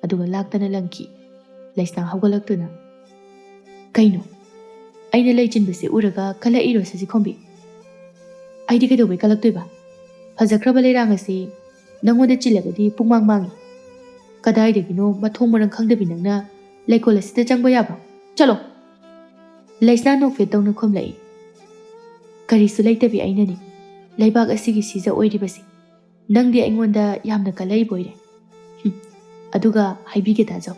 ꯑꯗꯨꯒ ꯂꯥꯛꯇꯅ ꯂꯪꯈꯤ꯫ ꯂꯩꯁꯅꯥ ꯍꯧꯒꯠꯂꯛꯇꯨꯅ, "ꯀꯩꯅꯣ? ꯑꯩꯅ ꯂꯩ ꯆꯤꯟꯕꯁꯦ ꯎꯔꯒ ꯀꯜꯂꯛꯏꯔꯣ, ꯁꯖꯤꯛꯈꯣꯝꯕꯤ?" "ꯑꯩꯗꯤ ꯀꯩꯗꯧꯕꯩ ꯀꯜꯂꯛꯇꯣꯏꯕ? ꯐꯖꯈ꯭ꯔꯕ ꯂꯩꯔꯥꯡ ꯑꯁꯤ ꯅꯪꯉꯣꯟꯗ ꯆꯤꯜꯂꯒꯗꯤ ꯄꯨꯡꯃꯥꯡ ꯃꯥꯡꯉꯤ꯫ ꯀꯗꯥꯏꯗꯒꯤꯅꯣ ꯃꯊꯣꯡ ꯃꯔꯝ ꯈꯪꯗꯕꯤ ꯅꯪꯅ ꯂꯩꯀꯣꯜ ꯑꯁꯤꯗ ꯆꯪꯕ ꯌꯥꯕ꯭ꯔꯣ? ꯆꯠꯂꯣ!" ꯂꯩꯁꯅꯥ ꯅꯣꯛꯐꯦꯠ ꯇꯧꯅ ꯈꯨꯝꯂꯛꯏ꯫ "ꯀꯔꯤꯁꯨ ꯂꯩꯇꯕꯤ ꯑꯩꯅꯅꯤ ꯂꯩꯕꯥꯛ ꯑꯁꯤꯒꯤ ꯁꯤꯖ ꯑꯣꯏꯔꯤꯕꯁꯤ꯫ ꯅꯪꯗꯤ ꯑꯩꯉꯣꯟꯗ ꯌꯥꯝꯅ ꯀꯜꯂꯛꯏꯕ ꯑꯣꯏꯔꯦ꯫ ꯍꯨꯝ, ꯑꯗꯨꯒ ꯍꯥꯏꯕꯤꯒꯦ ꯇꯥꯖꯧ,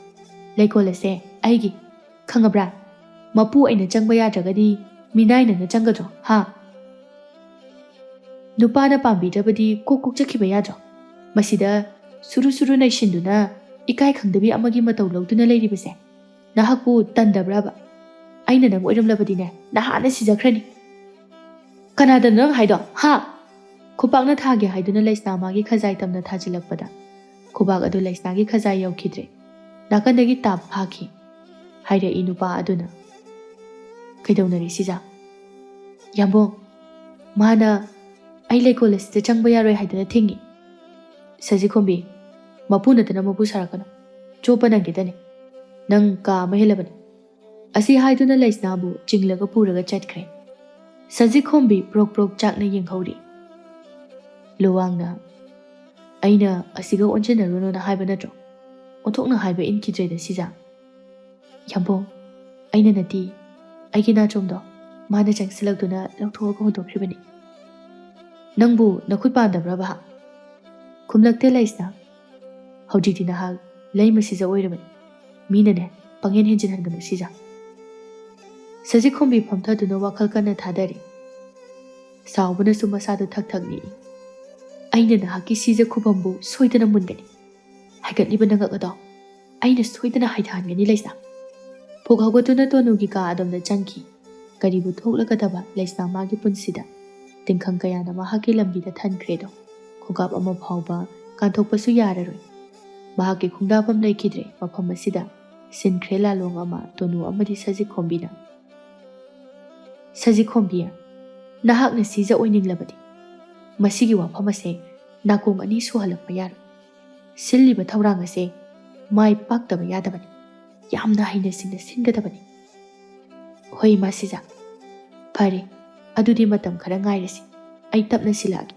ꯂꯩꯀꯣꯜ ꯑꯁꯦ ꯑꯩꯒꯤ, ꯈꯪꯉꯕ꯭ꯔꯥ? ꯃꯄꯨ ꯑꯩꯅ ꯆꯪꯕ ꯌꯥꯗ꯭ꯔꯒꯗꯤ ꯃꯤꯅꯥꯏ ꯅꯪꯅ ꯆꯪꯒꯗ꯭ꯔꯣ, ꯍꯥ? ꯅꯨꯄꯥꯅ ꯄꯥꯝꯕꯤꯗ꯭ꯔꯕꯗꯤ ꯀꯣꯛ ꯀꯣꯛ ꯆꯠꯈꯤꯕ ꯌꯥꯗ꯭ꯔꯣ? ꯃꯁꯤꯗ ꯁꯨꯔꯨ ꯁꯨꯔꯨ ꯅꯩꯁꯤꯟꯗꯨꯅ ꯏꯀꯥꯏ ꯈꯪꯗꯕꯤ ꯑꯃꯒꯤ ꯃꯇꯧ ꯂꯧꯗꯨꯅ ꯂꯩꯔꯤꯕꯁꯦ ꯅꯍꯥꯛꯄꯨ ꯇꯟꯗꯕ꯭ꯔꯕ? ꯑꯩꯅ ꯅꯪ ꯑꯣꯏꯔꯝꯂꯕꯗꯤꯅꯦ, ꯅꯍꯥꯟꯅ ꯁꯤꯖꯈ꯭ꯔꯅꯤ꯫" "ꯀꯅꯥꯗꯅꯣ ꯅꯪ ꯍꯥꯏꯗꯣ, ꯍꯥ?" ꯈꯨꯄꯥꯛꯅ ꯊꯥꯒꯦ ꯍꯥꯏꯗꯨꯅ ꯂꯩꯁꯅꯥ ꯃꯥꯒꯤ ꯈꯖꯥꯏ ꯇꯝꯅ ꯊꯥꯖꯤꯜꯂꯛꯄꯗ ꯈꯨꯕꯥꯛ ꯑꯗꯨ ꯂꯩꯁꯅꯥꯒꯤ ꯈꯖꯥꯏ ꯌꯧꯈꯤꯗ꯭ꯔꯦ꯫ ꯅꯥꯀꯟꯗꯒꯤ ꯇꯥꯞ ꯐꯥꯈꯤ꯫ ꯍꯥꯏꯔꯛꯏ ꯅꯨꯄꯥ ꯑꯗꯨꯅ, "ꯀꯩꯗꯧꯅꯔꯤ ꯁꯤꯖ?" "ꯌꯥꯝꯕꯣꯡ, ꯃꯥꯅ ꯑꯩ ꯂꯩꯀꯣꯜ ꯑꯁꯤꯗ ꯆꯪꯕ ꯌꯥꯔꯣꯏ ꯍꯥꯏꯗꯅ ꯊꯤꯡꯉꯤ꯫" "ꯁꯖꯤꯈꯣꯝꯕꯤ, ꯃꯄꯨ ꯅꯠꯇꯅ ꯃꯄꯨ ꯁꯥꯔꯛꯀꯅꯨ꯫ ꯆꯣꯞꯄ ꯅꯪꯒꯦꯗꯅꯤ꯫ ꯅꯪ ꯀꯥ ꯑꯃ ꯍꯦꯜꯂꯕꯅꯤ꯫" ꯑꯁꯤ ꯍꯥꯏꯗꯨꯅ ꯂꯩꯁꯅꯥꯕꯨ ꯆꯤꯡꯂꯒ ꯄꯨꯔꯒ ꯆꯠꯈ꯭ꯔꯦ꯫ ꯁꯖꯤꯈꯣꯝꯕꯤ ꯄ꯭ꯔꯣꯛ ꯄ꯭ꯔꯣꯛ ꯆꯥꯛꯅ ꯌꯦꯡꯍꯧꯔꯤ꯫ ꯂꯨꯋꯥꯡꯅ, "ꯑꯩꯅ ꯑꯁꯤꯒ ꯑꯣꯟꯁꯤꯟꯅꯔꯨꯅꯣꯅ ꯍꯥꯏꯕ ꯅꯠꯇ꯭ꯔꯣ? ꯑꯣꯟꯊꯣꯛꯅ ꯍꯥꯏꯕ ꯏꯟꯈꯤꯗ꯭ꯔꯦꯗ ꯁꯤꯖ꯫" "ꯌꯥꯝꯕꯣꯡ, ꯑꯩꯅ ꯅꯠꯇꯦ, ꯑꯩꯒꯤ ꯅꯥꯆꯣꯝꯗꯣ ꯃꯥꯅ ꯆꯪꯁꯤꯜꯂꯛꯇꯨꯅ ꯂꯧꯊꯣꯛꯑꯒ ꯍꯨꯟꯗꯣꯛꯈ꯭ꯔꯤꯕꯅꯤ꯫" "ꯅꯪꯕꯨ ꯅꯈꯨꯠ ꯄꯥꯟꯗꯕ꯭ꯔꯕ?" ꯈꯨꯝꯂꯛꯇꯦ ꯂꯩꯁꯅꯥ꯫ "ꯍꯧꯖꯤꯛꯇꯤ ꯅꯍꯥꯛ ꯂꯩꯃ ꯁꯤꯖ ꯑꯣꯏꯔꯕꯅꯤ꯫ ꯃꯤꯅꯅꯦ ꯄꯪꯍꯦꯟ ꯍꯦꯟꯖꯤꯟꯍꯟꯒꯅꯨ ꯁꯤꯖ꯫" ꯁꯖꯤꯈꯣꯝꯕꯤ ꯐꯝꯊꯗꯨꯅ ꯋꯥꯈꯜ ꯀꯟꯅ ꯊꯥꯗꯔꯤ꯫ ꯁꯥꯎꯕꯅꯁꯨ ꯃꯁꯥꯗꯨ ꯊꯛ ꯊꯛ ꯅꯤꯛꯏ꯫ "ꯑꯩꯅ ꯅꯍꯥꯛꯀꯤ ꯁꯤꯖ ꯈꯨꯕꯝꯕꯨ ꯁꯣꯏꯗꯅ ꯃꯨꯟꯒꯅꯤ꯫ ꯍꯥꯏꯒꯠꯂꯤꯕ ꯅꯉꯛ ꯑꯗꯣ ꯑꯩꯅ ꯁꯣꯏꯗꯅ ꯍꯥꯏꯊꯍꯟꯒꯅꯤ, ꯂꯩꯁꯅꯥ꯫ ꯐꯨꯛ ꯍꯧꯒꯠꯇꯨꯅ ꯇꯣꯅꯨꯒꯤ ꯀꯥ ꯑꯗꯣꯝꯗ ꯆꯪꯈꯤ꯫ ꯀꯔꯤꯕꯨ ꯊꯣꯛꯂꯒꯗꯕ ꯂꯩꯁꯅꯥ ꯃꯥꯒꯤ ꯄꯨꯟꯁꯤꯗ? ꯇꯤꯡꯈꯪ ꯀꯌꯥꯅ ꯃꯍꯥꯛꯀꯤ ꯂꯝꯕꯤꯗ ꯊꯟꯈ꯭ꯔꯦꯗꯣ꯫ ꯈꯣꯡꯀꯥꯞ ꯑꯃ ꯐꯥꯎꯕ ꯀꯥꯟꯊꯣꯛꯄꯁꯨ ꯌꯥꯔꯔꯣꯏ꯫ ꯃꯍꯥꯛꯀꯤ ꯈꯣꯡꯗꯥꯐꯝ ꯂꯩꯈꯤꯗ꯭ꯔꯦ ꯃꯐꯝ ꯑꯁꯤꯗ꯫ ꯁꯤꯟꯈ꯭ꯔꯦ ꯂꯥꯂꯣꯡ ꯑꯃ ꯇꯣꯅꯨ ꯑꯃꯗꯤ ꯁꯖꯤꯛꯈꯣꯝꯕꯤꯅ꯫ ꯁꯖꯤꯛꯈꯣꯝꯕꯤ, ꯅꯍꯥꯛꯅ ꯁꯤꯖ ꯑꯣꯏꯅꯤꯡꯂꯕꯗꯤ ꯃꯁꯤꯒꯤ ꯋꯥꯐꯝ ꯑꯁꯦ ꯅꯥꯀꯣꯡ ꯑꯅꯤ ꯁꯨꯍꯜꯂꯛꯄ ꯌꯥꯔꯣꯏ꯫ ꯁꯤꯜꯂꯤꯕ ꯊꯧꯔꯥꯡ ꯑꯁꯦ ꯃꯥꯏ ꯄꯥꯛꯇꯕ ꯌꯥꯗꯕꯅꯤ꯫ ꯌꯥꯝꯅ ꯍꯩꯅ ꯁꯤꯡꯅ ꯁꯤꯟꯒꯗꯕꯅꯤ꯫ ꯍꯣꯏ, ꯏꯃꯥ ꯁꯤꯖ꯫ ꯐꯔꯦ, ꯑꯗꯨꯗꯤ ꯃꯇꯝ ꯈꯔ ꯉꯥꯏꯔꯁꯤ꯫ ꯑꯩ ꯇꯞꯅ ꯁꯤꯜꯂꯛꯑꯒꯦ꯫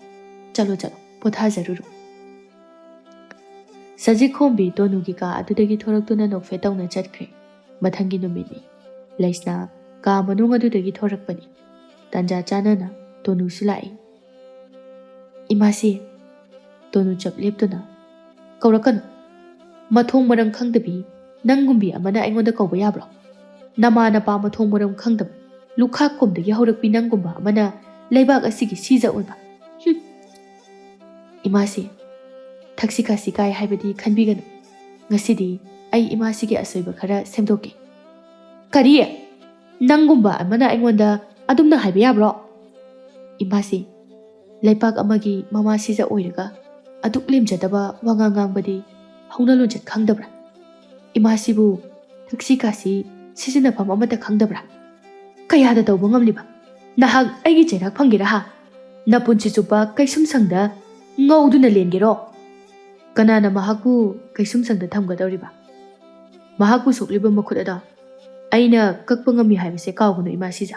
ꯆꯠꯂꯣ, ꯆꯠꯂꯣ, ꯄꯣꯊꯥꯖꯔꯨꯔꯣ꯫ ꯁꯖꯤꯛꯈꯣꯝꯕꯤ ꯇꯣꯅꯨꯒꯤ ꯀꯥ ꯑꯗꯨꯗꯒꯤ ꯊꯣꯔꯛꯇꯨꯅ ꯅꯣꯛꯐꯦꯠ ꯇꯧꯅ ꯆꯠꯈ꯭ꯔꯦ꯫ ꯃꯊꯪꯒꯤ ꯅꯨꯃꯤꯠꯅꯤ꯫ ꯂꯩꯁꯅꯥ ꯀꯥ ꯃꯅꯨꯡ ꯑꯗꯨꯗꯒꯤ ꯊꯣꯔꯛꯄꯅꯤ꯫ ꯇꯥꯟꯖꯥ ꯆꯥꯅꯅ ꯇꯣꯅꯨꯁꯨ ꯂꯥꯛꯏ꯫ "ꯏꯃꯥꯁꯤ!" ꯇꯣꯅꯨ ꯆꯞ ꯂꯦꯞꯇꯨꯅ, "ꯀꯧꯔꯛꯀꯅꯨ꯫ ꯃꯊꯣꯡ ꯃꯔꯝ ꯈꯪꯗꯕꯤ ꯅꯪꯒꯨꯝꯕꯤ ꯑꯃꯅ ꯑꯩꯉꯣꯟꯗ ꯀꯧꯕ ꯌꯥꯕ꯭ꯔꯣ? ꯅꯃꯥ ꯅꯄꯥ ꯃꯊꯣꯡ ꯃꯔꯝ ꯈꯪꯗꯕ, ꯂꯨꯈꯥꯛ ꯀꯨꯝꯗꯒꯤ ꯍꯧꯔꯛꯄꯤ ꯅꯪꯒꯨꯝꯕ ꯑꯃꯅ ꯂꯩꯕꯥꯛ ꯑꯁꯤꯒꯤ ꯁꯤꯖ ꯑꯣꯏꯕ꯫ ꯍꯨꯝ!" "ꯏꯃꯥꯁꯤ, ꯊꯛꯁꯤ ꯈꯥꯁꯤ ꯀꯥꯏ ꯍꯥꯏꯕꯗꯤ ꯈꯟꯕꯤꯒꯅꯨ꯫ ꯉꯁꯤꯗꯤ ꯑꯩ ꯏꯃꯥꯁꯤꯒꯤ ꯑꯁꯣꯏꯕ ꯈꯔ ꯁꯦꯝꯗꯣꯛꯀꯦ꯫" "ꯀꯔꯤ? ꯅꯪꯒꯨꯝꯕ ꯑꯃꯅ ꯑꯩꯉꯣꯟꯗ ꯑꯗꯨꯝꯅ ꯍꯥꯏꯕ ꯌꯥꯕ꯭ꯔꯣ?" "ꯏꯃꯥꯁꯤ, ꯂꯩꯄꯥꯛ ꯑꯃꯒꯤ ꯃꯃꯥ ꯁꯤꯖ ꯑꯣꯏꯔꯒ ꯑꯗꯨꯛ ꯂꯦꯝꯖꯗꯕ ꯋꯥꯉꯥꯡ ꯉꯥꯡꯕꯗꯤ ꯍꯧꯅ ꯂꯣꯟꯆꯠ ꯈꯪꯗꯕ꯭ꯔꯥ? ꯏꯃꯥꯁꯤꯕꯨ ꯊꯛꯁꯤ ꯈꯥꯁꯤ ꯁꯤꯖꯤꯟꯅꯐꯝ ꯑꯃꯠꯇ ꯈꯪꯗꯕ꯭ꯔꯥ? ꯀꯌꯥꯗ ꯇꯧꯕ ꯉꯝꯂꯤꯕ? ꯅꯍꯥꯛ ꯑꯩꯒꯤ ꯆꯩꯔꯥꯛ ꯐꯪꯒꯦꯔꯥ ꯍꯥ? ꯅꯄꯨꯟꯁꯤ ꯆꯨꯞꯄ ꯀꯩꯁꯨꯝ ꯁꯪꯗ ꯉꯧꯗꯨꯅ ꯂꯦꯟꯒꯦꯔꯣ? ꯀꯅꯥꯅ ꯃꯍꯥꯛꯄꯨ ꯀꯩꯁꯨꯝ ꯁꯪꯗ ꯊꯝꯒꯗꯧꯔꯤꯕ? ꯃꯍꯥꯛꯄꯨ ꯁꯣꯛꯂꯤꯕ ꯃꯈꯨꯠ ꯑꯗꯣ ꯑꯩꯅ ꯀꯛꯄ ꯉꯝꯃꯤ ꯍꯥꯏꯕꯁꯦ ꯀꯥꯎꯒꯅꯨ, ꯏꯃꯥ ꯁꯤꯖ꯫"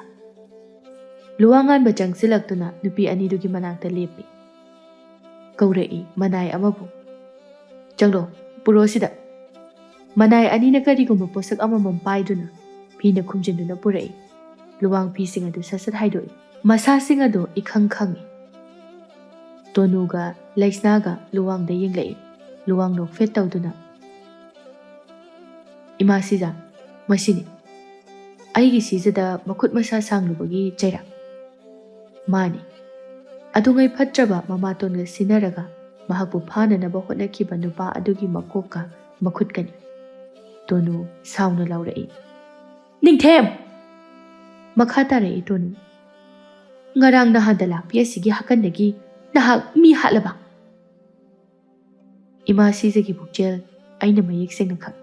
ꯂꯨꯋꯥꯡꯉꯥꯟꯕ ꯆꯪꯁꯤꯜꯂꯛꯇꯨꯅ ꯅꯨꯄꯤ ꯑꯅꯤꯗꯨꯒꯤ ꯃꯅꯥꯛꯇ ꯂꯦꯞꯄꯤ꯫ ꯀꯧꯔꯛꯏ ꯃꯅꯥꯏ ꯑꯃꯕꯨ꯫ "ꯆꯪꯂꯣ, ꯄꯨꯔꯛꯑꯣ ꯁꯤꯗ꯫" ꯃꯅꯥꯏ ꯑꯅꯤꯅ ꯀꯔꯤꯒꯨꯝꯕ ꯄꯣꯠꯁꯛ ꯑꯃꯃꯝ ꯄꯥꯏꯗꯨꯅ ꯐꯤꯅ ꯈꯨꯝꯖꯤꯟꯗꯨꯅ ꯄꯨꯔꯛꯏ꯫ ꯂꯨꯋꯥꯡ ꯐꯤꯁꯤꯡ ꯑꯗꯨ ꯁꯠ ꯁꯠ ꯍꯥꯏꯗꯣꯛꯏ꯫ ꯃꯁꯥꯁꯤꯡ ꯑꯗꯨ ꯏꯈꯪ ꯈꯪꯏ꯫ ꯇꯣꯅꯨꯒ ꯂꯩꯁꯅꯥꯒ ꯂꯨꯋꯥꯡꯗ ꯌꯦꯡꯂꯛꯏ꯫ ꯂꯨꯋꯥꯡ ꯅꯣꯛꯐꯦꯠ ꯇꯧꯗꯨꯅ, "ꯏꯃꯥ ꯁꯤꯖ, ꯃꯁꯤꯅꯤ꯫ ꯑꯩꯒꯤ ꯁꯤꯖꯗ ꯃꯈꯨꯠ ꯃꯁꯥ ꯁꯥꯡꯂꯨꯕꯒꯤ ꯆꯩꯔꯥꯛ꯫ ꯃꯥꯅꯤ꯫ ꯑꯗꯨꯉꯩ ꯐꯠꯇ꯭ꯔꯕ ꯃꯃꯥꯇꯣꯟꯒ ꯁꯤꯟꯅꯔꯒ ꯃꯍꯥꯛꯄꯨ ꯐꯥꯅꯅꯕ ꯍꯣꯠꯅꯈꯤꯕ ꯅꯨꯄꯥ ꯑꯗꯨꯒꯤ ꯃꯀꯣꯛꯀ ꯃꯈꯨꯠꯀꯅꯤ꯫ ꯇꯣꯅꯨ ꯁꯥꯎꯅ ꯂꯥꯎꯔꯛꯏ꯫ "ꯅꯤꯡꯊꯦꯝ!" ꯃꯈꯥ ꯇꯥꯔꯛꯏ ꯇꯣꯅꯨ꯫ "ꯉꯔꯥꯡ ꯅꯍꯥꯟꯗ ꯂꯥꯛꯄꯤ ꯑꯁꯤꯒꯤ ꯍꯥꯀꯟꯗꯒꯤ ꯅꯍꯥꯛ ꯃꯤ ꯍꯥꯠꯂꯕ?" ꯏꯃꯥ ꯁꯤꯖꯒꯤ ꯄꯨꯛꯆꯦꯜ ꯑꯩꯅ ꯃꯌꯦꯛ ꯁꯦꯡꯅ ꯈꯪꯏ꯫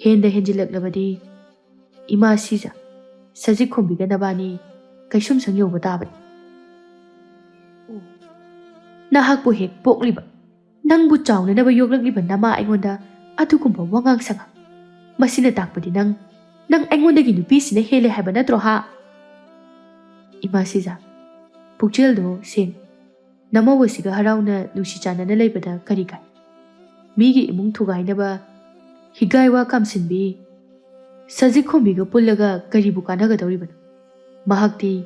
ꯍꯦꯟꯗ ꯍꯦꯟꯖꯤꯜꯂꯛꯂꯕꯗꯤ ꯏꯃꯥ ꯁꯤꯖ, ꯁꯖꯤꯛ ꯈꯣꯝꯕꯤꯒ ꯅꯕꯥꯅꯤ ꯀꯩꯁꯨꯝꯁꯪ ꯌꯧꯕ ꯇꯥꯕꯅꯤ꯫ ꯅꯍꯥꯛꯄꯨ ꯍꯦꯛ ꯄꯣꯛꯂꯤꯕ, ꯅꯪꯕꯨ ꯆꯥꯎꯅꯅꯕ ꯌꯣꯛꯂꯛꯂꯤꯕ ꯅꯃꯥ ꯑꯩꯉꯣꯟꯗ ꯑꯗꯨꯒꯨꯝꯕ ꯋꯥꯉꯥꯡ ꯁꯉꯥꯡ? ꯃꯁꯤꯅ ꯇꯥꯛꯄꯗꯤ ꯅꯪ, ꯅꯪ ꯑꯩꯉꯣꯟꯗꯒꯤ ꯅꯨꯄꯤꯁꯤꯅ ꯍꯦꯜꯂꯦ ꯍꯥꯏꯕ ꯅꯠꯇ꯭ꯔꯣ, ꯍꯥ? ꯏꯃꯥ ꯁꯤꯖ, ꯄꯨꯛꯆꯦꯜꯗꯣ ꯁꯦꯡ꯫ ꯅꯃꯧ ꯑꯁꯤꯒ ꯍꯔꯥꯎꯅ ꯅꯨꯡꯁꯤ ꯆꯥꯟꯅꯅ ꯂꯩꯕꯗ ꯀꯔꯤ ꯀꯥꯏ? ꯃꯤꯒꯤ ꯏꯃꯨꯡ ꯊꯨꯒꯥꯏꯅꯕ ꯍꯤꯒꯥꯏ ꯋꯥ ꯀꯥꯝꯁꯤꯟꯕꯤ ꯁꯖꯤꯛ ꯈꯣꯝꯕꯤꯒ ꯄꯨꯜꯂꯒ ꯀꯔꯤꯕꯨ ꯀꯥꯟꯅꯒꯗꯧꯔꯤꯕꯅꯣ? ꯃꯍꯥꯛꯇꯤ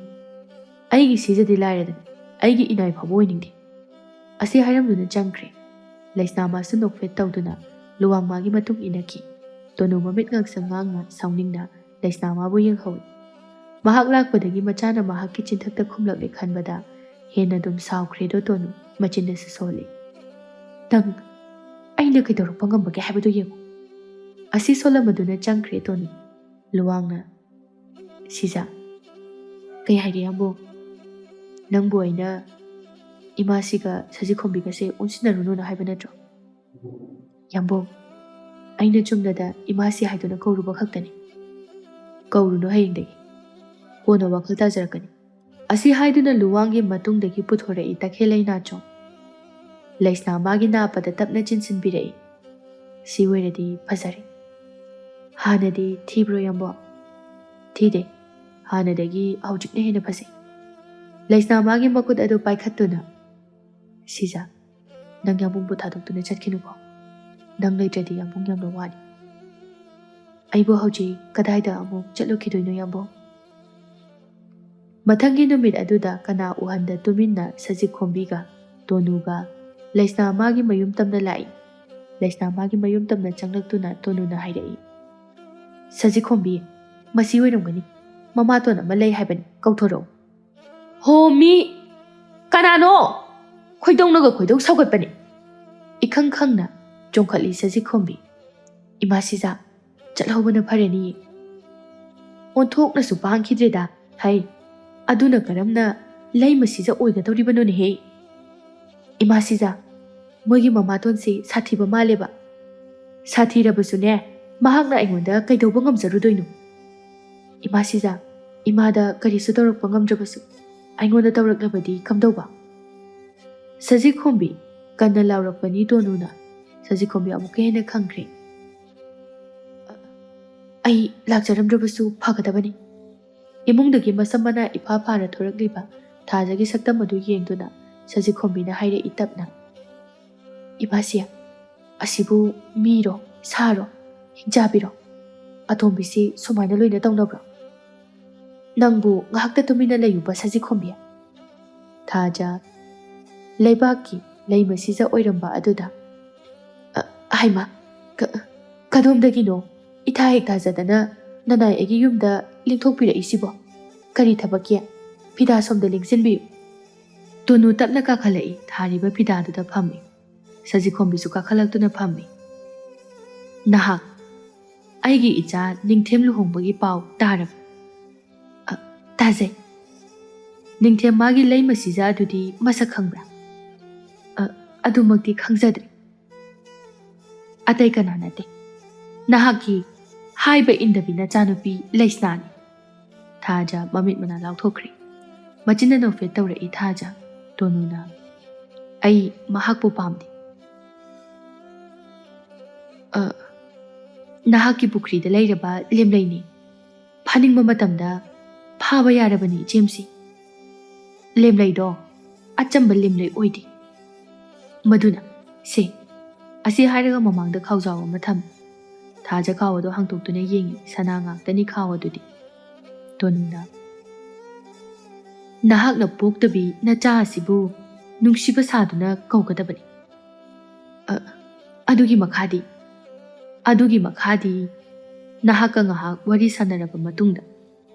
ꯑꯩꯒꯤ ꯁꯤꯖꯗꯤ ꯂꯥꯏꯔꯗꯅ ꯑꯩꯒꯤ ꯏꯅꯥꯏ ꯐꯥꯎꯕ ꯑꯣꯏꯅꯤꯡꯗꯦ꯫ ꯑꯁꯤ ꯍꯥꯏꯔꯝꯗꯨꯅ ꯆꯪꯈ꯭ꯔꯦ꯫ ꯂꯩꯁꯅꯥꯃꯥꯁꯨ ꯅꯣꯛꯐꯦꯠ ꯇꯧꯗꯨꯅ ꯂꯨꯋꯥꯡꯃꯥꯒꯤ ꯃꯇꯨꯡ ꯏꯟꯅꯈꯤ꯫ ꯇꯣꯅꯨ ꯃꯃꯤꯠ ꯉꯥꯡꯁꯪ ꯉꯥꯡꯅ ꯁꯥꯎꯅꯤꯡꯅ ꯂꯩꯁꯅꯥꯃꯥꯕꯨ ꯌꯦꯡꯍꯧꯏ꯫ ꯃꯍꯥꯛ ꯂꯥꯛꯄꯗꯒꯤ ꯃꯆꯥꯅ ꯃꯍꯥꯛꯀꯤ ꯆꯤꯟꯊꯛꯇ ꯈꯨꯝꯂꯛꯂꯦ ꯈꯟꯕꯗ ꯍꯦꯟꯅ ꯑꯗꯨꯝ ꯁꯥꯎꯈ꯭ꯔꯦꯗꯣ ꯇꯣꯅꯨ, ꯃꯆꯤꯟꯗꯁꯨ ꯁꯣꯜꯂꯤ꯫ "ꯅꯪ ꯑꯩꯅ ꯀꯩꯗꯧꯔꯛꯄ ꯉꯝꯕꯒꯦ ꯍꯥꯏꯕꯗꯨ ꯌꯦꯡꯉꯨ꯫" ꯑꯁꯤ ꯁꯣꯜꯂꯝꯃꯗꯨꯅ ꯆꯪꯈ꯭ꯔꯦ ꯇꯣꯅꯨ꯫ ꯂꯨꯋꯥꯡꯅ, "ꯁꯤꯖ, ꯀꯩ ꯍꯥꯏꯒꯦ ꯌꯥꯝꯕꯨꯡ? ꯅꯪꯕꯨ ꯑꯩꯅ ꯏꯃꯥꯁꯤꯒ ꯁꯖꯤꯛꯈꯣꯝꯕꯤꯒꯁꯦ ꯑꯣꯟꯁꯤꯟꯅꯔꯨꯅꯨꯅ ꯍꯥꯏꯕ ꯅꯠꯇ꯭ꯔꯣ?" "ꯌꯥꯝꯕꯨꯡ, ꯑꯩꯅ ꯆꯨꯝꯅꯗ ꯏꯃꯥꯁꯤ ꯍꯥꯏꯗꯨꯅ ꯀꯧꯔꯨꯕ ꯈꯛꯇꯅꯤ꯫ ꯀꯧꯔꯨꯅꯨ ꯍꯌꯦꯡꯗꯒꯤ꯫ ꯀꯣꯟꯅ ꯋꯥꯈꯜ ꯇꯥꯖꯔꯛꯀꯅꯤ꯫" ꯑꯁꯤ ꯍꯥꯏꯗꯨꯅ ꯂꯨꯋꯥꯡꯒꯤ ꯃꯇꯨꯡꯗꯒꯤ ꯄꯨꯊꯣꯔꯛꯏ ꯇꯈꯦꯜ ꯂꯩꯅꯥꯆꯣꯡ꯫ ꯂꯩꯁꯅꯥꯃꯥꯒꯤ ꯅꯥꯞꯄꯗ ꯇꯞꯅ ꯆꯤꯟꯁꯤꯟꯕꯤꯔꯛꯏ꯫ "ꯁꯤ ꯑꯣꯏꯔꯗꯤ ꯐꯖꯔꯦ꯫ ꯍꯥꯟꯅꯗꯤ ꯊꯤꯕ꯭ꯔꯣ ꯌꯥꯝꯕꯨꯡ?" "ꯊꯤꯗꯦ꯫ ꯍꯥꯟꯅꯗꯒꯤ ꯍꯧꯖꯤꯛꯅ ꯍꯦꯟꯅ ꯐꯖꯩ꯫" ꯂꯩꯁꯅꯥꯃꯥꯒꯤ ꯃꯈꯨꯠ ꯑꯗꯨ ꯄꯥꯏꯈꯠꯇꯨꯅ, "ꯁꯤꯖ, ꯅꯪ ꯌꯥꯝꯕꯨꯡꯕꯨ ꯊꯥꯗꯣꯛꯇꯨꯅ ꯆꯠꯈꯤꯅꯨꯀꯣ꯫ ꯅꯪ ꯂꯩꯇ꯭ꯔꯗꯤ ꯌꯥꯝꯕꯨꯡ ꯌꯥꯝꯅ ꯋꯥꯅꯤ꯫" "ꯑꯩꯕꯨ ꯍꯧꯖꯤꯛ ꯀꯗꯥꯏꯗ ꯑꯃꯨꯛ ꯆꯠꯂꯨꯈꯤꯗꯣꯏꯅꯣ ꯌꯥꯝꯕꯨꯡ?" ꯃꯊꯪꯒꯤ ꯅꯨꯃꯤꯠ ꯑꯗꯨꯗ ꯀꯅꯥ ꯎꯍꯟꯗ ꯇꯨꯃꯤꯟꯅ ꯁꯖꯤꯛꯈꯣꯝꯕꯤꯒ ꯇꯣꯅꯨꯒ ꯂꯩꯁꯅꯥꯃꯥꯒꯤ ꯃꯌꯨꯝ ꯇꯝꯅ ꯂꯥꯛꯏ꯫ ꯂꯩꯁꯅꯥꯃꯥꯒꯤ ꯃꯌꯨꯝ ꯇꯝꯅ ꯆꯪꯂꯛꯇꯨꯅ ꯇꯣꯅꯨꯅ ꯍꯥꯏꯔꯛꯏ, "ꯁꯖꯤꯛꯈꯣꯝꯕꯤ, ꯃꯁꯤ ꯑꯣꯏꯔꯝꯒꯅꯤ꯫ ꯃꯃꯥꯇꯣꯟ ꯑꯃ ꯂꯩ ꯍꯥꯏꯕꯅꯤ, ꯀꯧꯊꯣꯔꯛꯎ꯫" "ꯍꯣ, ꯃꯤ ꯀꯅꯥꯅꯣ?" ꯈꯣꯏꯗꯧꯅꯒ ꯈꯣꯏꯗꯧ ꯁꯥꯎꯒꯠꯄꯅꯤ꯫ ꯏꯈꯪ ꯈꯪꯅ ꯆꯣꯡꯈꯠꯂꯤ ꯁꯖꯤꯛꯈꯣꯝꯕꯤ꯫ "ꯏꯃꯥ ꯁꯤꯖ, ꯆꯠꯍꯧꯕꯅ ꯐꯔꯅꯤ꯫ ꯑꯣꯟꯊꯣꯛꯅꯁꯨ ꯄꯥꯡꯈꯤꯗ꯭ꯔꯦꯗ꯫ ꯍꯩ, ꯑꯗꯨꯅ ꯀꯔꯝꯅ ꯂꯩꯃ ꯁꯤꯖ ꯑꯣꯏꯒꯗꯧꯔꯤꯕꯅꯣꯅꯦꯍꯦ? ꯏꯃꯥ ꯁꯤꯖ, ꯃꯣꯏꯒꯤ ꯃꯃꯥꯇꯣꯟꯁꯤ ꯁꯥꯊꯤꯕ ꯃꯥꯜꯂꯦꯕ꯫ ꯁꯥꯊꯤꯔꯕꯁꯨꯅꯦ, ꯃꯍꯥꯛꯅ ꯑꯩꯉꯣꯟꯗ ꯀꯩꯗꯧꯕ ꯉꯝꯖꯔꯨꯗꯣꯏꯅꯣ? ꯏꯃꯥ ꯁꯤꯖ, ꯏꯃꯥꯗ ꯀꯔꯤꯁꯨ ꯇꯧꯔꯛꯄ ꯉꯝꯗ꯭ꯔꯕꯁꯨ ꯑꯩꯉꯣꯟꯗ ꯇꯧꯔꯛꯂꯕꯗꯤ ꯀꯝꯗꯧꯕ?" ꯁꯖꯤꯛꯈꯣꯝꯕꯤ ꯀꯟꯅ ꯂꯥꯎꯔꯛꯄꯅꯤ ꯇꯣꯅꯨꯅ꯫ ꯁꯖꯤꯛꯈꯣꯝꯕꯤ ꯑꯃꯨꯛꯀ ꯍꯦꯟꯅ ꯈꯪꯈ꯭ꯔꯦ꯫ "ꯑ-, ꯑꯩ ꯂꯥꯛꯆꯔꯝꯗ꯭ꯔꯕꯁꯨ ꯐꯒꯗꯕꯅꯤ꯫" ꯏꯃꯨꯡꯗꯒꯤ ꯃꯁꯝ ꯃꯅꯥ ꯏꯐꯥ ꯐꯥꯅ ꯊꯣꯔꯛꯂꯤꯕ ꯊꯥꯖꯒꯤ ꯁꯛꯇꯝ ꯑꯗꯨ ꯌꯦꯡꯗꯨꯅ ꯁꯖꯤꯈꯣꯝꯕꯤꯅ ꯍꯥꯏꯔꯛꯏ ꯇꯞꯅ, "ꯏꯃꯥꯁꯤ, ꯑꯁꯤꯕꯨ ꯃꯤꯔꯣ, ꯁꯥꯔꯣ, ꯍꯤꯡꯆꯥꯕꯤꯔꯣ? ꯑꯇꯣꯝꯕꯤꯁꯤ ꯁꯨꯃꯥꯏꯅ ꯂꯣꯏꯅ ꯇꯧꯅꯕ꯭ꯔꯣ? ꯅꯪꯕꯨ ꯉꯥꯏꯍꯥꯛꯇ ꯇꯨꯃꯤꯟꯅ ꯂꯩꯌꯨꯕ, ꯁꯖꯤꯈꯣꯝꯕꯤ꯫" ꯊꯥꯖ ꯂꯩꯕꯥꯛꯀꯤ ꯂꯩꯃ ꯁꯤꯖ ꯑꯣꯏꯔꯝꯕ ꯑꯗꯨꯗ, "ꯑ, ꯍꯩꯃꯥ, ꯀ-, ꯀꯗꯣꯝꯗꯒꯤꯅꯣ ꯏꯊꯥ ꯍꯦꯛ ꯊꯥꯖꯗꯅ ꯅꯅꯥꯏ ꯑꯩꯒꯤ ꯌꯨꯝꯗ ꯂꯦꯡꯊꯣꯛꯄꯤꯔꯛꯏꯁꯤꯕꯣ? ꯀꯔꯤ ꯊꯕꯛꯀꯤ? ꯐꯤꯗꯥ ꯁꯣꯝꯗ ꯂꯦꯡꯁꯤꯟꯕꯤꯌꯨ꯫" ꯇꯣꯅꯨ ꯇꯞꯅ ꯀꯥꯈꯠꯂꯛꯏ, ꯊꯥꯔꯤꯕ ꯐꯤꯗꯥꯗꯨꯗ ꯐꯝꯃꯤ꯫ ꯁꯖꯤꯈꯣꯝꯕꯤꯁꯨ ꯀꯥꯈꯠꯂꯛꯇꯨꯅ ꯐꯝꯃꯤ꯫ "ꯅꯍꯥꯛ ꯑꯩꯒꯤ ꯏꯆꯥ ꯅꯤꯡꯊꯦꯝ ꯂꯨꯍꯣꯡꯕꯒꯤ ꯄꯥꯎ ꯇꯥꯔꯕ?" "ꯑ, ꯇꯥꯖꯩ꯫" "ꯅꯤꯡꯊꯦꯝ ꯃꯥꯒꯤ ꯂꯩꯃ ꯁꯤꯖ ꯑꯗꯨꯗꯤ ꯃꯁꯛ ꯈꯪꯕ꯭ꯔꯥ?" "ꯑ, ꯑꯗꯨꯃꯛꯇꯤ ꯈꯪꯖꯗ꯭ꯔꯦ꯫" "ꯑꯇꯩ ꯀꯅꯥ ꯅꯠꯇꯦ, ꯅꯍꯥꯛꯀꯤ ꯍꯥꯏꯕ ꯏꯟꯗꯕꯤ ꯅꯆꯥꯅꯨꯄꯤ ꯂꯩꯁꯅꯥꯅꯤ꯫" ꯊꯥꯖ ꯃꯃꯤꯠ ꯃꯅꯥ ꯂꯥꯎꯊꯣꯛꯈ꯭ꯔꯦ꯫ ꯃꯆꯤꯟꯅ ꯅꯣꯛꯐꯦꯠ ꯇꯧꯔꯛꯏ ꯊꯥꯖ꯫ ꯇꯣꯅꯨꯅ, "ꯑꯩ ꯃꯍꯥꯛꯄꯨ ꯄꯥꯝꯗꯦ꯫" "ꯑ, ꯅꯍꯥꯛꯀꯤ ꯄꯨꯈ꯭ꯔꯤꯗ ꯂꯩꯔꯕ ꯂꯦꯝꯂꯩꯅꯤ꯫ ꯐꯥꯅꯤꯡꯕ ꯃꯇꯝꯗ ꯐꯥꯕ ꯌꯥꯔꯕꯅꯤ, ꯏꯆꯦꯝꯁꯤ꯫ ꯂꯦꯝꯂꯩꯗꯣ ꯑꯆꯝꯕ ꯂꯦꯝꯂꯩ ꯑꯣꯏꯗꯦ꯫ ꯃꯗꯨꯅ, ꯁꯦ, ꯑꯁꯤ ꯍꯥꯏꯔꯒ ꯃꯃꯥꯡꯗ ꯈꯥꯎꯖꯥꯎ ꯑꯃ ꯊꯝꯃꯤ꯫" ꯊꯥꯖ ꯈꯥꯎ ꯑꯗꯨ ꯍꯥꯡꯗꯣꯛꯇꯨꯅ ꯌꯦꯡꯉꯤ꯫ ꯁꯅꯥ ꯉꯥꯛꯇꯅꯤ ꯈꯥꯎ ꯑꯗꯨꯗꯤ꯫ ꯇꯣꯅꯨꯅ, "ꯅꯍꯥꯛꯅ ꯄꯣꯛꯇꯕꯤ ꯅꯆꯥ ꯑꯁꯤꯕꯨ ꯅꯨꯡꯁꯤꯕ ꯁꯥꯗꯨꯅ ꯀꯧꯒꯗꯕꯅꯤ꯫ ꯑ, ꯑꯗꯨꯒꯤ ꯃꯈꯥꯗꯤ, ꯑꯗꯨꯒꯤ ꯃꯈꯥꯗꯤ ꯅꯍꯥꯛꯀ ꯉꯥꯏꯍꯥꯛ ꯋꯥꯔꯤ ꯁꯥꯟꯅꯔꯕ ꯃꯇꯨꯡꯗ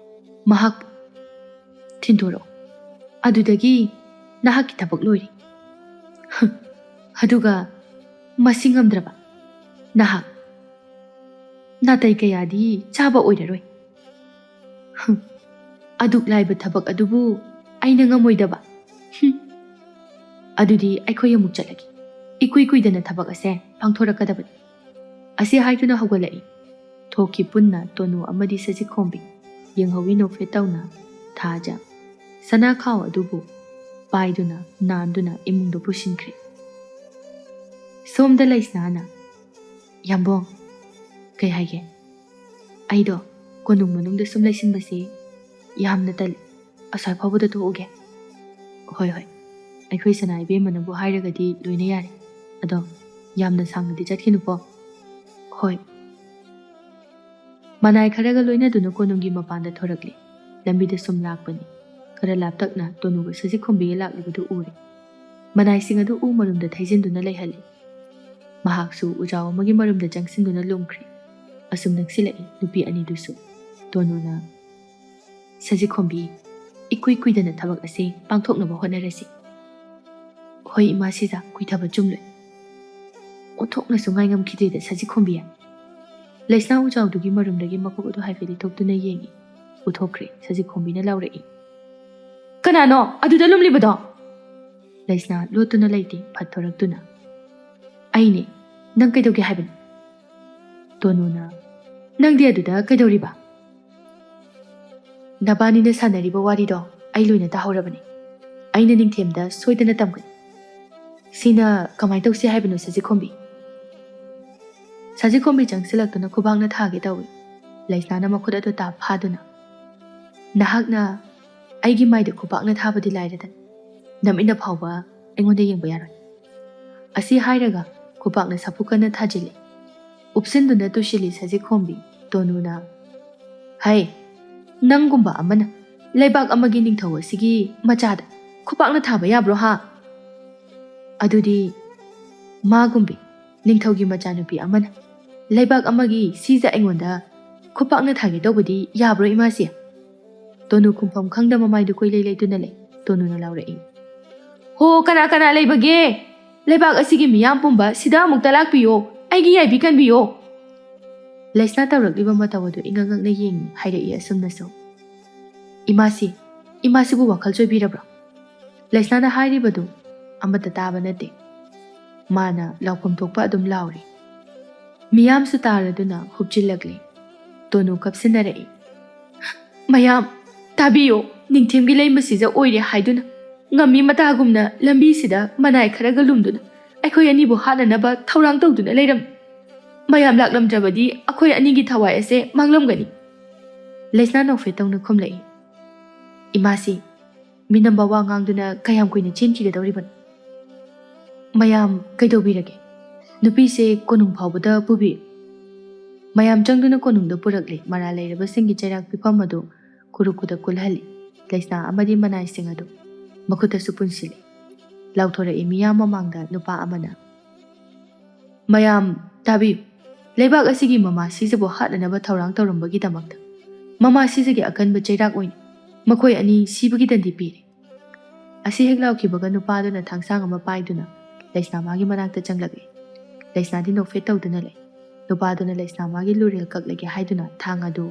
ꯃꯍꯥꯛꯄꯨ ꯊꯤꯟꯗꯣꯔꯛꯎ꯫ ꯑꯗꯨꯗꯒꯤ ꯅꯍꯥꯛꯀꯤ ꯊꯕꯛ ꯂꯣꯏꯔꯦ꯫ ꯍ, ꯑꯗꯨꯒ ꯃꯁꯤ ꯉꯝꯗ꯭ꯔꯕ ꯅꯍꯥꯛ ꯅꯥꯇꯩ ꯀꯌꯥꯗꯤ ꯆꯥꯕ ꯑꯣꯏꯔꯔꯣꯏ꯫ ꯍꯨꯝ, ꯑꯗꯨꯛ ꯂꯥꯏꯕ ꯊꯕꯛ ꯑꯗꯨꯕꯨ ꯑꯩꯅ ꯉꯝꯃꯣꯏꯗꯕ? ꯍꯨꯝ, ꯑꯗꯨꯗꯤ ꯑꯩꯈꯣꯏ ꯑꯃꯨꯛ ꯆꯠꯂꯒꯦ꯫ ꯏꯀꯨꯏ ꯀꯨꯏꯗꯅ ꯊꯕꯛ ꯑꯁꯦ ꯄꯥꯡꯊꯣꯔꯛꯀꯗꯕꯅꯤ꯫ ꯑꯁꯤ ꯍꯥꯏꯗꯨꯅ ꯍꯧꯒꯠꯂꯛꯏ꯫ ꯊꯣꯛꯈꯤ ꯄꯨꯟꯅ ꯇꯣꯅꯨ ꯑꯃꯗꯤ ꯁꯖꯤꯈꯣꯝꯕꯤ꯫ ꯌꯦꯡꯍꯧꯏ ꯅꯣꯛꯐꯦꯠ ꯇꯧꯅ ꯊꯥꯖ ꯁꯅꯥ ꯈꯥꯎ ꯑꯗꯨꯕꯨ ꯄꯥꯏꯗꯨꯅ ꯅꯥꯟꯗꯨꯅ ꯏꯃꯨꯡꯗ ꯄꯨꯁꯤꯟꯈ꯭ꯔꯦ꯫ ꯁꯣꯝꯗ ꯂꯩꯁꯅꯥꯅ, "ꯌꯥꯝꯕꯣꯡ, ꯀꯩ ꯍꯥꯏꯒꯦ? ꯑꯩꯗꯣ ꯀꯣꯅꯨꯡ ꯃꯅꯨꯡꯗ ꯁꯨꯝ ꯂꯩꯁꯤꯟꯕꯁꯤ ꯌꯥꯝꯅ ꯇꯜꯂꯤ꯫ ꯑꯁ꯭ꯋꯥꯏ ꯐꯥꯎꯕꯗ ꯊꯣꯛꯎꯒꯦ꯫" "ꯍꯣꯏ, ꯍꯣꯏ꯫ ꯑꯩꯈꯣꯏ ꯁꯅꯥ ꯏꯕꯦꯝꯃꯅꯕꯨ ꯍꯥꯏꯔꯒꯗꯤ ꯂꯣꯏꯅ ꯌꯥꯔꯦ꯫ ꯑꯗꯣ ꯌꯥꯝꯅ ꯁꯥꯡꯅꯗꯤ ꯆꯠꯈꯤꯅꯨꯀꯣ꯫" "ꯍꯣꯏ꯫" ꯃꯅꯥꯏ ꯈꯔꯒ ꯂꯣꯏꯅꯗꯨꯅ ꯀꯣꯅꯨꯡꯒꯤ ꯃꯄꯥꯟꯗ ꯊꯣꯔꯛꯂꯦ꯫ ꯂꯝꯕꯤꯗ ꯁꯨꯝ ꯂꯥꯛꯄꯅꯤ꯫ ꯈꯔ ꯂꯥꯞꯇꯛꯅ ꯇꯣꯅꯨꯒ ꯁꯖꯤꯛꯈꯣꯝꯕꯤꯒ ꯂꯥꯛꯂꯤꯕꯗꯨ ꯎꯔꯦ꯫ ꯃꯅꯥꯏꯁꯤꯡ ꯑꯗꯨ ꯎ ꯃꯔꯨꯝꯗ ꯊꯩꯖꯤꯟꯗꯨꯅ ꯂꯩꯍꯜꯂꯤ꯫ ꯃꯍꯥꯛꯁꯨ ꯎꯖꯥꯎ ꯑꯃꯒꯤ ꯃꯔꯨꯝꯗ ꯆꯪꯁꯤꯟꯗꯨꯅ ꯂꯨꯝꯈ꯭ꯔꯦ꯫ ꯑꯁꯨꯝ ꯅꯛꯁꯤꯜꯂꯛꯏ ꯅꯨꯄꯤ ꯑꯅꯤꯗꯨꯁꯨ꯫ ꯇꯣꯅꯨꯅ, "ꯁꯖꯤꯛꯈꯣꯝꯕꯤ, ꯏꯀꯨꯏ ꯀꯨꯏꯗꯅ ꯊꯕꯛ ꯑꯁꯤ ꯄꯥꯡꯊꯣꯛꯅꯕ ꯍꯣꯠꯅꯔꯁꯤ꯫" "ꯍꯣꯏ ꯏꯃꯥ ꯁꯤꯖ, ꯀꯨꯏꯊꯕ ꯆꯨꯝꯂꯣꯏ꯫" ꯑꯣꯟꯊꯣꯛꯅꯁꯨ ꯉꯥꯏ ꯉꯝꯈꯤꯗ꯭ꯔꯦꯗ ꯁꯖꯤꯛꯈꯣꯝꯕꯤ꯫ ꯂꯩꯁꯅꯥ ꯎꯖꯥꯎꯗꯨꯒꯤ ꯃꯔꯨꯝꯗꯒꯤ ꯃꯀꯣꯛ ꯑꯗꯨ ꯍꯥꯏꯐꯦꯠ ꯂꯤꯊꯣꯛꯇꯨꯅ ꯌꯦꯡꯉꯤ꯫ ꯎꯊꯣꯛꯈ꯭ꯔꯦ꯫ ꯁꯖꯤꯛꯈꯣꯝꯕꯤꯅ ꯂꯥꯎꯔꯛꯏ, "ꯀꯅꯥꯅꯣ ꯑꯗꯨꯗ ꯂꯨꯝꯂꯤꯕꯗꯣ?" ꯂꯩꯁꯅꯥ ꯂꯣꯠꯇꯨꯅ ꯂꯩꯇꯦ, ꯐꯠ ꯊꯣꯔꯛꯇꯨꯅ, "ꯑꯩꯅꯦ, ꯅꯪ ꯀꯩꯗꯧꯒꯦ ꯍꯥꯏꯕꯅꯣ?" ꯇꯣꯅꯨꯅ, "ꯅꯪꯗꯤ ꯑꯗꯨꯗ ꯀꯩꯗꯧꯔꯤꯕ?" "ꯅꯕꯥꯅꯤꯅ ꯁꯥꯟꯅꯔꯤꯕ ꯋꯥꯔꯤꯗꯣ ꯑꯩ ꯂꯣꯏꯅ ꯇꯥꯍꯧꯔꯕꯅꯤ꯫ ꯑꯩꯅ ꯅꯤꯡꯊꯦꯝꯗ ꯁꯣꯏꯗꯅ ꯇꯝꯒꯅꯤ꯫ ꯁꯤꯅ ꯀꯃꯥꯏꯅ ꯇꯧꯁꯤ ꯍꯥꯏꯕꯅꯣ, ꯁꯖꯤꯛꯈꯣꯝꯕꯤ?" ꯁꯖꯤꯛꯈꯣꯝꯕꯤ ꯆꯪꯁꯤꯜꯂꯛꯇꯨꯅ ꯈꯨꯕꯥꯛꯅ ꯊꯥꯒꯦ ꯇꯧꯏ꯫ ꯂꯩꯁꯅꯥꯅ ꯃꯈꯨꯠ ꯑꯗꯨ ꯇꯥꯞ ꯐꯥꯗꯨꯅ, "ꯅꯍꯥꯛꯅ ꯑꯩꯒꯤ ꯃꯥꯏꯗ ꯈꯨꯕꯥꯛꯅ ꯊꯥꯕꯗꯤ ꯂꯥꯏꯔꯗꯅ, ꯅꯃꯤꯠꯅ ꯐꯥꯎꯕ ꯑꯩꯉꯣꯟꯗ ꯌꯦꯡꯕ ꯌꯥꯔꯣꯏ꯫" ꯑꯁꯤ ꯍꯥꯏꯔꯒ ꯈꯨꯕꯥꯛꯅ ꯁꯥꯐꯨ ꯀꯟꯅ ꯊꯥꯖꯤꯜꯂꯤ꯫ ꯎꯞꯁꯤꯟꯗꯨꯅ ꯇꯨꯁꯤꯜꯂꯤ ꯁꯖꯤꯛꯈꯣꯝꯕꯤ꯫ ꯇꯣꯅꯨꯅ, "ꯍꯩ, ꯅꯪꯒꯨꯝꯕ ꯑꯃꯅ ꯂꯩꯕꯥꯛ ꯑꯃꯒꯤ ꯅꯤꯡꯊꯧ ꯑꯁꯤꯒꯤ ꯃꯆꯥꯗ ꯈꯨꯄꯥꯛꯅ ꯊꯥꯕ ꯌꯥꯕ꯭ꯔꯣ ꯍꯥ? ꯑꯗꯨꯗꯤ ꯃꯥꯒꯨꯝꯕꯤ ꯅꯤꯡꯊꯧꯒꯤ ꯃꯆꯥꯅꯨꯄꯤ ꯑꯃꯅ ꯂꯩꯕꯥꯛ ꯑꯃꯒꯤ ꯁꯤꯖ ꯑꯩꯉꯣꯟꯗ ꯈꯨꯄꯥꯛꯅ ꯊꯥꯒꯦ ꯇꯧꯕꯗꯤ ꯌꯥꯕ꯭ꯔꯣ ꯏꯃꯥꯁꯤ?" ꯇꯣꯅꯨ ꯈꯨꯝꯐꯝ ꯈꯪꯗ ꯃꯃꯥꯏꯗꯨ ꯀꯣꯏꯂꯩ ꯂꯩꯇꯨꯅ ꯂꯩ꯫ ꯇꯣꯅꯨꯅ ꯂꯥꯎꯔꯛꯏ, "ꯍꯣ, ꯀꯅꯥ ꯀꯅꯥ ꯂꯩꯕꯒꯦ? ꯂꯩꯕꯥꯛ ꯑꯁꯤꯒꯤ ꯃꯤꯌꯥꯝ ꯄꯨꯝꯕ ꯁꯤꯗ ꯑꯃꯨꯛꯇ ꯂꯥꯛꯄꯤꯌꯣ, ꯑꯩꯒꯤ ꯌꯥꯏꯕꯤ ꯀꯟꯕꯤꯌꯣ꯫" ꯂꯩꯁꯅꯥ ꯇꯧꯔꯛꯂꯤꯕ ꯃꯇꯧ ꯑꯗꯨ ꯏꯉꯛ ꯉꯛꯅ ꯌꯦꯡꯏ꯫ ꯍꯥꯏꯔꯛꯏ ꯑꯁꯨꯝꯅꯁꯨ, "ꯏꯃꯥꯁꯤ, ꯏꯃꯥꯁꯤꯕꯨ ꯋꯥꯈꯜ ꯆꯣꯏꯕꯤꯔꯕ꯭ꯔꯣ?" ꯂꯩꯁꯅꯥꯅ ꯍꯥꯏꯔꯤꯕꯗꯨ ꯑꯃꯠꯇ ꯇꯥꯕ ꯅꯠꯇꯦ꯫ ꯃꯥꯅ ꯂꯥꯎꯐꯝ ꯊꯣꯛꯄ ꯑꯗꯨꯝ ꯂꯥꯎꯔꯤ꯫ ꯃꯤꯌꯥꯝꯁꯨ ꯇꯥꯔꯗꯨꯅ ꯍꯨꯞꯆꯤꯜꯂꯛꯂꯤ꯫ ꯇꯣꯅꯨ ꯀꯞꯁꯤꯟꯅꯔꯛꯏ꯫ "ꯃꯌꯥꯝ, ꯇꯥꯕꯤꯌꯨ, ꯅꯤꯡꯊꯦꯝꯒꯤ ꯂꯩꯃ ꯁꯤꯖ ꯑꯣꯏꯔꯦ ꯍꯥꯏꯗꯨꯅ ꯉꯝꯃꯤ ꯃꯇꯥꯒꯨꯝꯅ ꯂꯝꯕꯤꯁꯤꯗ ꯃꯅꯥꯏ ꯈꯔꯒ ꯂꯨꯝꯗꯨꯅ ꯑꯩꯈꯣꯏ ꯑꯅꯤꯕꯨ ꯍꯥꯠꯅꯅꯕ ꯊꯧꯔꯥꯡ ꯇꯧꯗꯨꯅ ꯂꯩꯔꯝꯃꯤ꯫ ꯃꯌꯥꯝ ꯂꯥꯛꯂꯝꯗ꯭ꯔꯕꯗꯤ ꯑꯩꯈꯣꯏ ꯑꯅꯤꯒꯤ ꯊꯋꯥꯏ ꯑꯁꯦ ꯃꯥꯡꯂꯝꯒꯅꯤ꯫" ꯂꯩꯁꯅꯥ ꯅꯣꯛꯐꯦꯠ ꯇꯧꯅ ꯈꯨꯝꯂꯛꯏ꯫ "ꯏꯃꯥꯁꯤ, ꯃꯤꯅꯝꯕ ꯋꯥ ꯉꯥꯡꯗꯨꯅ ꯀꯌꯥꯝ ꯀꯨꯏꯅ ꯆꯦꯟꯈꯤꯒꯗꯧꯔꯤꯕꯅꯣ? ꯃꯌꯥꯝ ꯀꯩꯗꯧꯕꯤꯔꯒꯦ? ꯅꯨꯄꯤꯁꯦ ꯀꯣꯅꯨꯡ ꯐꯥꯎꯕꯗ ꯄꯨꯕꯤꯌꯨ꯫" ꯃꯌꯥꯝ ꯆꯪꯗꯨꯅ ꯀꯣꯅꯨꯡꯗ ꯄꯨꯔꯛꯂꯦ꯫ ꯃꯔꯥꯜ ꯂꯩꯔꯕꯁꯤꯡꯒꯤ ꯆꯩꯔꯥꯛ ꯄꯤꯐꯝ ꯑꯗꯨ ꯈꯨꯔꯨ ꯈꯨꯗ ꯀꯨꯜꯍꯜꯂꯤ꯫ ꯂꯩꯁꯅꯥ ꯑꯃꯗꯤ ꯃꯅꯥꯏꯁꯤꯡ ꯑꯗꯨ ꯃꯈꯨꯠꯇꯁꯨ ꯄꯨꯟꯁꯤꯜꯂꯤ꯫ ꯂꯥꯎꯊꯣꯔꯛꯏ ꯃꯤꯌꯥꯝ ꯃꯃꯥꯡꯗ ꯅꯨꯄꯥ ꯑꯃꯅ, "ꯃꯌꯥꯝ ꯇꯥꯕꯤꯌꯨ, ꯂꯩꯕꯥꯛ ꯑꯁꯤꯒꯤ ꯃꯃꯥ ꯁꯤꯖꯕꯨ ꯍꯥꯠꯅꯅꯕ ꯊꯧꯔꯥꯡ ꯇꯧꯔꯝꯕꯒꯤꯗꯃꯛꯇ ꯃꯃꯥ ꯁꯤꯖꯒꯤ ꯑꯀꯟꯕ ꯆꯩꯔꯥꯛ ꯑꯣꯏꯅ ꯃꯈꯣꯏ ꯑꯅꯤ ꯁꯤꯕꯒꯤ ꯗꯟꯗꯤ ꯄꯤꯔꯤ꯫" ꯑꯁꯤ ꯍꯦꯛ ꯂꯥꯎꯈꯤꯕꯒ ꯅꯨꯄꯥꯗꯨꯅ ꯊꯥꯡꯁꯥꯡ ꯑꯃ ꯄꯥꯏꯗꯨꯅ ꯂꯩꯁꯅꯥ ꯃꯥꯒꯤ ꯃꯅꯥꯛꯇ ꯆꯪꯂꯛꯂꯦ꯫ ꯂꯩꯁꯅꯥꯗꯤ ꯅꯣꯛꯐꯦꯠ ꯇꯧꯗꯨꯅ ꯂꯩ꯫ ꯅꯨꯄꯥꯗꯨꯅ ꯂꯩꯁꯅꯥ ꯃꯥꯒꯤ ꯂꯨꯔꯦꯜ ꯀꯛꯂꯒꯦ ꯍꯥꯏꯗꯨꯅ ꯊꯥꯡ ꯑꯗꯨ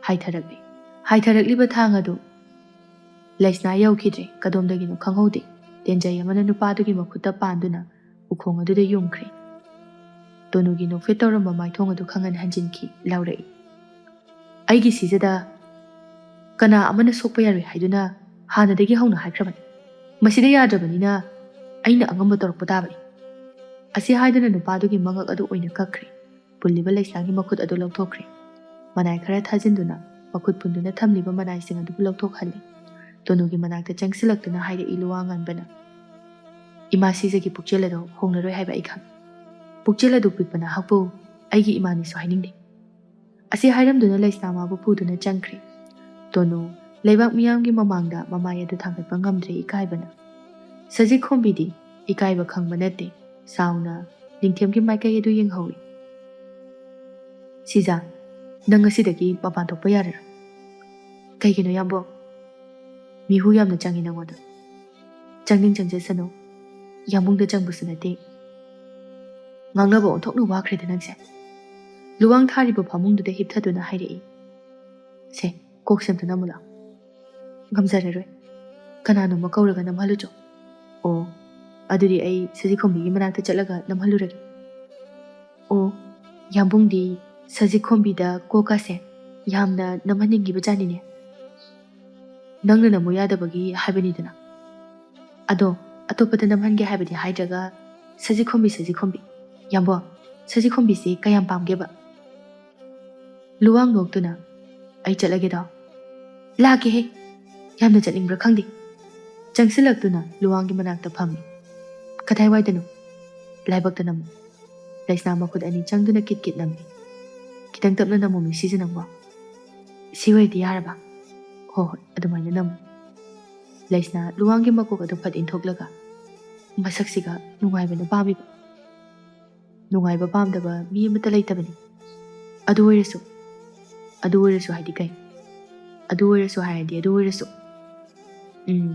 ꯍꯥꯏꯊꯔꯛꯂꯦ꯫ ꯍꯥꯏꯊꯔꯛꯂꯤꯕ ꯊꯥꯡ ꯑꯗꯨ ꯂꯩꯁꯅꯥ ꯌꯧꯈꯤꯗ꯭ꯔꯦ, ꯀꯗꯣꯝꯗꯒꯤꯅꯣ ꯈꯪꯍꯧꯗꯦ꯫ ꯇꯦꯟꯖꯩ ꯑꯃꯅ ꯅꯨꯄꯥꯗꯨꯒꯤ ꯃꯈꯨꯠꯇ ꯄꯥꯟꯗꯨꯅ ꯎꯈꯣꯡ ꯑꯗꯨꯗ ꯌꯨꯡꯈ꯭ꯔꯦ꯫ ꯇꯣꯅꯨꯒꯤ ꯅꯣꯛꯐꯦꯠ ꯇꯧꯔꯝꯕ ꯃꯥꯏꯊꯣꯡ ꯑꯗꯨ ꯈꯪꯍꯟ ꯍꯟꯖꯤꯟꯈꯤ, ꯂꯥꯎꯔꯛꯏ, "ꯑꯩꯒꯤ ꯁꯤꯖꯗ ꯀꯅꯥ ꯑꯃꯅ ꯁꯣꯛꯄ ꯌꯥꯔꯣꯏ ꯍꯥꯏꯗꯨꯅ ꯍꯥꯟꯅꯗꯒꯤ ꯍꯧꯅ ꯍꯥꯏꯈ꯭ꯔꯕꯅꯤ꯫ ꯃꯁꯤꯗ ꯌꯥꯗ꯭ꯔꯕꯅꯤꯅ ꯑꯩꯅ ꯑꯉꯝꯕ ꯇꯧꯔꯛꯄ ꯇꯥꯕꯅꯤ꯫" ꯑꯁꯤ ꯍꯥꯏꯗꯨꯅ ꯅꯨꯄꯥꯗꯨꯒꯤ ꯃꯉꯛ ꯑꯗꯨ ꯑꯣꯏꯅ ꯀꯛꯈ꯭ꯔꯦ꯫ ꯄꯨꯜꯂꯤꯕ ꯂꯩꯁꯅꯥꯒꯤ ꯃꯈꯨꯠ ꯑꯗꯨ ꯂꯧꯊꯣꯛꯈ꯭ꯔꯦ꯫ ꯃꯅꯥꯏ ꯈꯔ ꯊꯥꯖꯤꯟꯗꯨꯅ ꯃꯈꯨꯠ ꯄꯨꯟꯗꯨꯅ ꯊꯝꯂꯤꯕ ꯃꯅꯥꯏꯁꯤꯡ ꯑꯗꯨꯕꯨ ꯂꯧꯊꯣꯛꯍꯜꯂꯤ꯫ ꯇꯣꯅꯨꯒꯤ ꯃꯅꯥꯛꯇ ꯆꯪꯁꯤꯜꯂꯛꯇꯨꯅ ꯍꯥꯏꯔꯛꯏ ꯂꯨꯋꯥ ꯉꯥꯟꯕꯅ, "ꯏꯃꯥ ꯁꯤꯖꯒꯤ ꯄꯨꯛꯆꯦꯜ ꯑꯗꯨ ꯍꯣꯡꯂꯔꯣꯏ ꯍꯥꯏꯕ ꯑꯩ ꯈꯪꯏ꯫ ꯄꯨꯛꯆꯦꯜ ꯑꯗꯨ ꯄꯤꯛꯄꯅ ꯍꯛꯄꯨ ꯑꯩꯒꯤ ꯏꯃꯥꯅꯤꯁꯨ ꯍꯥꯏꯅꯤꯡꯗꯦ꯫" ꯑꯁꯤ ꯍꯥꯏꯔꯝꯗꯨꯅ ꯂꯩꯁꯅꯥ ꯃꯥꯕꯨ ꯄꯨꯗꯨꯅ ꯆꯪꯈ꯭ꯔꯦ꯫ ꯇꯣꯅꯨ ꯂꯩꯕꯥꯛ ꯃꯤꯌꯥꯝꯒꯤ ꯃꯃꯥꯡꯗ ꯃꯃꯥꯏ ꯑꯗꯨ ꯊꯥꯡꯒꯠꯄ ꯉꯝꯗ꯭ꯔꯦ ꯏꯀꯥꯏꯕꯅ꯫ ꯁꯖꯤꯛ ꯈꯣꯝꯕꯤꯗꯤ ꯏꯀꯥꯏꯕ ꯈꯪꯕ ꯅꯠꯇꯦ꯫ ꯁꯥꯎꯅ ꯅꯤꯡꯊꯦꯝꯒꯤ ꯃꯥꯏꯀꯩ ꯑꯗꯨ ꯌꯦꯡꯍꯧꯏ꯫ "ꯁꯤꯖ, ꯅꯪ ꯉꯁꯤꯗꯒꯤ ꯃꯄꯥꯟ ꯊꯣꯛꯄ ꯌꯥꯔꯔꯣꯏ꯫" "ꯀꯩꯒꯤꯅꯣ ꯌꯥꯝꯕꯣ?" "ꯃꯤꯍꯨ ꯌꯥꯝꯅ ꯆꯪꯉꯤ ꯅꯪꯉꯣꯟꯗ꯫" "ꯆꯪꯅꯤꯡ ꯆꯪꯖꯁꯅꯨ, ꯌꯥꯝꯕꯨꯡꯗ ꯆꯪꯕꯁꯨ ꯅꯠꯇꯦ꯫" "ꯉꯥꯡꯅꯕ ꯑꯣꯟꯊꯣꯛꯅ ꯋꯥꯈ꯭ꯔꯦꯗ ꯅꯪꯁꯦ꯫" ꯂꯨꯋꯥꯡ ꯊꯥꯔꯤꯕ ꯐꯃꯨꯡꯗꯨꯗ ꯍꯤꯞꯊꯗꯨꯅ ꯍꯥꯏꯔꯛꯏ, "ꯁꯦ, ꯀꯣꯛꯁꯦ ꯑꯝꯇ ꯅꯝꯃꯨ ꯂꯥꯎ꯫" "ꯉꯝꯖꯔꯔꯣꯏ꯫ ꯀꯅꯥꯅꯣꯝꯃ ꯀꯧꯔꯒ ꯅꯝꯍꯜꯂꯨꯆꯣ꯫" "ꯑꯣ, ꯑꯗꯨꯗꯤ ꯑꯩ ꯁꯖꯤꯈꯣꯝꯕꯤꯒꯤ ꯃꯅꯥꯛꯇ ꯆꯠꯂꯒ ꯅꯝꯍꯜꯂꯨꯔꯒꯦ꯫" "ꯑꯣ, ꯌꯥꯝꯕꯨꯡꯗꯤ ꯁꯖꯤꯈꯣꯝꯕꯤꯗ ꯀꯣꯛꯀꯥꯁꯦ ꯌꯥꯝꯅ ꯅꯝꯍꯟꯅꯤꯡꯉꯤꯕ ꯖꯥꯠꯅꯤꯅꯦ꯫" "ꯅꯪꯅ ꯅꯝꯃꯨ ꯌꯥꯗꯕꯒꯤ ꯍꯥꯏꯕꯅꯤꯗꯅ꯫ ꯑꯗꯣ, ꯑꯇꯣꯞꯄꯗ ꯅꯝꯍꯟꯒꯦ ꯍꯥꯏꯕꯗꯤ ꯍꯥꯏꯗ꯭ꯔꯒ, ꯁꯖꯤꯈꯣꯝꯕꯤ, ꯁꯖꯤꯈꯣꯝꯕꯤ꯫ ꯌꯥꯝꯕꯣ, ꯁꯖꯤꯈꯣꯝꯕꯤꯁꯦ ꯀꯌꯥꯝ ꯄꯥꯝꯒꯦꯕ?" ꯂꯨꯋꯥꯡ ꯅꯣꯛꯇꯨꯅ, "ꯑꯩ ꯆꯠꯂꯒꯦꯗꯣ꯫" "ꯂꯥꯛꯀꯦꯍꯦ, ꯌꯥꯝꯅ ꯆꯠꯅꯤꯡꯕ꯭ꯔꯥ ꯈꯪꯗꯦ꯫" ꯆꯪꯁꯤꯜꯂꯛꯇꯨꯅ ꯂꯨꯋꯥꯡꯒꯤ ꯃꯅꯥꯛꯇ ꯐꯝꯃꯤ꯫ "ꯀꯗꯥꯏꯋꯥꯏꯗꯅꯣ?" "ꯂꯥꯏꯕꯛꯇ ꯅꯝꯃꯨ꯫" ꯂꯩꯁꯅꯥ ꯃꯈꯨꯠ ꯑꯅꯤ ꯆꯪꯗꯨꯅ ꯀꯤꯠ ꯀꯤꯠ ꯅꯝꯃꯤ꯫ "ꯈꯤꯇꯪ ꯇꯞꯅ ꯅꯝꯃꯣꯃꯤ ꯁꯤꯁꯦ ꯅꯪꯕꯣ꯫ ꯁꯤ ꯑꯣꯏꯔꯗꯤ ꯌꯥꯔꯕ?" "ꯍꯣ ꯍꯣꯏ, ꯑꯗꯨꯃꯥꯏꯅ ꯅꯝꯃꯨ꯫" ꯂꯩꯁꯅꯥ ꯂꯨꯋꯥꯡꯒꯤ ꯃꯀꯣꯛ ꯑꯗꯨ ꯐꯠ ꯏꯟꯊꯣꯛꯂꯒ, ꯃꯁꯛꯁꯤꯒ ꯅꯨꯡꯉꯥꯏꯕꯅ ꯄꯥꯝꯃꯤꯕ꯫ ꯅꯨꯡꯉꯥꯏꯕ ꯄꯥꯝꯗꯕ ꯃꯤ ꯑꯃꯠꯇ ꯂꯩꯇꯕꯅꯤ꯫ "ꯑꯗꯨ ꯑꯣꯏꯔꯁꯨ꯫" "ꯑꯗꯨ ꯑꯣꯏꯔꯁꯨ ꯍꯥꯏꯗꯤ ꯀꯩ?" "ꯑꯗꯨ ꯑꯣꯏꯔꯁꯨ ꯍꯥꯏꯔꯗꯤ ꯑꯗꯨ ꯑꯣꯏꯔꯁꯨ꯫" ꯎꯝ,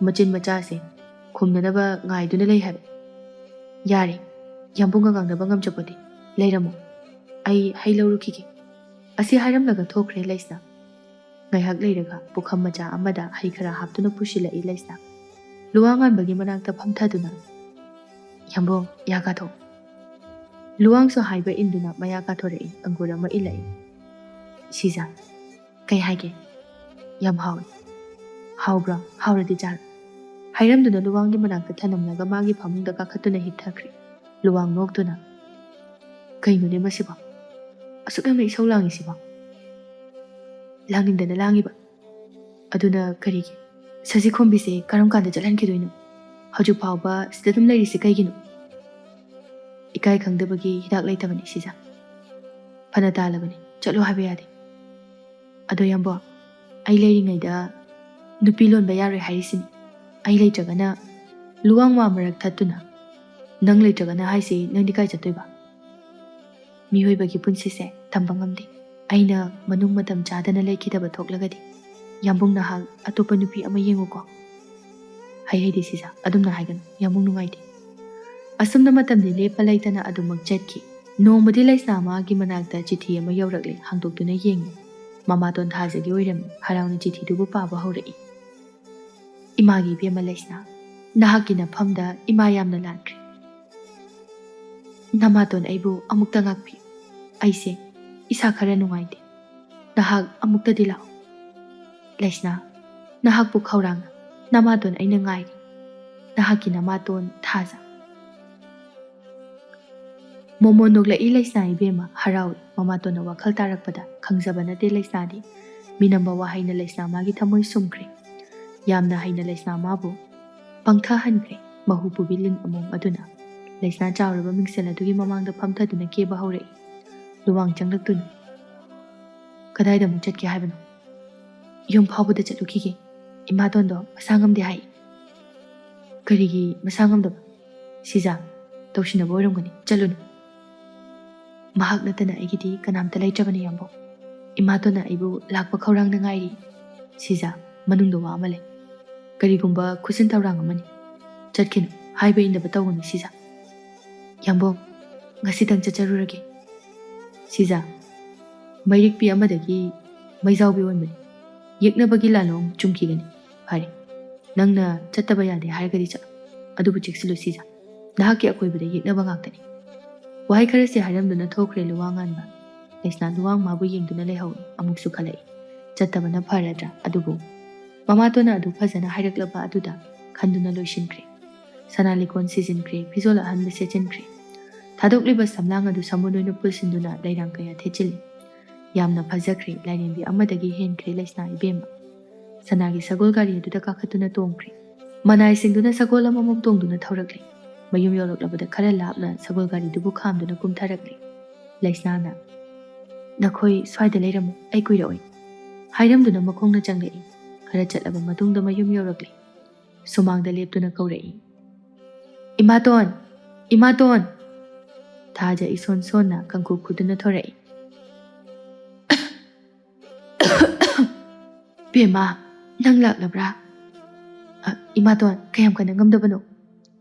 ꯃꯆꯤꯟ ꯃꯆꯥꯁꯦ ꯈꯨꯝꯅꯅꯕ ꯉꯥꯏꯗꯨꯅ ꯂꯩ ꯍꯥꯏꯕ꯫ "ꯌꯥꯔꯦ, ꯌꯥꯝꯕꯨꯡꯒ ꯉꯥꯡꯅꯕ ꯉꯝꯖꯄꯣꯠꯇꯦ꯫ ꯂꯩꯔꯝꯃꯣ, ꯑꯩ ꯍꯩ ꯂꯧꯔꯨꯈꯤꯒꯦ꯫" ꯑꯁꯤ ꯍꯥꯏꯔꯝꯂꯒ ꯊꯣꯛꯈ꯭ꯔꯦ ꯂꯩꯁꯅꯥ꯫ ꯉꯥꯏꯍꯥꯛ ꯂꯩꯔꯒ ꯄꯨꯈꯝ ꯃꯆꯥ ꯑꯃꯗ ꯍꯩ ꯈꯔ ꯍꯥꯞꯇꯨꯅ ꯄꯨꯁꯤꯜꯂꯛꯏ ꯂꯩꯁꯅꯥ꯫ ꯂꯨꯋꯥꯡꯉꯥꯟꯕꯒꯤ ꯃꯅꯥꯛꯇ ꯐꯝꯊꯗꯨꯅ, "ꯌꯥꯝꯕꯨꯡ, ꯌꯥ ꯀꯥꯊꯣꯛ꯫" ꯂꯨꯋꯥꯡꯁꯨ ꯍꯥꯏꯕ ꯏꯟꯗꯨꯅ ꯃꯌꯥ ꯀꯥꯊꯣꯔꯛꯏ, ꯑꯪꯒꯨꯔ ꯑꯃ ꯏꯜꯂꯛꯏ꯫ "ꯁꯤꯖ, ꯀꯩ ꯍꯥꯏꯒꯦ?" "ꯌꯥꯝ ꯍꯥꯎꯏ꯫" "ꯍꯥꯎꯕ꯭ꯔꯣ? ꯍꯥꯎꯔꯗꯤ ꯆꯥꯔꯣ꯫" ꯍꯥꯏꯔꯝꯗꯨꯅ ꯂꯨꯋꯥꯡꯒꯤ ꯃꯅꯥꯛꯇ ꯊꯅꯝꯂꯒ ꯃꯥꯒꯤ ꯐꯃꯨꯡꯗ ꯀꯥꯈꯠꯇꯨꯅ ꯍꯤꯞꯊꯈ꯭ꯔꯦ꯫ ꯂꯨꯋꯥꯡ ꯅꯣꯛꯇꯨꯅ, "ꯀꯩꯅꯣꯅꯦ ꯃꯁꯤꯕꯣ? ꯑꯁꯨꯛ ꯌꯥꯝꯅ ꯏꯁꯧ ꯂꯥꯡꯉꯤꯁꯤꯕꯣ?" "ꯂꯥꯡꯅꯤꯡꯗꯅ ꯂꯥꯡꯉꯤꯕ꯫ ꯑꯗꯨꯅ ꯀꯔꯤꯒꯤ? ꯁꯖꯤꯈꯣꯝꯕꯤꯁꯦ ꯀꯔꯝ ꯀꯥꯟꯗ ꯆꯠꯍꯟꯈꯤꯗꯣꯏꯅꯣ? ꯍꯧꯖꯤꯛ ꯐꯥꯎꯕ ꯁꯤꯗ ꯑꯗꯨꯝ ꯂꯩꯔꯤꯁꯦ ꯀꯩꯒꯤꯅꯣ?" "ꯏꯀꯥꯏ ꯈꯪꯗꯕꯒꯤ ꯍꯤꯗꯥꯛ ꯂꯩꯇꯕꯅꯤ ꯁꯤꯖ꯫ ꯐꯅ ꯇꯥꯜꯂꯕꯅꯤ, ꯆꯠꯂꯣ ꯍꯥꯏꯕ ꯌꯥꯗꯦ꯫" "ꯑꯗꯣ ꯌꯥꯝꯕꯣ, ꯑꯩ ꯂꯩꯔꯤꯉꯩꯗ ꯅꯨꯄꯤ ꯂꯣꯟꯕ ꯌꯥꯔꯣꯏ ꯍꯥꯏꯔꯤꯁꯤꯅꯤ꯫ ꯑꯩ ꯂꯩꯇ꯭ꯔꯒꯅ" ꯂꯨꯋꯥꯡ ꯋꯥ ꯃꯔꯛ ꯊꯠꯇꯨꯅ, "ꯅꯪ ꯂꯩꯇ꯭ꯔꯒꯅ ꯍꯥꯏꯁꯤ ꯅꯪꯗꯤ ꯀꯥꯏ ꯆꯠꯇꯣꯏꯕ?" "ꯃꯤꯑꯣꯏꯕꯒꯤ ꯄꯨꯟꯁꯤꯁꯦ ꯇꯝꯕ ꯉꯝꯗꯦ꯫ ꯑꯩꯅ ꯃꯅꯨꯡ ꯃꯇꯝ ꯆꯥꯗꯅ ꯂꯩꯈꯤꯗꯕ ꯊꯣꯛꯂꯒꯗꯤ ꯌꯥꯝꯕꯨꯡ ꯅꯍꯥꯛ ꯑꯇꯣꯞꯄ ꯅꯨꯄꯤ ꯑꯃ ꯌꯦꯡꯉꯨꯀꯣ꯫" "ꯍꯩ ꯍꯩꯗꯦ ꯁꯤꯖ, ꯑꯗꯨꯝꯅ ꯍꯥꯏꯒꯅꯨ, ꯌꯥꯝꯕꯨꯡ ꯅꯨꯡꯉꯥꯏꯇꯦ꯫" ꯑꯁꯨꯝꯅ ꯃꯇꯝꯗꯤ ꯂꯦꯞꯄ ꯂꯩꯇꯅ ꯑꯗꯨꯃꯛ ꯆꯠꯈꯤ꯫ ꯅꯣꯡꯃꯗꯤ ꯂꯩꯁꯅꯥ ꯃꯥꯒꯤ ꯃꯅꯥꯛꯇ ꯆꯤꯊꯤ ꯑꯃ ꯌꯧꯔꯛꯂꯦ꯫ ꯍꯥꯡꯗꯣꯛꯇꯨꯅ ꯌꯦꯡꯉꯤ꯫ ꯃꯃꯥꯇꯣꯟ ꯊꯥꯖꯒꯤ ꯑꯣꯏꯔꯝꯃꯤ꯫ ꯍꯔꯥꯎꯅ ꯆꯤꯊꯤꯗꯨꯕꯨ ꯄꯥꯕ ꯍꯧꯔꯛꯏ꯫ "ꯏꯃꯥꯒꯤ ꯏꯕꯦꯝꯃ ꯂꯩꯁꯅꯥ, ꯅꯍꯥꯛꯀꯤ ꯅꯐꯝꯗ ꯏꯃꯥ ꯌꯥꯝꯅ ꯂꯥꯟꯈ꯭ꯔꯦ꯫ ꯅꯃꯥꯇꯣꯟ ꯑꯩꯕꯨ ꯑꯃꯨꯛꯇ ꯉꯥꯛꯄꯤꯌꯨ꯫ ꯑꯩꯁꯦ ꯏꯁꯥ ꯈꯔ ꯅꯨꯡꯉꯥꯏꯇꯦ꯫ ꯅꯍꯥꯛ ꯑꯃꯨꯛꯇꯗꯤ ꯂꯥꯛꯎ꯫ ꯂꯩꯁꯅꯥ, ꯅꯍꯥꯛꯄꯨ ꯈꯧꯔꯥꯡꯅ ꯅꯃꯥꯇꯣꯟ ꯑꯩꯅ ꯉꯥꯏꯔꯤ꯫ ꯅꯍꯥꯛꯀꯤ ꯅꯃꯥꯇꯣꯟ ꯊꯥꯖ꯫" ꯃꯣꯃꯣꯟ ꯅꯣꯛꯂꯛꯏ ꯂꯩꯁꯅꯥ ꯏꯕꯦꯝꯃ꯫ ꯍꯔꯥꯎꯏ꯫ ꯃꯃꯥꯇꯣꯟꯅ ꯋꯥꯈꯜ ꯇꯥꯔꯛꯄꯗ ꯈꯪꯖꯕ ꯅꯠꯇꯦ ꯂꯩꯁꯅꯥꯗꯤ꯫ ꯃꯤꯅꯝꯕ ꯋꯥꯍꯩꯅ ꯂꯩꯁꯅꯥ ꯃꯥꯒꯤ ꯊꯃꯣꯏ ꯁꯨꯝꯈ꯭ꯔꯦ꯫ ꯌꯥꯝꯅ ꯍꯩꯅ ꯂꯩꯁꯅꯥ ꯃꯥꯕꯨ ꯄꯪꯊꯍꯟꯈ꯭ꯔꯦ꯫ ꯃꯍꯨ ꯄꯨꯕꯤ ꯂꯤꯟ ꯑꯃꯣꯝ ꯑꯗꯨꯅ ꯂꯩꯁꯅꯥ ꯆꯥꯎꯔꯕ ꯃꯤꯡꯁꯦꯜ ꯑꯗꯨꯒꯤ ꯃꯃꯥꯡꯗ ꯐꯝꯊꯗꯨꯅ ꯀꯦꯕ ꯍꯧꯔꯛꯏ꯫ ꯂꯨꯋꯥꯡ ꯆꯪꯂꯛꯇꯨꯅ, "ꯀꯗꯥꯏꯗ ꯑꯃꯨꯛ ꯆꯠꯀꯦ ꯍꯥꯏꯕꯅꯣ?" "ꯌꯨꯝ ꯐꯥꯎꯕꯗ ꯆꯠꯂꯨꯈꯤꯒꯦ꯫ ꯏꯃꯥꯇꯣꯟꯗꯣ ꯃꯁꯥ ꯉꯝꯗꯦ ꯍꯥꯏ꯫" "ꯀꯔꯤꯒꯤ ꯃꯁꯥ ꯉꯝꯗꯕ?" "ꯁꯤꯖ, ꯇꯧꯁꯤꯟꯅꯕ ꯑꯣꯏꯔꯝꯒꯅꯤ, ꯆꯠꯂꯨꯅꯨ꯫" "ꯃꯍꯥꯛ ꯅꯠꯇꯅ ꯑꯩꯒꯤꯗꯤ ꯀꯅꯥꯝꯇ ꯂꯩꯇ꯭ꯔꯕꯅꯤ, ꯌꯥꯝꯕꯧ꯫ ꯏꯃꯥꯇꯣꯟꯅ ꯑꯩꯕꯨ ꯂꯥꯛꯄ ꯈꯧꯔꯥꯡꯅ ꯉꯥꯏꯔꯤ꯫" "ꯁꯤꯖ, ꯃꯅꯨꯡꯗ ꯋꯥ ꯑꯃ ꯂꯩ꯫ ꯀꯔꯤꯒꯨꯝꯕ ꯈꯨꯠꯁꯤꯟ ꯊꯧꯔꯥꯡ ꯑꯃꯅꯤ꯫ ꯆꯠꯈꯤꯅꯨ, ꯍꯥꯏꯕ ꯏꯟꯗꯕ ꯇꯧꯒꯅꯨ, ꯁꯤꯖ꯫" "ꯌꯥꯝꯕꯧ, ꯉꯁꯤꯗꯪ ꯆꯠꯆꯔꯨꯔꯒꯦ꯫" "ꯁꯤꯖ, ꯃꯩꯔꯤꯛꯄꯤ ꯑꯃꯗꯒꯤ ꯃꯩꯖꯥꯎꯕꯤ ꯑꯣꯟꯕꯅꯤ꯫ ꯌꯦꯛꯅꯕꯒꯤ ꯂꯥꯂꯣꯡ ꯆꯨꯝꯈꯤꯒꯅꯤ꯫ ꯐꯔꯦ, ꯅꯪꯅ ꯆꯠꯇꯕ ꯌꯥꯗꯦ ꯍꯥꯏꯔꯒꯗꯤ ꯆꯠꯂꯣ꯫ ꯑꯗꯨꯕꯨ ꯆꯦꯛꯁꯤꯜꯂꯨ, ꯁꯤꯖ꯫ ꯅꯍꯥꯛꯀꯤ ꯑꯀꯣꯏꯕꯗ ꯌꯦꯛꯅꯕ ꯉꯥꯛꯇꯅꯤ꯫" ꯋꯥꯍꯩ ꯈꯔꯁꯤ ꯍꯥꯏꯔꯝꯗꯨꯅ ꯊꯣꯛꯈ꯭ꯔꯦ ꯂꯨꯋꯥꯡ ꯉꯥꯟꯕ꯫ ꯂꯩꯁꯅꯥ ꯂꯨꯋꯥꯡ ꯃꯥꯕꯨ ꯌꯦꯡꯗꯨꯅ ꯂꯩꯍꯧꯏ꯫ ꯑꯃꯨꯛꯁꯨ ꯈꯜꯂꯛꯏ, ꯆꯠꯇꯕꯅ ꯐꯔꯗ꯭ꯔꯥ? ꯑꯗꯨꯕꯨ ꯃꯃꯥꯇꯣꯟꯅ ꯑꯗꯨ ꯐꯖꯅ ꯍꯥꯏꯔꯛꯂꯕ ꯑꯗꯨꯗ ꯈꯟꯗꯨꯅ ꯂꯣꯏꯁꯤꯟꯈ꯭ꯔꯦ꯫ ꯁꯅꯥ ꯂꯤꯀꯣꯟ ꯁꯤꯖꯤꯟꯈ꯭ꯔꯦ, ꯐꯤꯖꯣꯜ ꯑꯍꯟꯕ ꯁꯦꯠꯆꯤꯟꯈ꯭ꯔꯦ꯫ ꯊꯥꯗꯣꯛꯂꯤꯕ ꯁꯝꯂꯥꯡ ꯑꯗꯨ ꯁꯃꯨꯟ ꯑꯣꯏꯅ ꯄꯨꯜꯁꯤꯟꯗꯨꯅ ꯂꯩꯔꯥꯡ ꯀꯌꯥ ꯊꯦꯠꯆꯤꯜꯂꯤ꯫ ꯌꯥꯝꯅ ꯐꯖꯈ꯭ꯔꯦ, ꯂꯥꯏꯔꯦꯝꯕꯤ ꯑꯃꯗꯒꯤ ꯍꯦꯟꯈ꯭ꯔꯦ ꯂꯩꯁꯅꯥ ꯏꯕꯦꯝꯃ꯫ ꯁꯅꯥꯒꯤ ꯁꯒꯣꯜ ꯒꯥꯔꯤ ꯑꯗꯨꯗ ꯀꯥꯈꯠꯇꯨꯅ ꯇꯣꯡꯈ꯭ꯔꯦ꯫ ꯃꯅꯥꯏꯁꯤꯡꯗꯨꯅ ꯁꯒꯣꯜ ꯑꯃꯃꯝ ꯇꯣꯡꯗꯨꯅ ꯊꯧꯔꯛꯂꯦ꯫ ꯃꯌꯨꯝ ꯌꯧꯔꯛꯂꯕꯗ ꯈꯔ ꯂꯥꯞꯅ ꯁꯒꯣꯜ ꯒꯥꯔꯤꯗꯨꯕꯨ ꯈꯥꯝꯗꯨꯅ ꯀꯨꯝꯊꯔꯛꯂꯦ꯫ ꯂꯩꯁꯅꯥꯅ, "ꯅꯈꯣꯏ ꯁ꯭ꯋꯥꯏꯗ ꯂꯩꯔꯝꯃꯨ, ꯑꯩ ꯀꯨꯏꯔꯛꯑꯣꯏ," ꯍꯥꯏꯔꯝꯗꯨꯅ ꯃꯈꯣꯡꯅ ꯆꯪꯂꯛꯏ꯫ ꯈꯔ ꯆꯠꯂꯕ ꯃꯇꯨꯡꯗ ꯃꯌꯨꯝ ꯌꯧꯔꯛꯂꯦ꯫ ꯁꯨꯃꯥꯡꯗ ꯂꯦꯞꯇꯨꯅ ꯀꯧꯔꯛꯏ, "ꯏꯃꯥꯇꯣꯟ! ꯏꯃꯥꯇꯣꯟ!" ꯊꯥꯖ ꯏꯁꯣꯟ ꯁꯣꯟꯅ ꯀꯥꯡꯈꯨ ꯈꯨꯗꯨꯅ ꯊꯣꯔꯛꯏ꯫ "ꯕꯦꯝꯃ, ꯅꯪ ꯂꯥꯛꯂꯕ꯭ꯔꯥ? ꯑ, ꯏꯃꯥꯇꯣꯟ, ꯀꯌꯥꯝ ꯀꯟꯅ ꯉꯝꯗꯕꯅꯣ?"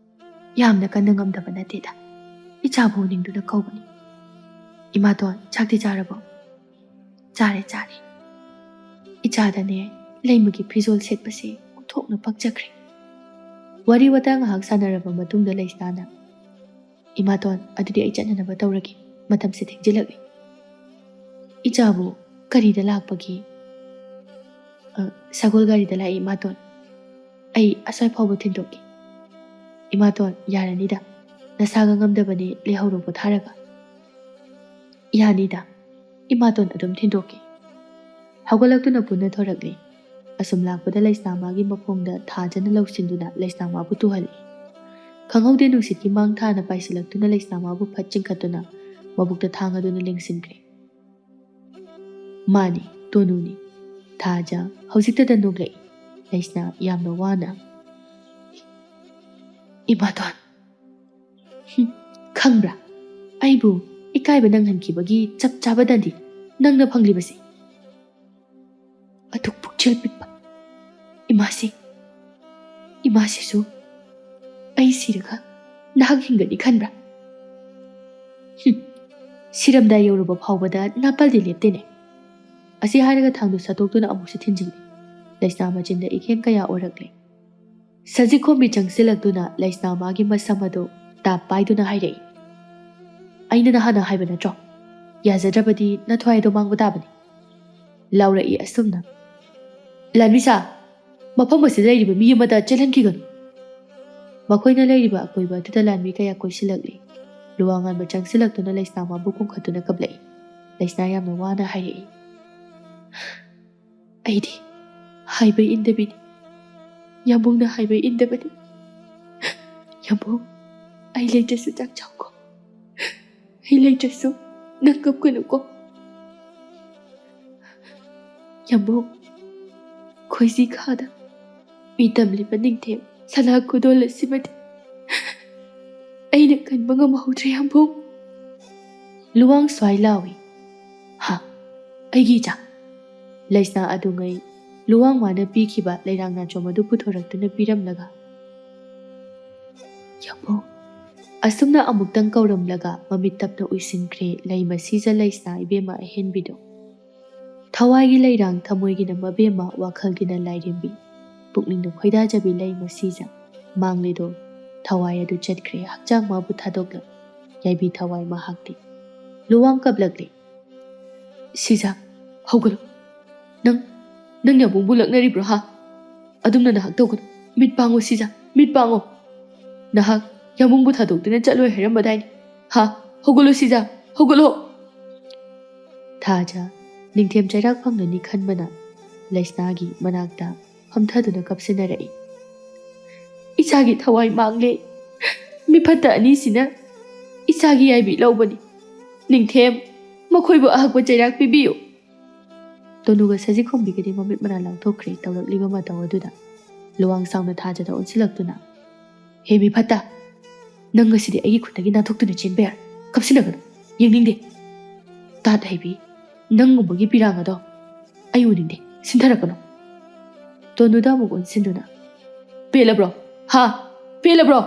"ꯌꯥꯝꯅ ꯀꯟꯅ ꯉꯝꯗꯕ ꯅꯠꯇꯦꯗ, ꯏꯆꯥꯕꯨ ꯅꯤꯡꯗꯨꯅ ꯀꯧꯕꯅꯤ꯫ "ꯏꯃꯥꯇꯣꯟ, ꯆꯥꯛꯇꯤ ꯆꯥꯔꯕꯣ?" "ꯆꯥꯔꯦ, ꯆꯥꯔꯦ꯫ ꯏꯆꯥꯗꯅꯦ ꯂꯩꯃꯒꯤ ꯐꯤꯖꯣꯜ ꯁꯦꯠꯄꯁꯦ ꯑꯣꯟꯊꯣꯛꯅ ꯄꯛꯆꯈ꯭ꯔꯦ꯫" ꯋꯥꯔꯤ ꯋꯥꯇꯥꯏ ꯉꯥꯏꯍꯥꯛ ꯁꯥꯟꯅꯔꯕ ꯃꯇꯨꯡꯗ ꯂꯩꯁꯅꯥꯅ, "ꯏꯃꯥꯇꯣꯟ, ꯑꯗꯨꯗꯤ ꯑꯩ ꯆꯠꯅꯅꯕ ꯇꯧꯔꯒꯦ꯫ ꯃꯇꯝꯁꯦ ꯊꯦꯡꯖꯤꯜꯂꯛꯂꯦ꯫" "ꯏꯆꯥꯕꯨ ꯀꯔꯤꯗ ꯂꯥꯛꯄꯒꯦ?" "ꯑ, ꯁꯒꯣꯜ ꯒꯥꯔꯤꯗ ꯂꯥꯛꯏ, ꯏꯃꯥꯇꯣꯟ꯫ ꯑꯩ ꯑꯁ꯭ꯋꯥꯏ ꯐꯥꯎꯕ ꯊꯤꯟꯗꯣꯛꯀꯦ꯫" "ꯏꯃꯥꯇꯣꯟ, ꯌꯥꯔꯅꯤꯗ꯫ ꯅꯁꯥꯒ ꯉꯝꯗꯕꯅꯤ, ꯂꯩꯍꯧꯔꯣ ꯄꯣꯊꯥꯔꯒ꯫" "ꯌꯥꯅꯤꯗ꯫ ꯏꯃꯥꯇꯣꯟ ꯑꯗꯨꯝ ꯊꯤꯟꯗꯣꯛꯀꯦ꯫" ꯍꯧꯒꯠꯂꯛꯇꯨꯅ ꯄꯨꯟꯅ ꯊꯣꯔꯛꯂꯦ꯫ ꯑꯁꯨꯝ ꯂꯥꯛꯄꯗ ꯂꯩꯁꯅꯥꯃꯥꯒꯤ ꯃꯈꯣꯡꯗ ꯊꯥꯖꯅ ꯂꯧꯁꯤꯟꯗꯨꯅ ꯂꯩꯁꯅꯥꯃꯥꯕꯨ ꯇꯨꯍꯜꯂꯤ꯫ ꯈꯪꯍꯧꯗꯦ ꯅꯨꯡꯁꯤꯠꯀꯤ ꯃꯥꯡ ꯊꯥꯅ ꯄꯥꯏꯁꯤꯜꯂꯛꯇꯨꯅ ꯂꯩꯁꯅꯥꯃꯥꯕꯨ ꯐꯠ ꯆꯤꯡꯈꯠꯇꯨꯅ ꯃꯕꯨꯛꯇ ꯊꯥꯡ ꯑꯗꯨꯅ ꯂꯦꯡꯁꯤꯟꯈ꯭ꯔꯦ꯫ "ꯃꯥꯅꯤ, ꯇꯣꯅꯨꯅꯤ꯫ ꯊꯥꯖ ꯍꯧꯖꯤꯛꯇꯗ ꯅꯣꯛꯂꯛꯏ꯫" ꯂꯩꯁꯅꯥ ꯌꯥꯝꯅ ꯋꯥꯅ, "ꯏꯃꯥꯇꯣꯟ, ꯍꯨꯝ, ꯈꯪꯕ꯭ꯔꯥ? ꯑꯩꯕꯨ ꯏꯀꯥꯏꯕ ꯅꯪꯍꯟꯈꯤꯕꯒꯤ ꯆꯞ ꯆꯥꯕ ꯗꯟꯗꯤ ꯅꯪꯅ ꯐꯪꯂꯤꯕꯁꯦ꯫" ꯑꯗꯨꯛ ꯄꯨꯛꯆꯦꯜ ꯄꯤꯛꯄ ꯏꯃꯥꯁꯤ, ꯏꯃꯥꯁꯤꯁꯨ ꯑꯩ ꯁꯤꯔꯒ ꯅꯍꯥꯛ ꯍꯤꯡꯒꯅꯤ ꯈꯟꯕ꯭ꯔꯥ? ꯍꯨꯝ, ꯁꯤꯔꯝꯗꯥꯏ ꯌꯧꯔꯕ ꯐꯥꯎꯕꯗ ꯅꯥꯄꯜꯗꯤ ꯂꯦꯞꯇꯦꯅꯦ꯫ ꯑꯁꯤ ꯍꯥꯏꯔꯒ ꯊꯥꯡꯗꯨ ꯁꯠꯇꯣꯛꯇꯨꯅ ꯑꯃꯨꯛꯁꯨ ꯊꯤꯟꯖꯤꯜꯂꯤ꯫ ꯂꯩꯁꯅꯥ ꯃꯆꯤꯟꯗ ꯏꯈꯦꯡ ꯀꯌꯥ ꯑꯣꯔꯛꯂꯦ꯫ ꯁꯖꯤꯛꯈꯣꯝꯕꯤ ꯆꯪꯁꯤꯜꯂꯛꯇꯨꯅ ꯂꯩꯁꯅꯥ ꯃꯥꯒꯤ ꯃꯁꯝ ꯑꯗꯨ ꯇꯥꯞ ꯄꯥꯏꯗꯨꯅ ꯍꯥꯏꯔꯛꯏ, "ꯑꯩꯅ ꯅꯍꯥꯟꯅ ꯍꯥꯏꯕ ꯅꯠꯇ꯭ꯔꯣ? ꯌꯥꯖꯗ꯭ꯔꯕꯗꯤ ꯅꯊ꯭ꯋꯥꯏ ꯑꯗꯨ ꯃꯥꯡꯕ ꯇꯥꯕꯅꯤ꯫" ꯂꯥꯎꯔꯛꯏ ꯑꯁꯨꯝꯅ꯫ "ꯂꯥꯟꯃꯤꯁꯥ, ꯃꯐꯝ ꯑꯁꯤꯗ ꯂꯩꯔꯤꯕ ꯃꯤ ꯑꯃꯗ ꯆꯦꯜꯍꯟꯈꯤꯒꯅꯨ꯫" ꯃꯈꯣꯏꯅ ꯂꯩꯔꯤꯕ ꯑꯀꯣꯏꯕ ꯑꯗꯨꯗ ꯂꯥꯟꯃꯤ ꯀꯌꯥ ꯀꯣꯏꯁꯤꯜꯂꯛꯂꯤ꯫ ꯂꯨꯋꯥꯡꯉꯥꯟꯕ ꯆꯪꯁꯤꯜꯂꯛꯇꯨꯅ ꯂꯩꯁꯅꯥ ꯃꯥꯕꯨ ꯀꯣꯟꯈꯠꯇꯨꯅ ꯀꯞꯂꯛꯏ꯫ ꯂꯩꯁꯅꯥ ꯌꯥꯝꯅ ꯋꯥꯅ ꯍꯥꯏꯔꯛꯏ, "ꯑꯩꯗꯤ ꯍꯥꯏꯕ ꯏꯟꯗꯕꯤꯅꯤ꯫ ꯌꯥꯝꯕꯨꯡꯅ ꯍꯥꯏꯕ ꯏꯟꯗꯕꯅꯤ꯫ ꯌꯥꯝꯕꯨꯡ, ꯑꯩ ꯂꯩꯇ꯭ꯔꯁꯨ ꯆꯥꯛ ꯆꯥꯎꯀꯣ꯫ ꯑꯩ ꯂꯩꯇ꯭ꯔꯁꯨ ꯅꯪ ꯀꯞꯀꯅꯨꯀꯣ꯫ ꯌꯥꯝꯕꯨꯡ, ꯈꯣꯏꯖꯤ ꯈꯥꯗ ꯃꯤ ꯇꯝꯂꯤꯕ ꯅꯤꯡꯊꯦꯝ ꯁꯅꯥ ꯈꯨꯗꯣꯜ ꯑꯁꯤꯃꯗꯤ ꯑꯩꯅ ꯀꯟꯕ ꯉꯝꯍꯧꯗ꯭ꯔꯦ, ꯌꯥꯝꯕꯨꯡ꯫" ꯂꯨꯋꯥꯡ ꯁ꯭ꯋꯥꯏ ꯂꯥꯎꯏ, "ꯍꯥ, ꯑꯩꯒꯤ ꯏꯆꯥ?" ꯂꯩꯁꯅꯥ ꯑꯗꯨꯉꯩ ꯂꯨꯋꯥꯡ ꯃꯥꯅ ꯄꯤꯈꯤꯕ ꯂꯩꯔꯥꯡ ꯅꯥꯆꯣꯝ ꯑꯗꯨ ꯄꯨꯊꯣꯔꯛꯇꯨꯅ ꯄꯤꯔꯝꯂꯒ, "ꯌꯥꯝꯕꯨꯡ, ꯑꯁꯨꯝꯅ ꯑꯃꯨꯛꯇꯪ ꯀꯧꯔꯝꯂꯒ ꯃꯃꯤꯠ ꯇꯞꯅ ꯎꯏꯁꯤꯟꯈ꯭ꯔꯦ ꯂꯩꯃ ꯁꯤꯖ ꯂꯩꯁꯅꯥ ꯏꯕꯦꯝꯃ ꯑꯍꯦꯟꯕꯤꯗꯣ꯫ ꯊꯋꯥꯏꯒꯤ ꯂꯩꯔꯥꯡ ꯊꯃꯣꯏꯒꯤꯅ ꯃꯕꯦꯝꯃ ꯋꯥꯈꯜꯒꯤꯅ ꯂꯥꯏꯔꯦꯝꯕꯤ꯫ ꯄꯨꯛꯅꯤꯡꯅ ꯈꯣꯏꯗꯥꯖꯕꯤ ꯂꯩꯃ ꯁꯤꯖ꯫ ꯃꯥꯡꯂꯦꯗꯣ꯫ ꯊꯋꯥꯏ ꯑꯗꯨ ꯆꯠꯈ꯭ꯔꯦ ꯍꯛꯆꯥꯡ ꯃꯥꯕꯨ ꯊꯥꯗꯣꯛꯂ꯫ ꯌꯥꯏꯕꯤ ꯊꯋꯥꯏ ꯃꯍꯥꯛꯇꯤ꯫ ꯂꯨꯋꯥꯡ ꯀꯞꯂꯛꯂꯦ꯫ ꯁꯤꯖ, ꯍꯧꯒꯠꯂꯣ꯫ ꯅꯪ, ꯅꯪ ꯌꯥꯕꯨꯡꯕꯨ ꯂꯛꯅꯔꯤꯕ꯭ꯔꯣ ꯍꯥ? ꯑꯗꯨꯝꯅ ꯅꯍꯥꯛ ꯇꯧꯒꯅꯨ꯫ ꯃꯤꯠ ꯄꯥꯡꯉꯣ ꯁꯤꯖ, ꯃꯤꯠ ꯄꯥꯡꯉꯣ꯫ ꯅꯍꯥꯛ ꯌꯥꯕꯨꯡꯕꯨ ꯊꯥꯗꯣꯛꯇꯨꯅ ꯆꯠꯂꯣꯏ ꯍꯥꯏꯔꯝꯕꯗꯥꯏꯅꯦ꯫ ꯍꯥ? ꯍꯧꯒꯠꯂꯣ ꯁꯤꯖ, ꯍꯧꯒꯠꯂꯣ꯫ ꯊꯥꯖ, ꯅꯤꯡꯊꯦꯝ ꯆꯩꯔꯥꯛ ꯐꯪꯂꯅꯤ ꯈꯟꯕꯅ ꯂꯩꯁꯅꯥꯒꯤ ꯃꯅꯥꯛꯇ ꯐꯝꯊꯗꯨꯅ ꯀꯞꯁꯤꯟꯅꯔꯛꯏ꯫ ꯏꯆꯥꯒꯤ ꯊꯋꯥꯏ ꯃꯥꯡꯂꯦ꯫ ꯃꯤꯐꯠꯇ ꯑꯅꯤꯁꯤꯅ ꯏꯆꯥꯒꯤ ꯌꯥꯏꯕꯤ ꯂꯧꯕꯅꯤ꯫ ꯅꯤꯡꯊꯦꯝ, ꯃꯈꯣꯏꯕꯨ ꯑꯍꯛꯄ ꯆꯩꯔꯥꯛ ꯄꯤꯕꯤꯌꯨ꯫ ꯇꯣꯅꯨꯒ ꯁꯖꯤꯛꯈꯣꯝꯕꯤꯒꯗꯤ ꯃꯃꯤꯠ ꯃꯅꯥ ꯂꯥꯎꯊꯣꯛꯈ꯭ꯔꯦ ꯇꯧꯔꯛꯂꯤꯕ ꯃꯇꯧ ꯑꯗꯨꯗ꯫ ꯂꯨꯋꯥꯡ ꯁꯥꯎꯅ ꯊꯥꯖꯗ ꯑꯣꯟꯁꯤꯜꯂꯛꯇꯨꯅ, "ꯍꯦ ꯃꯤꯐꯠꯇ, ꯅꯪ ꯉꯁꯤꯗꯤ ꯑꯩꯒꯤ ꯈꯨꯠꯇꯒꯤ ꯅꯥꯟꯊꯣꯛꯇꯨꯅ ꯆꯦꯟꯕ ꯌꯥꯔꯣꯏ꯫ ꯀꯞꯁꯤꯟꯅꯒꯅꯨ꯫ ꯌꯦꯡꯅꯤꯡꯗꯦ꯫ ꯇꯥꯠ ꯍꯩꯕꯤ, ꯅꯪꯒꯨꯝꯕꯒꯤ ꯄꯤꯔꯥꯡ ꯑꯗꯣ ꯑꯩ ꯎꯅꯤꯡꯗꯦ꯫ ꯁꯤꯟꯊꯔꯛꯀꯅꯨ꯫" ꯇꯣꯅꯨꯗ ꯑꯃꯨꯛ ꯑꯣꯟꯁꯤꯟꯗꯨꯅ, "ꯄꯦꯜꯂꯕ꯭ꯔꯣ? ꯍꯥ? ꯄꯦꯜꯂꯕ꯭ꯔꯣ?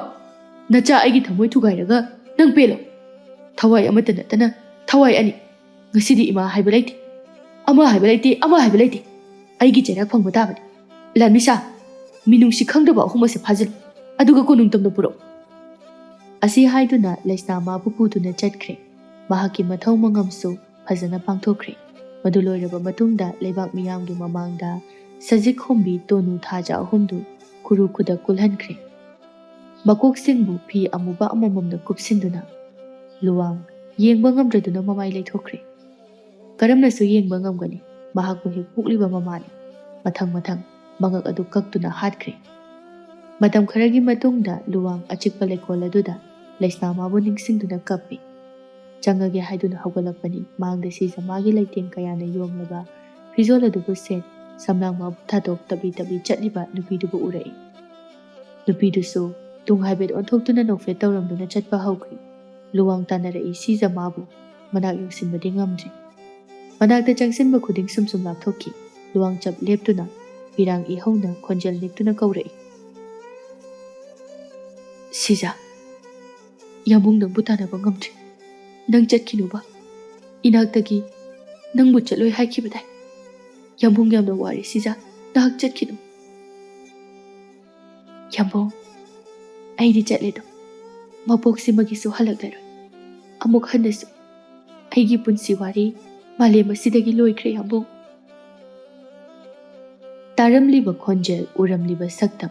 ꯅꯆꯥ ꯑꯩꯒꯤ ꯊꯃꯣꯏ ꯊꯨꯒꯥꯏꯔꯒ ꯅꯪ ꯄꯦꯜꯂꯣ? ꯊꯋꯥꯏ ꯑꯃꯠꯇ ꯅꯠꯇꯅ ꯊꯋꯥꯏ ꯑꯅꯤ꯫ ꯉꯁꯤꯗꯤ ꯏꯃꯥ ꯍꯥꯏꯕ ꯂꯩꯇꯦ꯫ ꯑꯃ ꯍꯥꯏꯕ ꯂꯩꯇꯦ, ꯑꯃ ꯍꯥꯏꯕ ꯂꯩꯇꯦ꯫ ꯑꯩꯒꯤ ꯆꯩꯔꯥꯛ ꯐꯪꯕ ꯇꯥꯕꯅꯤ꯫ ꯂꯥꯟꯃꯤꯁꯥ, ꯃꯤꯅꯨꯡꯁꯤ ꯈꯪꯗꯕ ꯑꯍꯨꯝ ꯑꯁꯦ ꯐꯥꯖꯤꯜꯂꯨ꯫ ꯑꯗꯨꯒ ꯀꯣꯅꯨꯡ ꯇꯝꯅ ꯄꯨꯔꯛꯎ꯫" ꯑꯁꯤ ꯍꯥꯏꯗꯨꯅ ꯂꯩꯁꯅꯥ ꯃꯥꯕꯨ ꯄꯨꯗꯨꯅ ꯆꯠꯈ꯭ꯔꯦ꯫ ꯃꯍꯥꯛꯀꯤ ꯃꯊꯧ ꯃꯉꯝꯁꯨ ꯐꯖꯅ ꯄꯥꯡꯊꯣꯛꯈ꯭ꯔꯦ꯫ ꯃꯗꯨ ꯂꯣꯏꯔꯕ ꯃꯇꯨꯡꯗ ꯂꯩꯕꯥꯛ ꯃꯤꯌꯥꯝꯒꯤ ꯃꯃꯥꯡꯗ ꯁꯖꯤꯛ ꯈꯣꯝꯕꯤ ꯇꯣꯅꯨ ꯊꯥꯖ ꯑꯍꯨꯝꯗꯨ ꯈꯨꯔꯨ ꯈꯨꯗꯛ ꯀꯨꯜꯍꯟꯈ꯭ꯔꯦ꯫ ꯃꯀꯣꯛꯁꯤꯡꯕꯨ ꯐꯤ ꯑꯃꯨꯕ ꯑꯃꯃꯝꯅ ꯀꯨꯞꯁꯤꯟꯗꯨꯅ ꯂꯨꯋꯥꯡ ꯌꯦꯡꯕ ꯉꯝꯗ꯭ꯔꯗꯨꯅ ꯃꯃꯥꯏ ꯂꯩꯊꯣꯛꯈ꯭ꯔꯦ꯫ ꯀꯔꯝꯅꯁꯨ ꯌꯦꯡꯕ ꯉꯝꯒꯅꯤ? ꯃꯍꯥꯛꯄꯨ ꯍꯦꯛ ꯄꯣꯛꯂꯤꯕ ꯃꯃꯥꯅꯤ꯫ ꯃꯊꯪ ꯃꯊꯪ ꯃꯉꯛ ꯑꯗꯨ ꯀꯛꯇꯨꯅ ꯍꯥꯠꯈ꯭ꯔꯦ꯫ ꯃꯇꯝ ꯈꯔꯒꯤ ꯃꯇꯨꯡꯗ ꯂꯨꯋꯥꯡ ꯑꯆꯤꯛꯄ ꯂꯩꯀꯣꯜ ꯑꯗꯨꯗ ꯂꯩꯁꯅꯥ ꯃꯥꯕꯨ ꯅꯤꯡꯁꯤꯡꯗꯨꯅ ꯀꯞꯄꯤ꯫ ꯆꯪꯉꯒꯦ ꯍꯥꯏꯗꯨꯅ ꯍꯧꯒꯠꯂꯛꯄꯅꯤ꯫ ꯃꯥꯡꯗ ꯁꯤꯖ ꯃꯥꯒꯤ ꯂꯩꯇꯦꯡ ꯀꯌꯥꯅ ꯌꯣꯝꯂꯕ ꯐꯤꯖꯣꯜ ꯑꯗꯨꯕꯨ ꯁꯦꯠ, ꯁꯝꯂꯥꯡ ꯃꯥꯕꯨ ꯊꯥꯗꯣꯛ ꯇꯞꯂꯤ ꯇꯞꯂꯤ ꯆꯠꯂꯤꯕ ꯅꯨꯄꯤꯗꯨꯕꯨ ꯎꯔꯛꯏ꯫ ꯅꯨꯄꯤꯗꯨꯁꯨ ꯇꯨꯡ ꯍꯥꯏꯐꯦꯠ ꯑꯣꯟꯊꯣꯛꯇꯨꯅ ꯅꯣꯛꯐꯦꯠ ꯇꯧꯔꯝꯗꯨꯅ ꯆꯠꯄ ꯍꯧꯈ꯭ꯔꯤ꯫ ꯂꯨꯋꯥꯡ ꯇꯥꯟꯅꯔꯛꯏ ꯁꯤꯖ ꯃꯥꯕꯨ꯫ ꯃꯅꯥꯛ ꯌꯧꯁꯤꯟꯕꯗꯤ ꯉꯝꯗ꯭ꯔꯤ꯫ ꯃꯅꯥꯛꯇ ꯆꯪꯁꯤꯟꯕ ꯈꯨꯗꯤꯡ ꯁꯨꯝ ꯁꯨꯝ ꯂꯥꯞꯊꯣꯛꯈꯤ꯫ ꯂꯨꯋꯥꯡ ꯆꯞ ꯂꯦꯞꯇꯨꯅ ꯄꯤꯔꯥꯡ ꯏꯍꯧꯅ ꯈꯣꯟꯖꯦꯜ ꯅꯦꯛꯇꯨꯅ ꯀꯧꯔꯛꯏ꯫ "ꯁꯤꯖ, ꯌꯥꯝꯕꯨꯡ, ꯅꯪꯕꯨ ꯇꯥꯟꯅꯕ ꯉꯝꯗ꯭ꯔꯦ꯫ ꯅꯪ ꯆꯠꯈꯤꯅꯨꯕ꯫ ꯏꯅꯥꯛꯇꯒꯤ ꯅꯪꯕꯨ ꯆꯠꯂꯣꯏ ꯍꯥꯏꯈꯤꯕꯗꯥꯏ? ꯌꯥꯝꯕꯨꯡ, ꯌꯥꯝꯅ ꯋꯥꯔꯦ ꯁꯤꯖꯥ, ꯅꯍꯥꯛ ꯆꯠꯈꯤꯅꯨ꯫ ꯌꯥꯝꯕꯨꯡ, ꯑꯩꯗꯤ ꯆꯠꯂꯦꯗꯣ, ꯃꯄꯣꯛꯁꯤꯃꯒꯤꯁꯨ ꯍꯜꯂꯛꯂꯔꯣꯏ꯫ ꯑꯃꯨꯛ ꯍꯟꯅꯁꯨ ꯑꯩꯒꯤ ꯄꯨꯟꯁꯤ ꯋꯥꯔꯤ ꯃꯥꯂꯦꯝ ꯑꯁꯤꯗꯒꯤ ꯂꯣꯏꯈ꯭ꯔꯦ, ꯌꯥꯝꯕꯨꯡ꯫ ꯇꯥꯔꯝꯂꯤꯕ ꯈꯣꯟꯖꯦꯜ, ꯎꯔꯝꯂꯤꯕ ꯁꯛꯇꯝ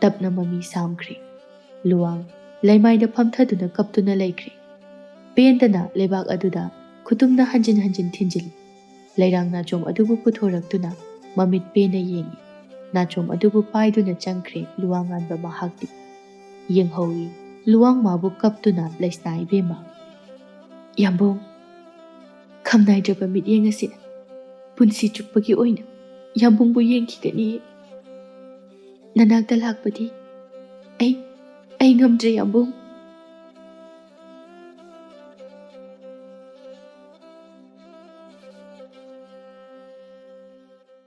ꯇꯞꯅ ꯃꯃꯤ ꯁꯥꯝꯈ꯭ꯔꯦ꯫ ꯂꯨꯋꯥꯡ ꯂꯩꯃꯥꯏꯗ ꯐꯝꯊꯗꯨꯅ ꯀꯞꯇꯨꯅ ꯂꯩꯈ꯭ꯔꯦ꯫ ꯄꯦꯟꯗꯅ ꯂꯩꯕꯥꯛ ꯑꯗꯨꯗ ꯈꯨꯇꯨꯝꯅ ꯍꯟꯖꯤꯟ ꯍꯟꯖꯤꯟ ꯊꯤꯟꯖꯤꯜꯂꯤ꯫ ꯂꯩꯔꯥꯡ ꯅꯥꯆꯣꯝ ꯑꯗꯨꯕꯨ ꯄꯨꯊꯣꯔꯛꯇꯨꯅ ꯃꯃꯤꯠ ꯄꯦꯟꯅ ꯌꯦꯡꯉꯤ꯫ ꯅꯥꯆꯣꯝ ꯑꯗꯨꯕꯨ ꯄꯥꯏꯗꯨꯅ ꯆꯪꯈ꯭ꯔꯦ ꯂꯨꯋꯥꯡ ꯉꯥꯟꯕ ꯃꯍꯥꯛꯇꯤ꯫ ꯌꯦꯡꯍꯧꯏ ꯂꯨꯋꯥꯡ ꯃꯥꯕꯨ ꯀꯞꯇꯨꯅ, ꯂꯩꯁꯅꯥ ꯏꯕꯦꯝꯃ꯫ ꯌꯥꯝꯕꯨꯡ, ꯈꯝꯅꯥꯏꯗ꯭ꯔꯕ ꯃꯤꯠꯌꯦꯡ ꯑꯁꯤꯅ ꯄꯨꯟꯁꯤ ꯆꯨꯞꯄꯒꯤ ꯑꯣꯏꯅ ꯌꯥꯝꯕꯨꯡꯕꯨ ꯌꯦꯡꯈꯤꯒꯅꯤ꯫ ꯅꯅꯥꯛꯇ ꯂꯥꯛꯄꯗꯤ ꯑꯩ, ꯑꯩ ꯉꯝꯗ꯭ꯔꯦ ꯌꯥꯝꯕꯨꯡ꯫